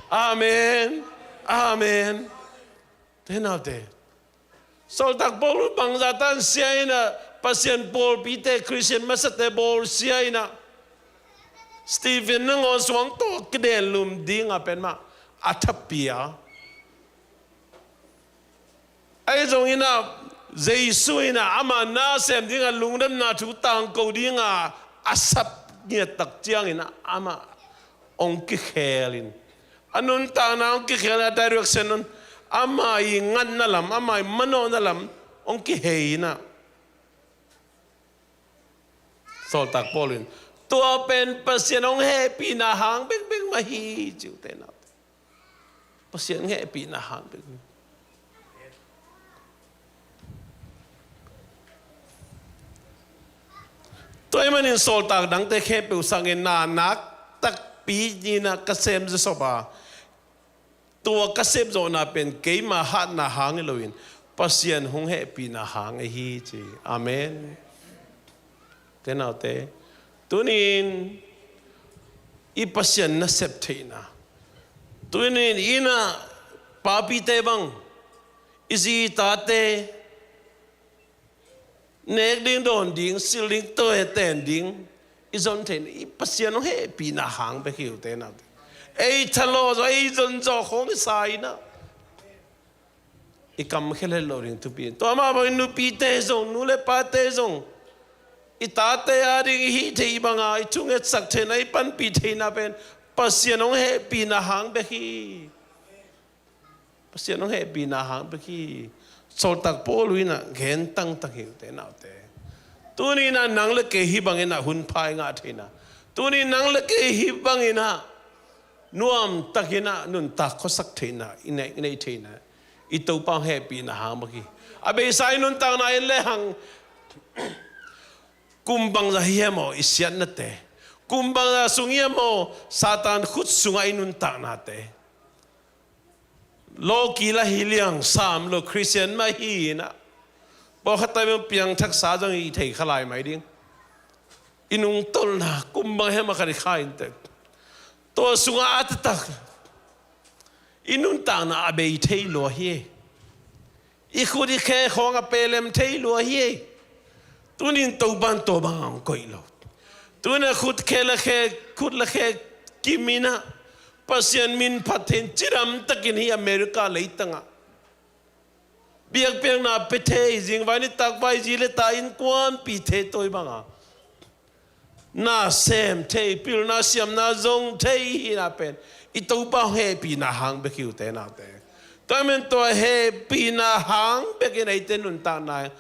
Amen. Amen. Te naute, sawltak Paul bangzah tan sia in ah, Pasian pawlpite, Khristian masate bawlsia in ah, Stephen nangawn suang tawh kidenlum ding a pen mah a thapi a. Ahi zongin ah, Jesu in ah ama nasem ding a lungdamna thu tangko ding a a sap ngiat tak ciangin ah amah hong kikhel in, a nuntakna hong kikhel in, a direction hong, ama i ngatna lam, ama i manawhna lam hong kihei in ah, sawltak Paul in tua pen Pasian hong hehpihna hang bekbek mah hi ci uh te naute. Pasian hehpihna hang bekbek. Tua ahih manin sawltak dangte khempeuh sangin na nak takpi ni-in ah ka sem zawsop a, tua ka sem zawhna pen keima hatna hang hi loin Pasian hong hehpihna hang ahi ci. Amen. Te naute, tuni-in i Pasian nasep theihna, tuni-in i na papite bang, i zi i tate nek ding, dawn ding, silh ding, tua ten ding i zon theihna, i Pasian hong hehpihna hang bek hi uh te naute. Ei thalawh zawh, ei zon zawh khawng i sa-in ah i kam khel het loh ding thupi. Tua mah bangin nupite zong, nu le pate zong, i tate ading i hih theih banga i thungetsak theihna, i panpih theihna pen Pasian hong hehpihna hang bek hi. Pasian hong hehpihna hang bek hi. Sawltak Paul in ah gen tangtang hi uh te naute. Tuni-in ah nang le kei hih bangin ah hunpha i ngah theihna, tuni-in nang le kei hih bangin ah nuamtakin ah nuntak khuasak theihna i neih, i neih theihna, i Topa hong hehpihna hang bek hi. A beisa i nuntakna en le hang, kum bangzah hi hiam aw i siatnate, kum bangzah sung hiam aw Satan khut sungah i nuntaknate. Lawkil ahi liang, sam lo Khristian mah hi-in ah, pawlkhat ta bang piangthaksa zong i thei kha lai mai ding. I nungtolhna kum bang hiam a khat i kha inteh, tua sungah a taktak i nuntakna a bei thei lua hi. I khut i khe khawng a pelem thei lua hi. Tuni-in Topa'n tua bang hong koih lo. Tuni-in a khut khe le khe, khut le khe kim-in ah Pasian min phat thei-in cidamtakin hih America leitangah biakpiakna pia thei, zingvai nitak vai zi le ta innkuanpih thei, tua banga na sem thei, pilna siamna zong thei i hihna pen i Topa hong hehpihna hang bek hi uh te naute. Tua ahih manin tua hehpihna hang bekin eite nuntakna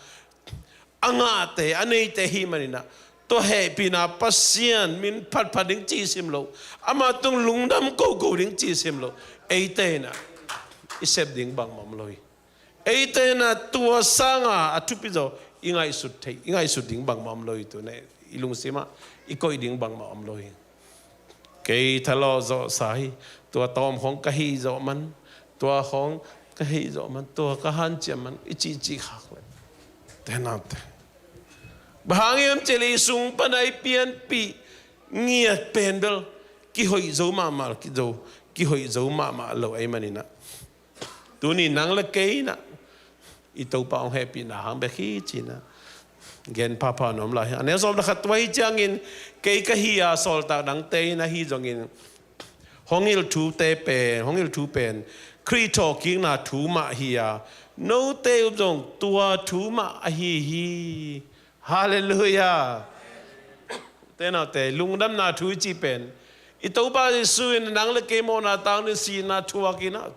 a ngahte, a neite ahih manin ah, tua hehpihna Pasian min phatphat ding cih sim lo, ama tung lungdam koko ding cih sim lo, eite in ah i sep ding bangmah om lo hi. Eite in ah tua sanga a thupi zaw i ngaihsut thei, i ngaihsut ding bangmah om lo hi. Tu-in ah i lungsimah i koih ding bangmah om lo hi. Kei thalawh zawhsa hi, tua tawm khawng ka hih zawh man, tua khawng ka hih zawh man, tua ka hanciam man i cihcih khak leh, te naute, bang hang hiam cih leh i sung pana i pianpih ngiat pen bel kihoih zo mahmah, kizo, kihoih zo mahmah lo ahih manin ah, tuni nang le kei in ah i Topa hong hehpihna hang bek hi ci-in ah gen phapha nuam lai hi. A neu sawm le khat, tua hi ciangin kei ka hi a, sawltak dangte in ahi zongin hong hilh thute pen, hong hilh thu pen Khrih thawhkikna thu mah hi a, note uh zong tua thu mah ahi hi. Halleluiah. Te naute, lungdamna thu i cih pen i Topa Jesu in nang le kei mawhna tang dingin sihna thuak in ah,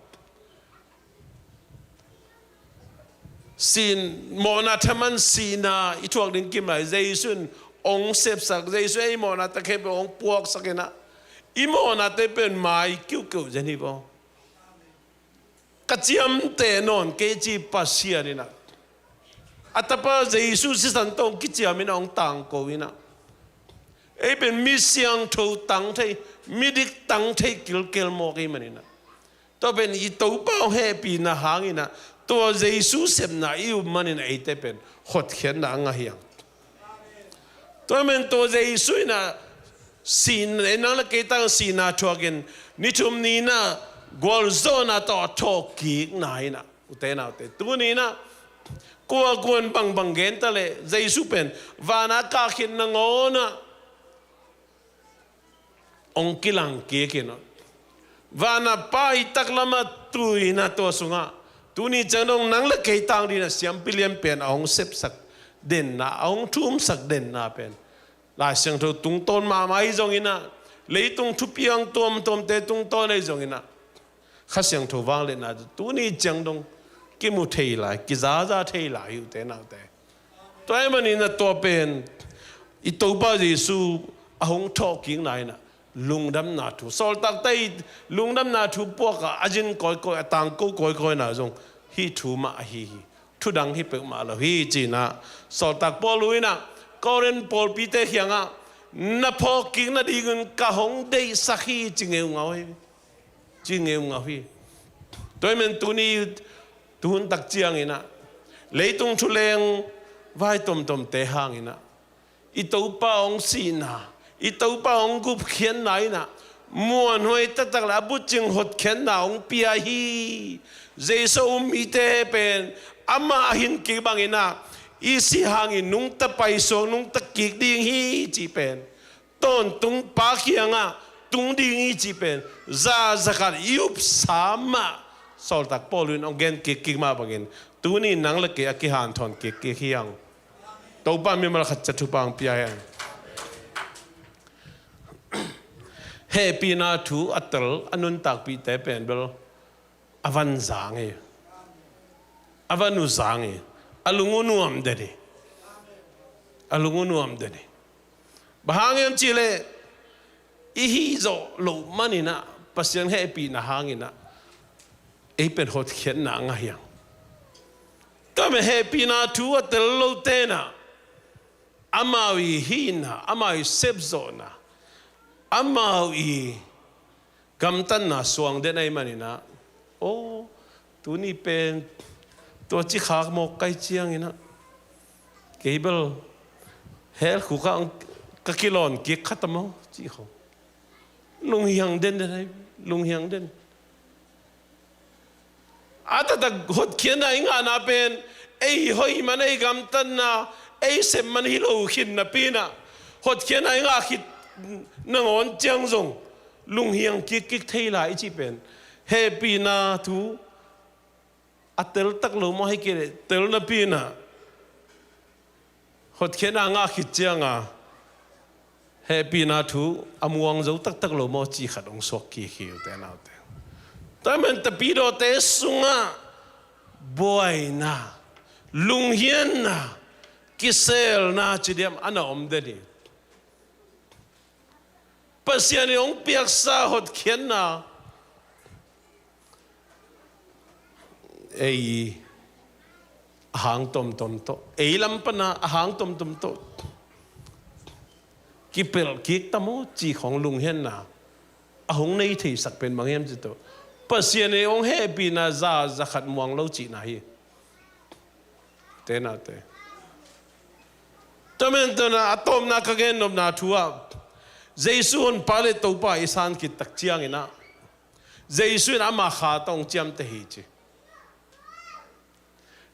sin, mawhna thaman sihna i thuak ding kim lai. Jesu in hong sepsak, Jesu in ei mawhnate khempeuh hong puaksak in ah, i mawhnate pen mai kiukiu zen hi vaw. Ka ciamteh nawn kei ci Pasian in ah, a Tapa Jesu sisan tawh hong kiciam in ah, hong tangko in ah, ei pen mi siangtho tang thei, midik tang thei kilkel mawk ahih manin ah, tua pen i Topa hong hehpihna hangin ah, tua Jesu sepna i up manin eite pen hotkhiatna a ngah hi hang. Tua ahih manin tua Jesu in ah sihna, nang le kei tang sihna thuakin, ni thum ni-in ah gualzawhna tawh a thawhkikna in ah, ute naute, tuni-in ah kuakuan bangbang gen ta leh Jesu pen vana kah khit nangawn ah hong kilang kik in ah, vana Pa i taklamah tu-in ah, tua sungah tuni ciang dong nang le kei tang dingin ah siampi lian pen a hong sepsak denna, a hong thumsak denna pen Lai Siangtho tungtawn mahmah ahi zongin ah, leitung thupiang tuamtuamte tungtawn ahi zongin ah, Kha Siangtho vangliatna tuni ciang dong kimu thei lai, kizaza thei lai hi, ute naute. Tua ahih manin ah tua pen i Topa Jesu a hong thawhkikna in ah lungdamna thu, sawltakte i lungdamna thu puak a, a zin kawikawi, a tangko kawikawina zong hih thu mah ahi hi. Thu dang hi peuhmah lo hi, ci-in ah sawltak Paul in ah Korin pawlpite kiangah na phawk kik nadingun ka hong deihsak hi, ci ngeungau hi. Ci ngeungau hi. Tua ahih manin tuni, tuhun tak cianginah leitung thuleng vai tomtomte hanginah i Topa hong sihna, i Topa hong gupkhiatna inah muanhuai taktak le a bucing hotkhiatna hong pia hi. Jesu a um mite pen amah a hin kik banginah i sih hangin nungta paisuak, nungta kik ding hi cih pen, tawntung Pa kiangah tung ding hi cih pen za zakhat i upsa mah. Sawltak Paul in hong gen kikkik mah bangin tuni nang le kei a kihanthawn kikkik hi hang. Topa mimal khat ciat thupha hong pia hen. Hehpihna thu a tel a nuntakpihte pen bel a van zang hi. A van uh zang hi. A lung uh nuam den hi. A lung uh nuam den hi. Bang hang hiam cihleh i hih zawh loh maninah Pasian hehpihna hanginah ei pen hotkhiatna a ngah hi hang. Tua mah hehpihna thu a tel lo tenah amau i hihna, amau i sepzawhna, amau i gamtatna suang den ahih maninah, aw, tuni pen tua ci khak mawk kai cianginah kei bel hell khukah ka kilawn kik kha ta maw, ci khong. Lunghiang den den ahi, lunghiang den. A taktak hotkhiatna i ngahna pen ei hoih man, ei gamtatna, ei sep man hi lo khin napi inah hotkhiatna i ngah khit nangawn ciang zong lunghiang kikkik thei lai i cih pen hehpihna thu a tel tak lo maw, hi kei leh tel napi inah hotkhiatna ngah khit cianga hehpihna thu a muang zo taktak lo maw cih khat hong suak kik hi, ute naute. Tua ahih manin tapidawte sungah buaina, lunghianna, kiselna ci diam a na om den hi. Pasian in hong piaksa hotkhiatna ei a hang tomtom tawh, ei lam pana a hang tomtom tawh kipelh kik ta maw cih khong lunghianna a hong nei theisak pen bang hiam cih tawh, Pasian in hong hehpihna za zakhat muang lo cihna hi. Ute naute. Tua ahih manin tua a tawpna ka gen nopna thu ah Jesu Honpa le Topa i san khit tak cianginah Jesu in ama kha tawh hong ciamteh hi ci.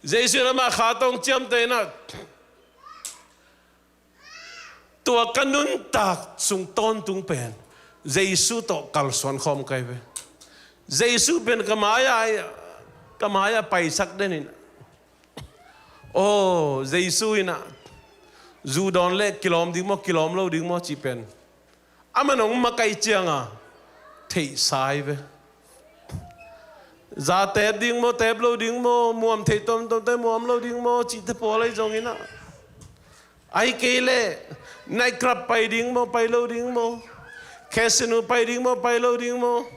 Jesu in ama kha tawh hong ciamteh inah tua ka nuntak sung tawntung pen Jesu tawh kalsuan khawm kai ve. Jesu pen ka mai-ah, ka mai-ah paisak den inah, aw, Jesu inah zu dawn le kilawm ding maw, kilawm lo ding maw cih pen aman hong makaih cianga theihsa hi ve. Za teep ding maw, teep lo ding maw, muam theih tomtomte muam lo ding maw cihte pawl ahi zonginah, ahi kei leh night club pai ding maw, pai lo ding maw, casino pai ding maw, pai lo ding maw,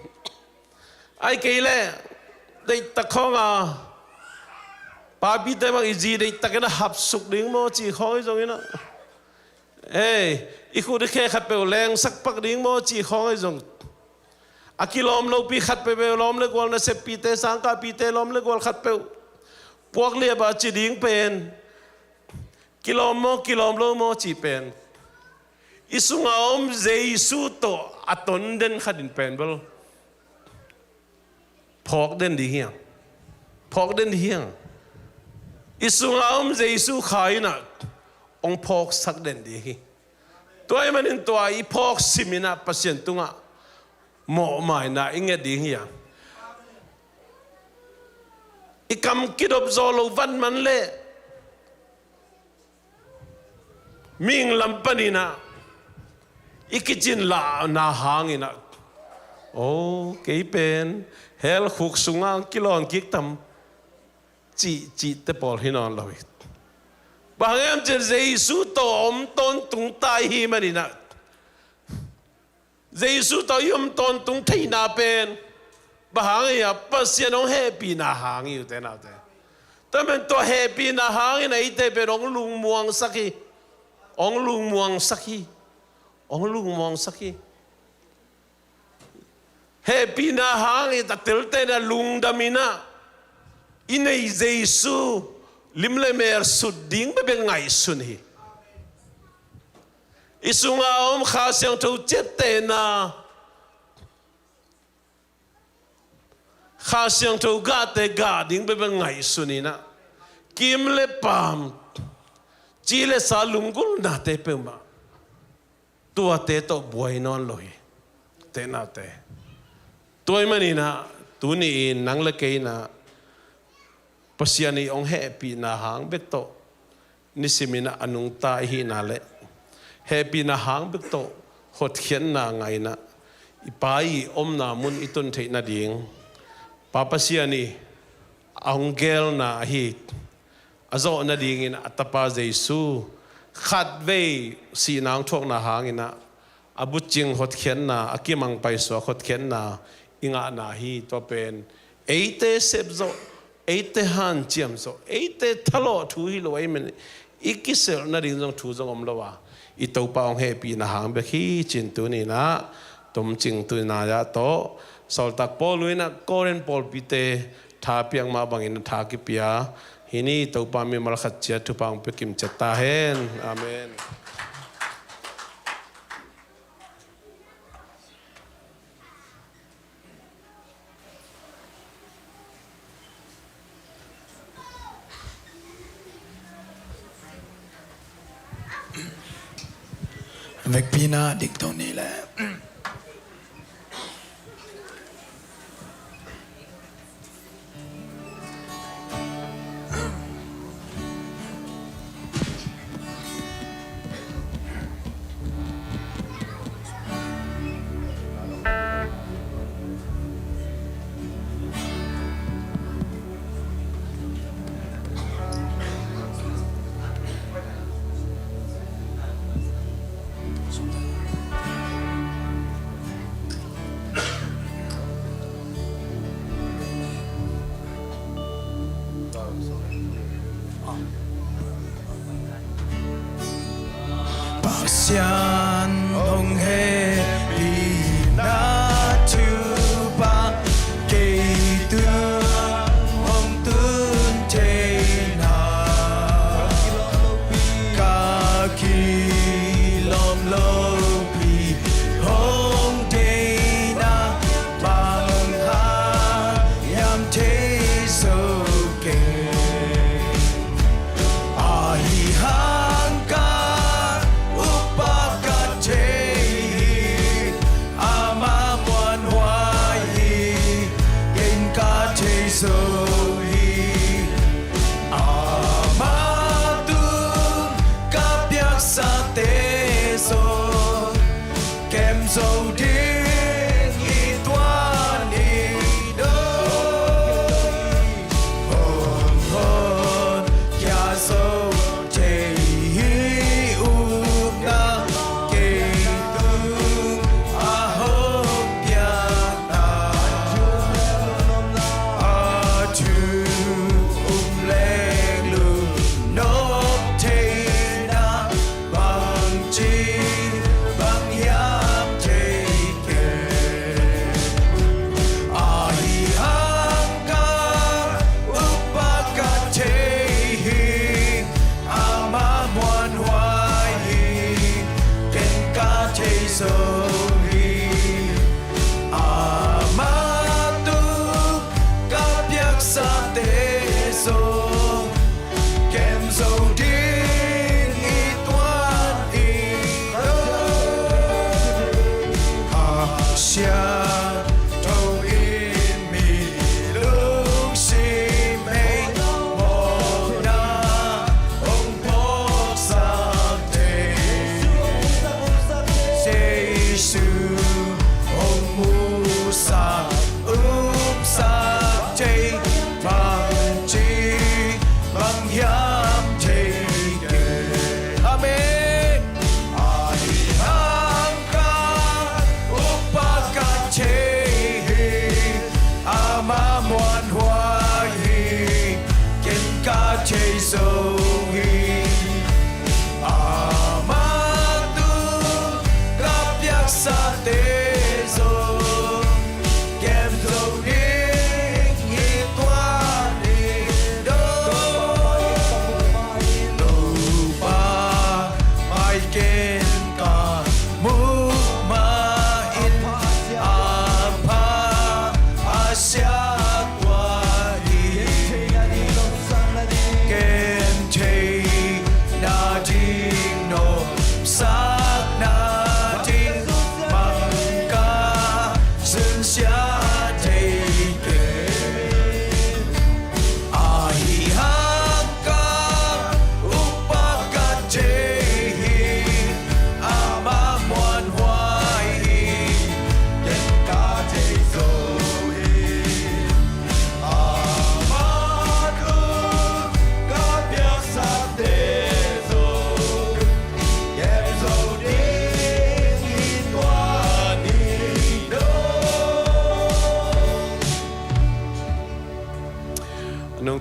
ahi kei leh deihtak khawnga papite bang i zi deihtakin a hapsuk ding maw cih khawng ahi zonginah, ei, i khut i khe khatpeuh lengsak pak ding maw cih khawng ahi zong, a kilawm lopi khat peuhpeuh, lawm le gual, naseppite, sangkahpite lawm le gual khatpeuh puak liapa ci ding pen kilawm maw, kilawm lo maw cih pen i sunga om Jesu tawh a ton den khatin pen bel phawk den ding hi hang. Phawk den ding hi hang. I sunga om Jesu kha inah hong phawksak den ding hi. Tua ahih manin tua i phawk siminah Pasian tungah mawhmaina i nget ding hi hang. I kam kidop zaw lo vat man leh mihing lam paninah i kicin lahna hanginah, aw, kei pen hell khuk sungah kilawn kik tam cih, cihte pawl hi nawn lo hi. Bang hang hiam cih leh Jesu tawh om tawntung ta i hih maninah Jesu tawh i om tawntung theihna pen bang hang hiam? Pasian hong hehpihna hang hi, ute naute. Tua pen tua hehpihna hangin eite pen hong lungmuangsak hi. Hong lungmuangsak hi. Hong lungmuangsak hi. Hehpihna hang i a telte in a lungdam in a, i nei Jesu lim le mel sut ding bekbek ngaihsun hi. I sunga om Kha Siangtho ciaptehna, Kha Siangtho gahte gah ding bekbek ngaihsun in a, kim le paam, ci le sa lunggulhnate peuhmah tuate tawh buai nawn lo hi. Tehnate. Tua ahih manin a, tuni-in nang le kei in a, Pasian i hong hehpihna hang bek tawh nisimin a nungta i hihna le hehpihna hang bek tawh hotkhiatna ngah in a, i Pa i omna mun i tun theih nading, Pa Pasian i a hong geelna ahi a zawh nadingin a Tapa Jesu khatvei sihna hong thuakna hangin a, a bucing hotkhiatna, a kimang paisuak hotkhiatna i ngahna hi. Tua pen eite sep zawh, eite hanciam zawh, eite thalawh thu hi lo ahih manin i kiselh nading zong thu zong om lo a, i Topa hong hehpihna hang bek hi ci-in tuni-in a tomcingtu nai-ah tawh Sawltak Paul in a Korin pawlpite tha piak mah bangin a tha kipia hi ni. Topa mimal khat ciat thupha hong pia kim ciat ta hen. Amen. Vekpi-in a dingto ni leh. Pasian hong hehpihna thupha kei tung hong tun theihna, ka kilawm lopi hong deihna bang hang hiam thei zo kei. Ahi hang ka up a ka thei hi, ama muanhuai hi, ken ka thei zo hi. Ama tung ka piaksate zong kem zo ding i tuan hi. Hong honkhia zo thei hi, upna kei tung a hong piak a thu um leng lungnop theihna bangci bang hiam thei kei. Ahi hang ka up a ka thei hi, ama muanhuai hi, ken ka thei zo hi. Ama tung ka piaksate zong kem zo ding i tuan hi. A siangtho in mi lungsim hei mawhna hong phawksak thei.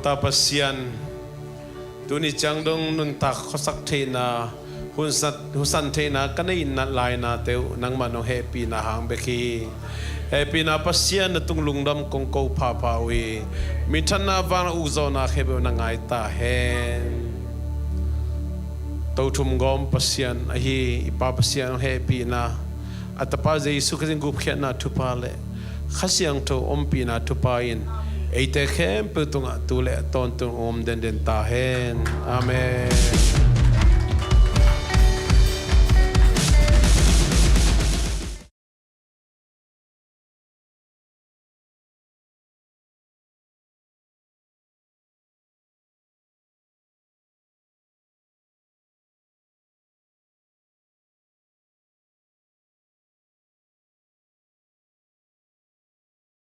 Ta Pasian, tuni ciang dong nuntak khuasak theihna, hunsat, husan theihna ka neih na lainate uh nangmah nong hehpihna hang bek hi. Hehpihna Pasian, na tung lungdam kong ko phapha uh hi. Minthanna vang na ukzawhna khempeuh na ngai ta hen. Tothum gawm Pasian ahi i Pa Pasian hong hehpihna, a Tapa Jesu Khazih gupkhiatna thupha le Kha Siangtho ompihna thupha in eite khempeuh tungah tu le tawntung om denden ta hen. Amen.